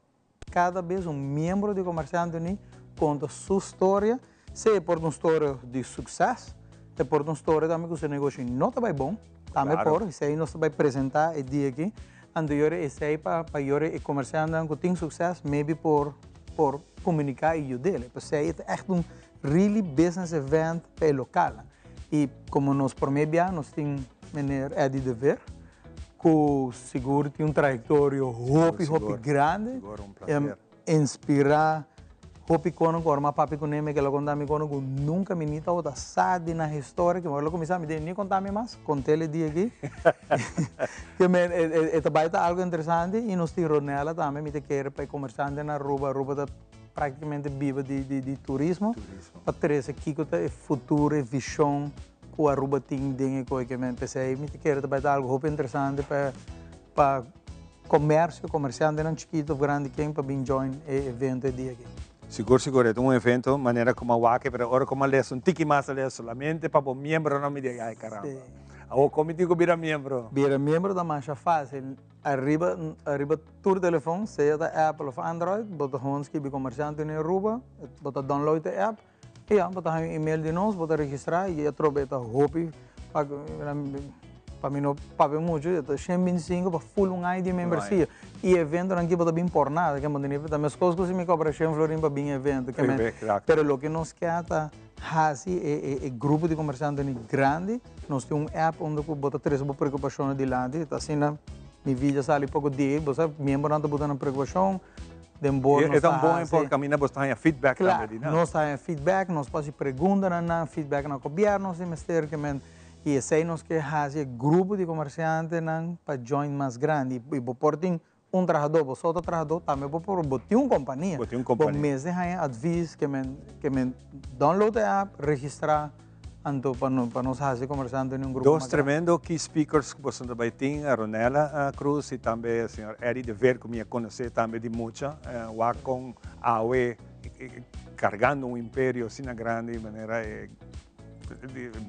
kada bes un miembro di Komersiante Uní konta su storia, sea e por ta un storia di sukses, e por ta un storia tambe ku su negoshi no ta bai bon, tambe por, esei nos ta bai presentá e dia aki. Anto yora esei pa pa yora e comerciantenan cu tin succes maybe por por comunica y yud'e. P'esei e ta echt un really business event pa e localnan. Y como nos prome bia nos tin meneer Eddie de Veer cu sigur tin un trayectorio hopi hopi grande. Inspirá hopi kono ku ora mi a papia kuné mi kila konta mi kono ku nunka mi ni tabata sa di nan historia ku ora lo kuminsá mi den ni konta mi mas kont'el e dia aki ke men e ta bai ta algu interesante i nos tin Ronella tambe mi ta kere pa e komersante na Aruba Aruba ta praktikamente biba di di di turismo pa trese kiko ta e futuro e vishon ku Aruba tin den e koi ke men p'esei mi ta kere ta bai ta algu hopi interesante pa Pa comercio, comerciantenan chikito of grandi ken pa bin join e evento e dia aki. Sigur sigur e ta un evento manera como a wak pero ora como a lesa un tiki mas a lesa solamente pa bo miembronan mi di ay caramba awor como mi tin cu bira miembro? Bira miembro ta masha facil ariba ariba tur telefon sea ta Apple of Android bo ta gewoon skibi Comerciante Uni Aruba bo ta download e app y ya bo ta haña un email di nos bo ta registra y atrobe ta hopi pa. Pa mi no papia mucho, e ta 125 pa full un aña di membresia. E eventonan aki bo ta bin por nada, ke manera ta meskos ku si mi kobra shen florin pa bin evento, ke men, pero loke nos ke ta hasi e e grupo di komersiantenan grandi, nos tin un app unda ku bo ta trese bo preokupashonnan dilanti, ta asina mi vida sali poko di, bo sa miembronan ta buta nan preokupashon, den bor nos E ta un ta bon hasi. por kaminda bo ta haña feedback tambe di Klaar, nan. nos ta haña feedback, nos por hasi preguntanan nan, feedback na gobièrnu si mester, ke men. I esei nos ke hasi e grupo di komersiantenan pa join mas grandi. I bo por tin un trahadó, bo so ta trahadó, tambe bo por, bo tin un kompania. Bo tin un kompania. Bo mester haña advis ke men, ke men download e app, registrá, anto pa no, pa nos hasi komersiante un grupo Dos mas grandi. tremendo key speakers ku boso ta bai tin, Ronella Cruz i tambe señor Eddie de Veer ku mi a konosé tambe di mucha. Wak kon awe kargando un imperio asina grandi manera e.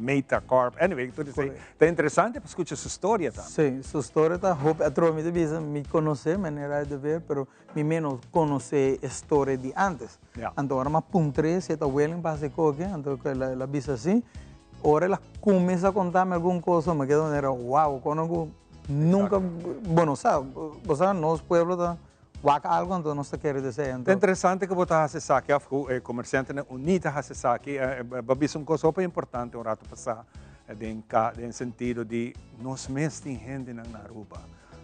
Meta Corp. Anyway, tur esei ta interesante pa skucha su storia tambe. Sí, su storia ta hopi. Atrobe mi ta bisa mi konosé manera di ver, pero mi menos konosé e storia di antes. Anto ora mi a puntr'é si e ta willing pa hasi koke, anto el a bisa sí. Ora el a kuminsá konta mi algun kos, mi a keda manera wow, kono ku nunka, bo no sa, bo sa nos pueblo ta Wak algo anto nos ta kere desea anto. Ta interesante ku bo ta hasi esaki òf ku e komersiantenan uní ta hasi esaki. Bo a bisa un kos hopi importante un ratu pasá den ka den sentido di nos mes tin hendenan na Aruba.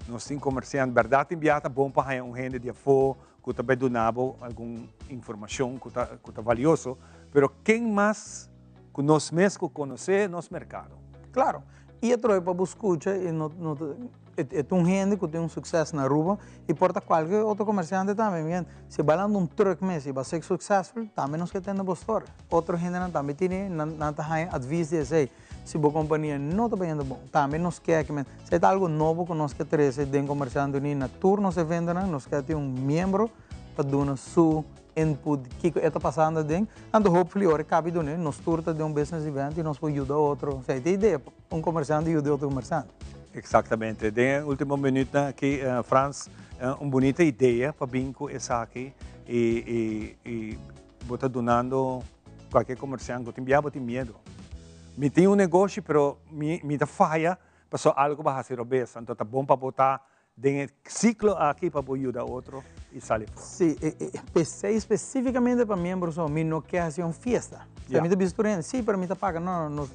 Nos tin komersiante. Bèrdat tin bia ta bon pa haña un hende di afó ku ta bai duna bo algun informashon ku ta ku ta valioso, pero ken mas ku nos mes ku konosé nos merkado? Klaro. I e trohe pa bo skucha i no no ta. E ta un hende ku tin un sukses na Aruba i por ta kualke otro komersiante tambe. Mi hende, si bai landa un trùk mes i bai ser suksesful, tambe nos ke tende bo storia. Otro hendenan tambe tene, nan nan ta haña advis di esei. Si bo kompania no ta bayendo bon, tambe nos ke aki men. Esei ta algu nobo ku nos ke trese den Komersiante Uní na tur nos eventonan, nos ke tin un miembro pa duna su input kiko e ta pasando aden. Anto hopefully ora e kabi dun'é, nos tur ta den un business event i nos por yuda otro. Esei ta e idea. Un komersiante yuda otro komersiante. Exactamente. Den e ultimo minuutnan aki, Frans, un bunita idea pa bin cu esaki y, y, y bo ta dunando cualkier comerciante cu tin bia bo tin miedo. Mi tin un negoshi pero mi, mi ta faya pasobra algo bo a haci robes, anto ta bon pa bo ta Den e ciclo aki pa bo yuda otro y sali for. Sí, p'esei specificamente pa miembro so, mi no ke haci un fiesta. Mi ta bisa tur hende, sí, pero mi ta paga. No, no, no,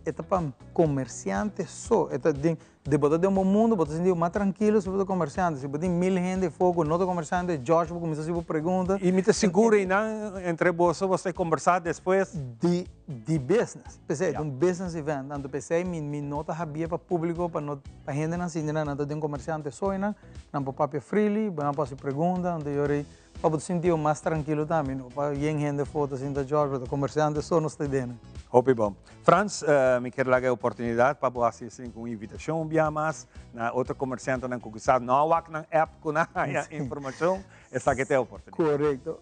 e ta pa comerciante so. E ta den, de bo ta den bo mundo, bo ta sinti bo mas trankilo si bo ta comerciante. Si bo tin mil hende afó cu no ta comerciante, Josh bo cuminsa haci bo pregunta. Y mi ta sigur einan entre boso, boso ta combersa despues. Di. Di business. P'esei ta un business event. Anto p'esei mi mi no ta habia pa publico pa no pa hendenan sinti nan nan ta den comerciante soy nan, nan por papia freely, nan por haci pregunta, anto yori pa bo ta sinti bo mas trankilo tambe, no pa yen hende afo ta sinta judge bo ta comerciante so nos ta den. Hopi bon. Frans, mi kier laga e oportunidad pa bo haci esei un invitacion un bia mas na otro comerciantenan cu kisas no a wak nan app cu nan haya informacion, esaki ta e oportunidad. Corecto.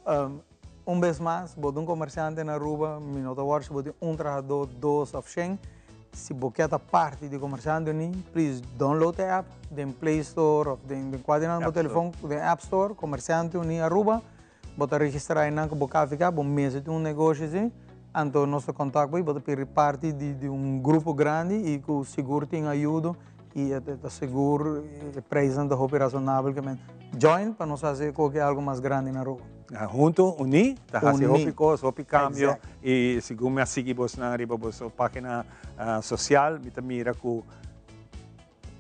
Un bes mas, bo ta un komersiante na Aruba, mi no ta wòri si bo tin un trahadó, dos òf shen. Si bo ke ta parti di Komersiante Uní, please download e app den Play Store òf den den kualke nan bo telefòn, den App Store, Komersiante Uní Aruba. Bo ta registrá einan ku bo KVK, bo mester tin un negoshi así, anto nos ta kontak bo i bo ta pidi parti di di un grupo grandi i ku sigur tin ayudo i e ta sigur e preisnan ta hopi rasonabel. Join pa nos hasi koke algu mas grandi na Aruba. Hunto, uní, ta hasi hopi kos, hopi kambio i segun mi a sigui bosnan riba boso página sosial mi ta mira ku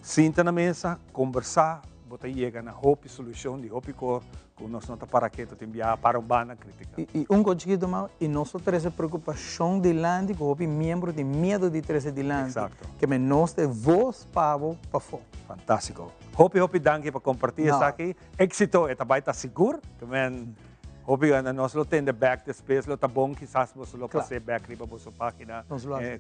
sinta na mesa, kombersá, bo ta yega na hopi solushon di hopi kos ku nos no ta para ketu tin biaha para un banda kritiká. I un kos chikitu mas, i nos ta trese preokupashon dilanti ku hopi miembro tin miedu di trese dilanti. Ke men nos ta e vos pa bo pafó. Fantástiko. Hopi hopi danki pa kompartí esaki. Éxito e ta bai ta sigur, te men hopi gana nos lo tende bek despues, lo ta bon kisas boso lo pas'é bek riba boso pagina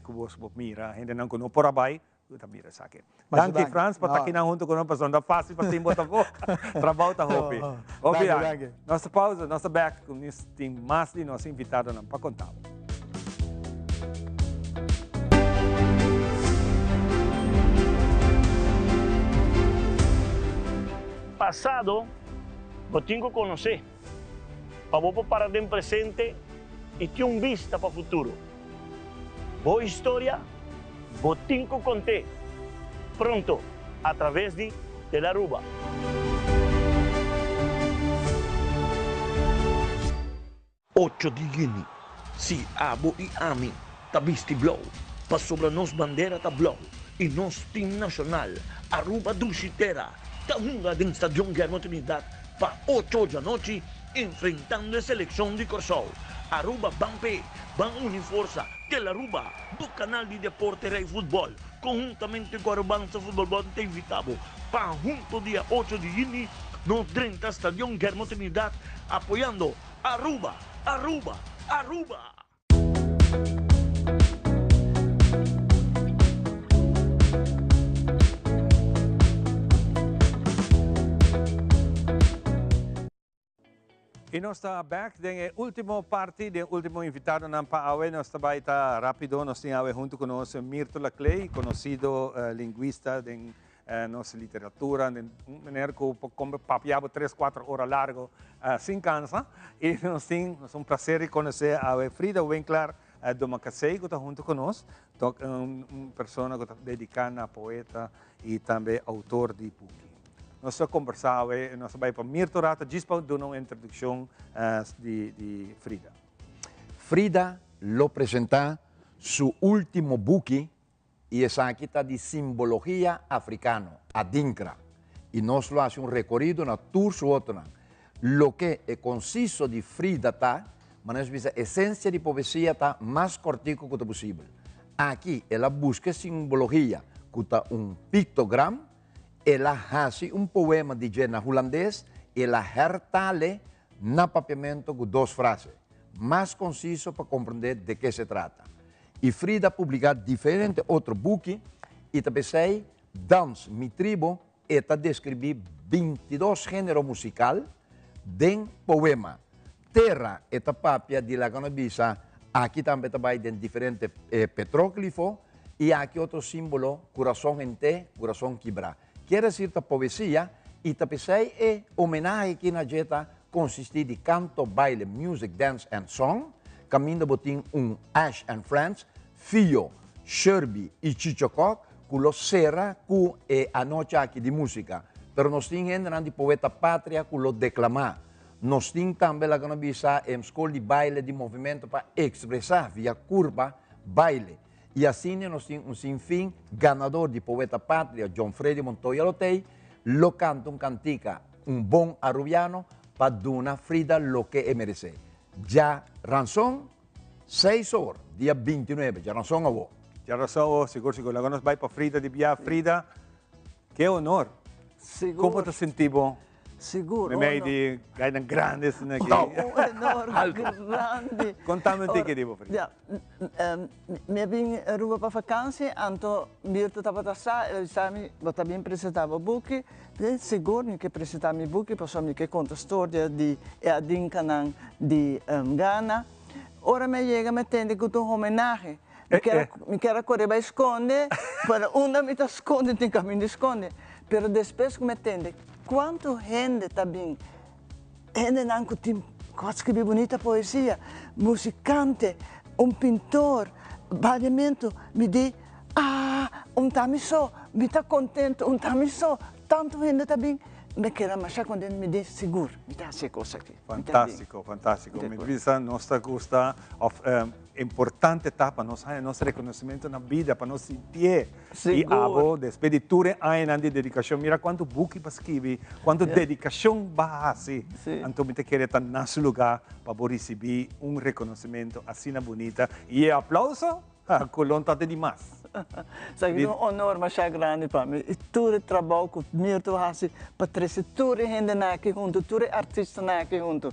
ku boso por mira, hendenan ku no por a bai ta mira esaki. Danki Frans pa ta akinan huntu ku nos pasobra no ta fácil pa tin bo ta bo, trabou ta hopi. Hopi danki. Nos ta pausa, nos ta bek ku nos tin mas di nos invitadonan pa konta bo. Pasado bo tin ku konosé pa bo por para den presente i tin un bista pa futuro. Bo historia bo tin ku kont'é. pronto a traves di Telaruba. Ocho di yüni, Si abo i ami ta bisti blou, pasobra nos bandera ta blou i nos tim nashonal Aruba Dushi Tera ta hunga den Stadion Guillermo Trinidad pa ocho djanochi enfrentando e selekshon di Kòrsou. Aruba ban p'e, ban uni forsa, Tel Aruba, bo kanal di deporte Rei Futbòl, konhuntamente ku Arubansa Futbòl Bòl ta invitá bo pa hunto dia ocho di yüni nos drenta Stadion Guillermo Trinidad apoyando Aruba! Aruba! Aruba! Y nos ta back den e ultimo parti, den ultimo invitadonan pa awe. Nos ta bay ta rapido, nos tin awe hunto cu nos Mirto Laclay, conocido linguista den Nos literatura, den un manera cu por come papia bo tres, cuatro ora largo sin cansa. Y nos tin, nos un placer di conoce awe Frida Winklaar Domacassé cu ta hunto cu nos. Tok un persona cu ta dedica na poeta y tambe autor di buki. Nos ta conversa awe, nos ta bay pa Mirto rato djis pa duna un introduccion di Frida. Frida lo presenta su ultimo buki I esaki ta di simbologia afrikano, adinkra. I nos lo hasi un rekorido na tur su otronan. Loke e konsiso di Frida ta, manera nos bisa esensia di poesia ta mas kòrtiku ku ta posibel. Aki el a buska e simbologia ku ta un piktogram, el a hasi un poema di dje na hulandes, el a hertale na papiamento ku dos frase, mas konsiso pa komprendé de ke se trata. I Frida a publiká diferente otro buki i ta p'esei Dans mi tribo e ta deskribí bintidos género musikal den poema. Terra e ta papia di laga nos bisa aki tambe ta bai den diferente petróglifo i aki otro símbolo kurason hent'é, kurason kibrá. Kier desir ta poesia i ta p'esei e homenahe aki na dje ta konsistí di kanto, baile, music, dance and song, kaminda bo tin un Ash and Friends, Fio, Sherby i Chicho Kok ku lo sera ku e anochi aki di músika. Pero nos tin hendenan di Poeta Patria ku lo deklamá. Nos tin tambe laga nos bisa e skol di baile di movimento pa ekspresá via kurpa baile. I asina nos tin un sinfin ganador di Poeta Patria, John Freddy Montoya lo tei, lo canta un cantica, un bon Arubiano, pa duna Frida loke e merece. Djaranson, seis or, dia bintinuebe, djaranson awo. Djaranson awo, sigur sigur. Laga nos bai pa Frida di bia. Frida, ke honor. Sigur. Como ta sinti bo? Sigur. Meimei di gainan grandi asina aki. Un honor grandi. Contame un tiki di bo, Frida. Ja, mi a bin Aruba pa vakantie, anto Mirto tabata sa, el a bisa mi, bo ta bin presenta bo buki. Sigur mi ke presenta mi buki pasobra mi ke konta storia di e adinkanan di Ghana. Ora mi a yega mi a tende ku ta un homenahe. Mi kier a kore bai skonde, pero unda mi ta skonde tin kaminda di skonde. Pero despues ku mi a tende kuantu hende ta bin, hendenan ku tin ku a skribi bunita poesia, musikante, un pintor, baliamentu, mi di, ah, un ta mi so, mi ta kontentu, un ta mi so, tantu hende ta bin, mi keda masha kontentu, mi di, sigur, mi ta hasi e kos aki. Fantástiko, fantástiko. Mi bisa nos ta gusta òf importante ta pa nos haña nos rekonosementu na bida, pa nos sintié. I abo, despues di tur e añanan di dedikashon, mira kuantu buki bo a skibi, kuantu dedikashon bo a hasi. Anto mi ta kere ta na su lugá pa bo risibí un rekonosementu asina bunita. I e aplouso, ha, Colon ta di mas. Esaki ta un honor masha grandi pa mi. I tur e trabou ku Mirto a hasi pa trese tur e hendenan aki huntu, tur e artistanan aki huntu.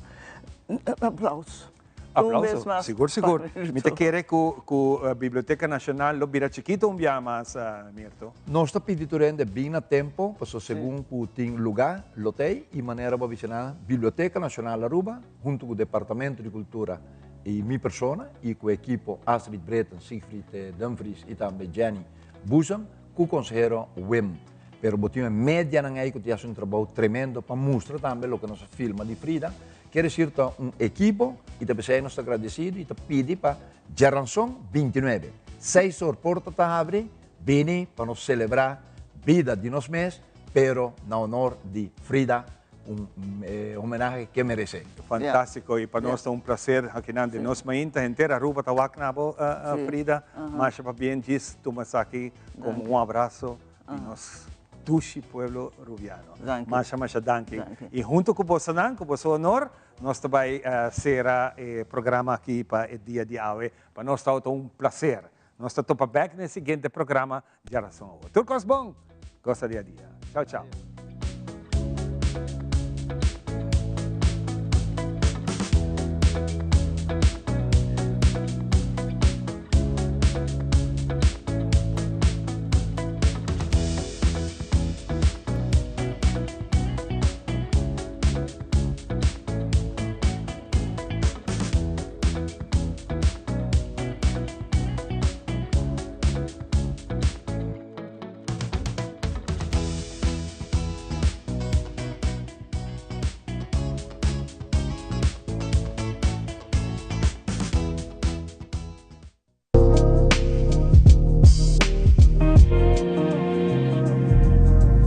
Aplauso. Aplauso, sigur sigur. Mi ta kere ku ku Biblioteca Nacional lo bira chikito un bia mas, Mirto. Nos ta pidi tur hende bin na tempo, pasobra segun ku tin lugá lo ta ei i manera bo a bisha Biblioteca Nacional Aruba hunto ku Departamento di Cultura i mi persona i ku ekipo Astrid Britten, Siegfried Dumfries i tambe Jenny Boezem ku konsehero Wim. Pero bo tin e medianan ei ku ta hasi un trabou tremendo pa mustra tambe loke nos a filma di Frida. Kier decir ta un ekipo y ta pesey nos ta agradecido y ta pidi pa djaranson 29, seis or porta ta habri, bini pa nos celebra. bida di nos mes, pero na honor di Frida, un homenahe ke merece. Fantastico y pa nos ta un placer akinan den nos mainta henter Aruba ta wak na bo Frida. Masha pabien djis tuma esaki como un abrazo di nos dushi pueblo Rubiano. Masha masha danki. Y hunto cu bosonan, cu boso honor, nos ta bay cera e programa aki pa e dia di awe. Pa nos ta un placer. Nos ta topa bek na e siguiente programa Djarason Awo. Tur cos bon, gosa dia dia. Chao chao.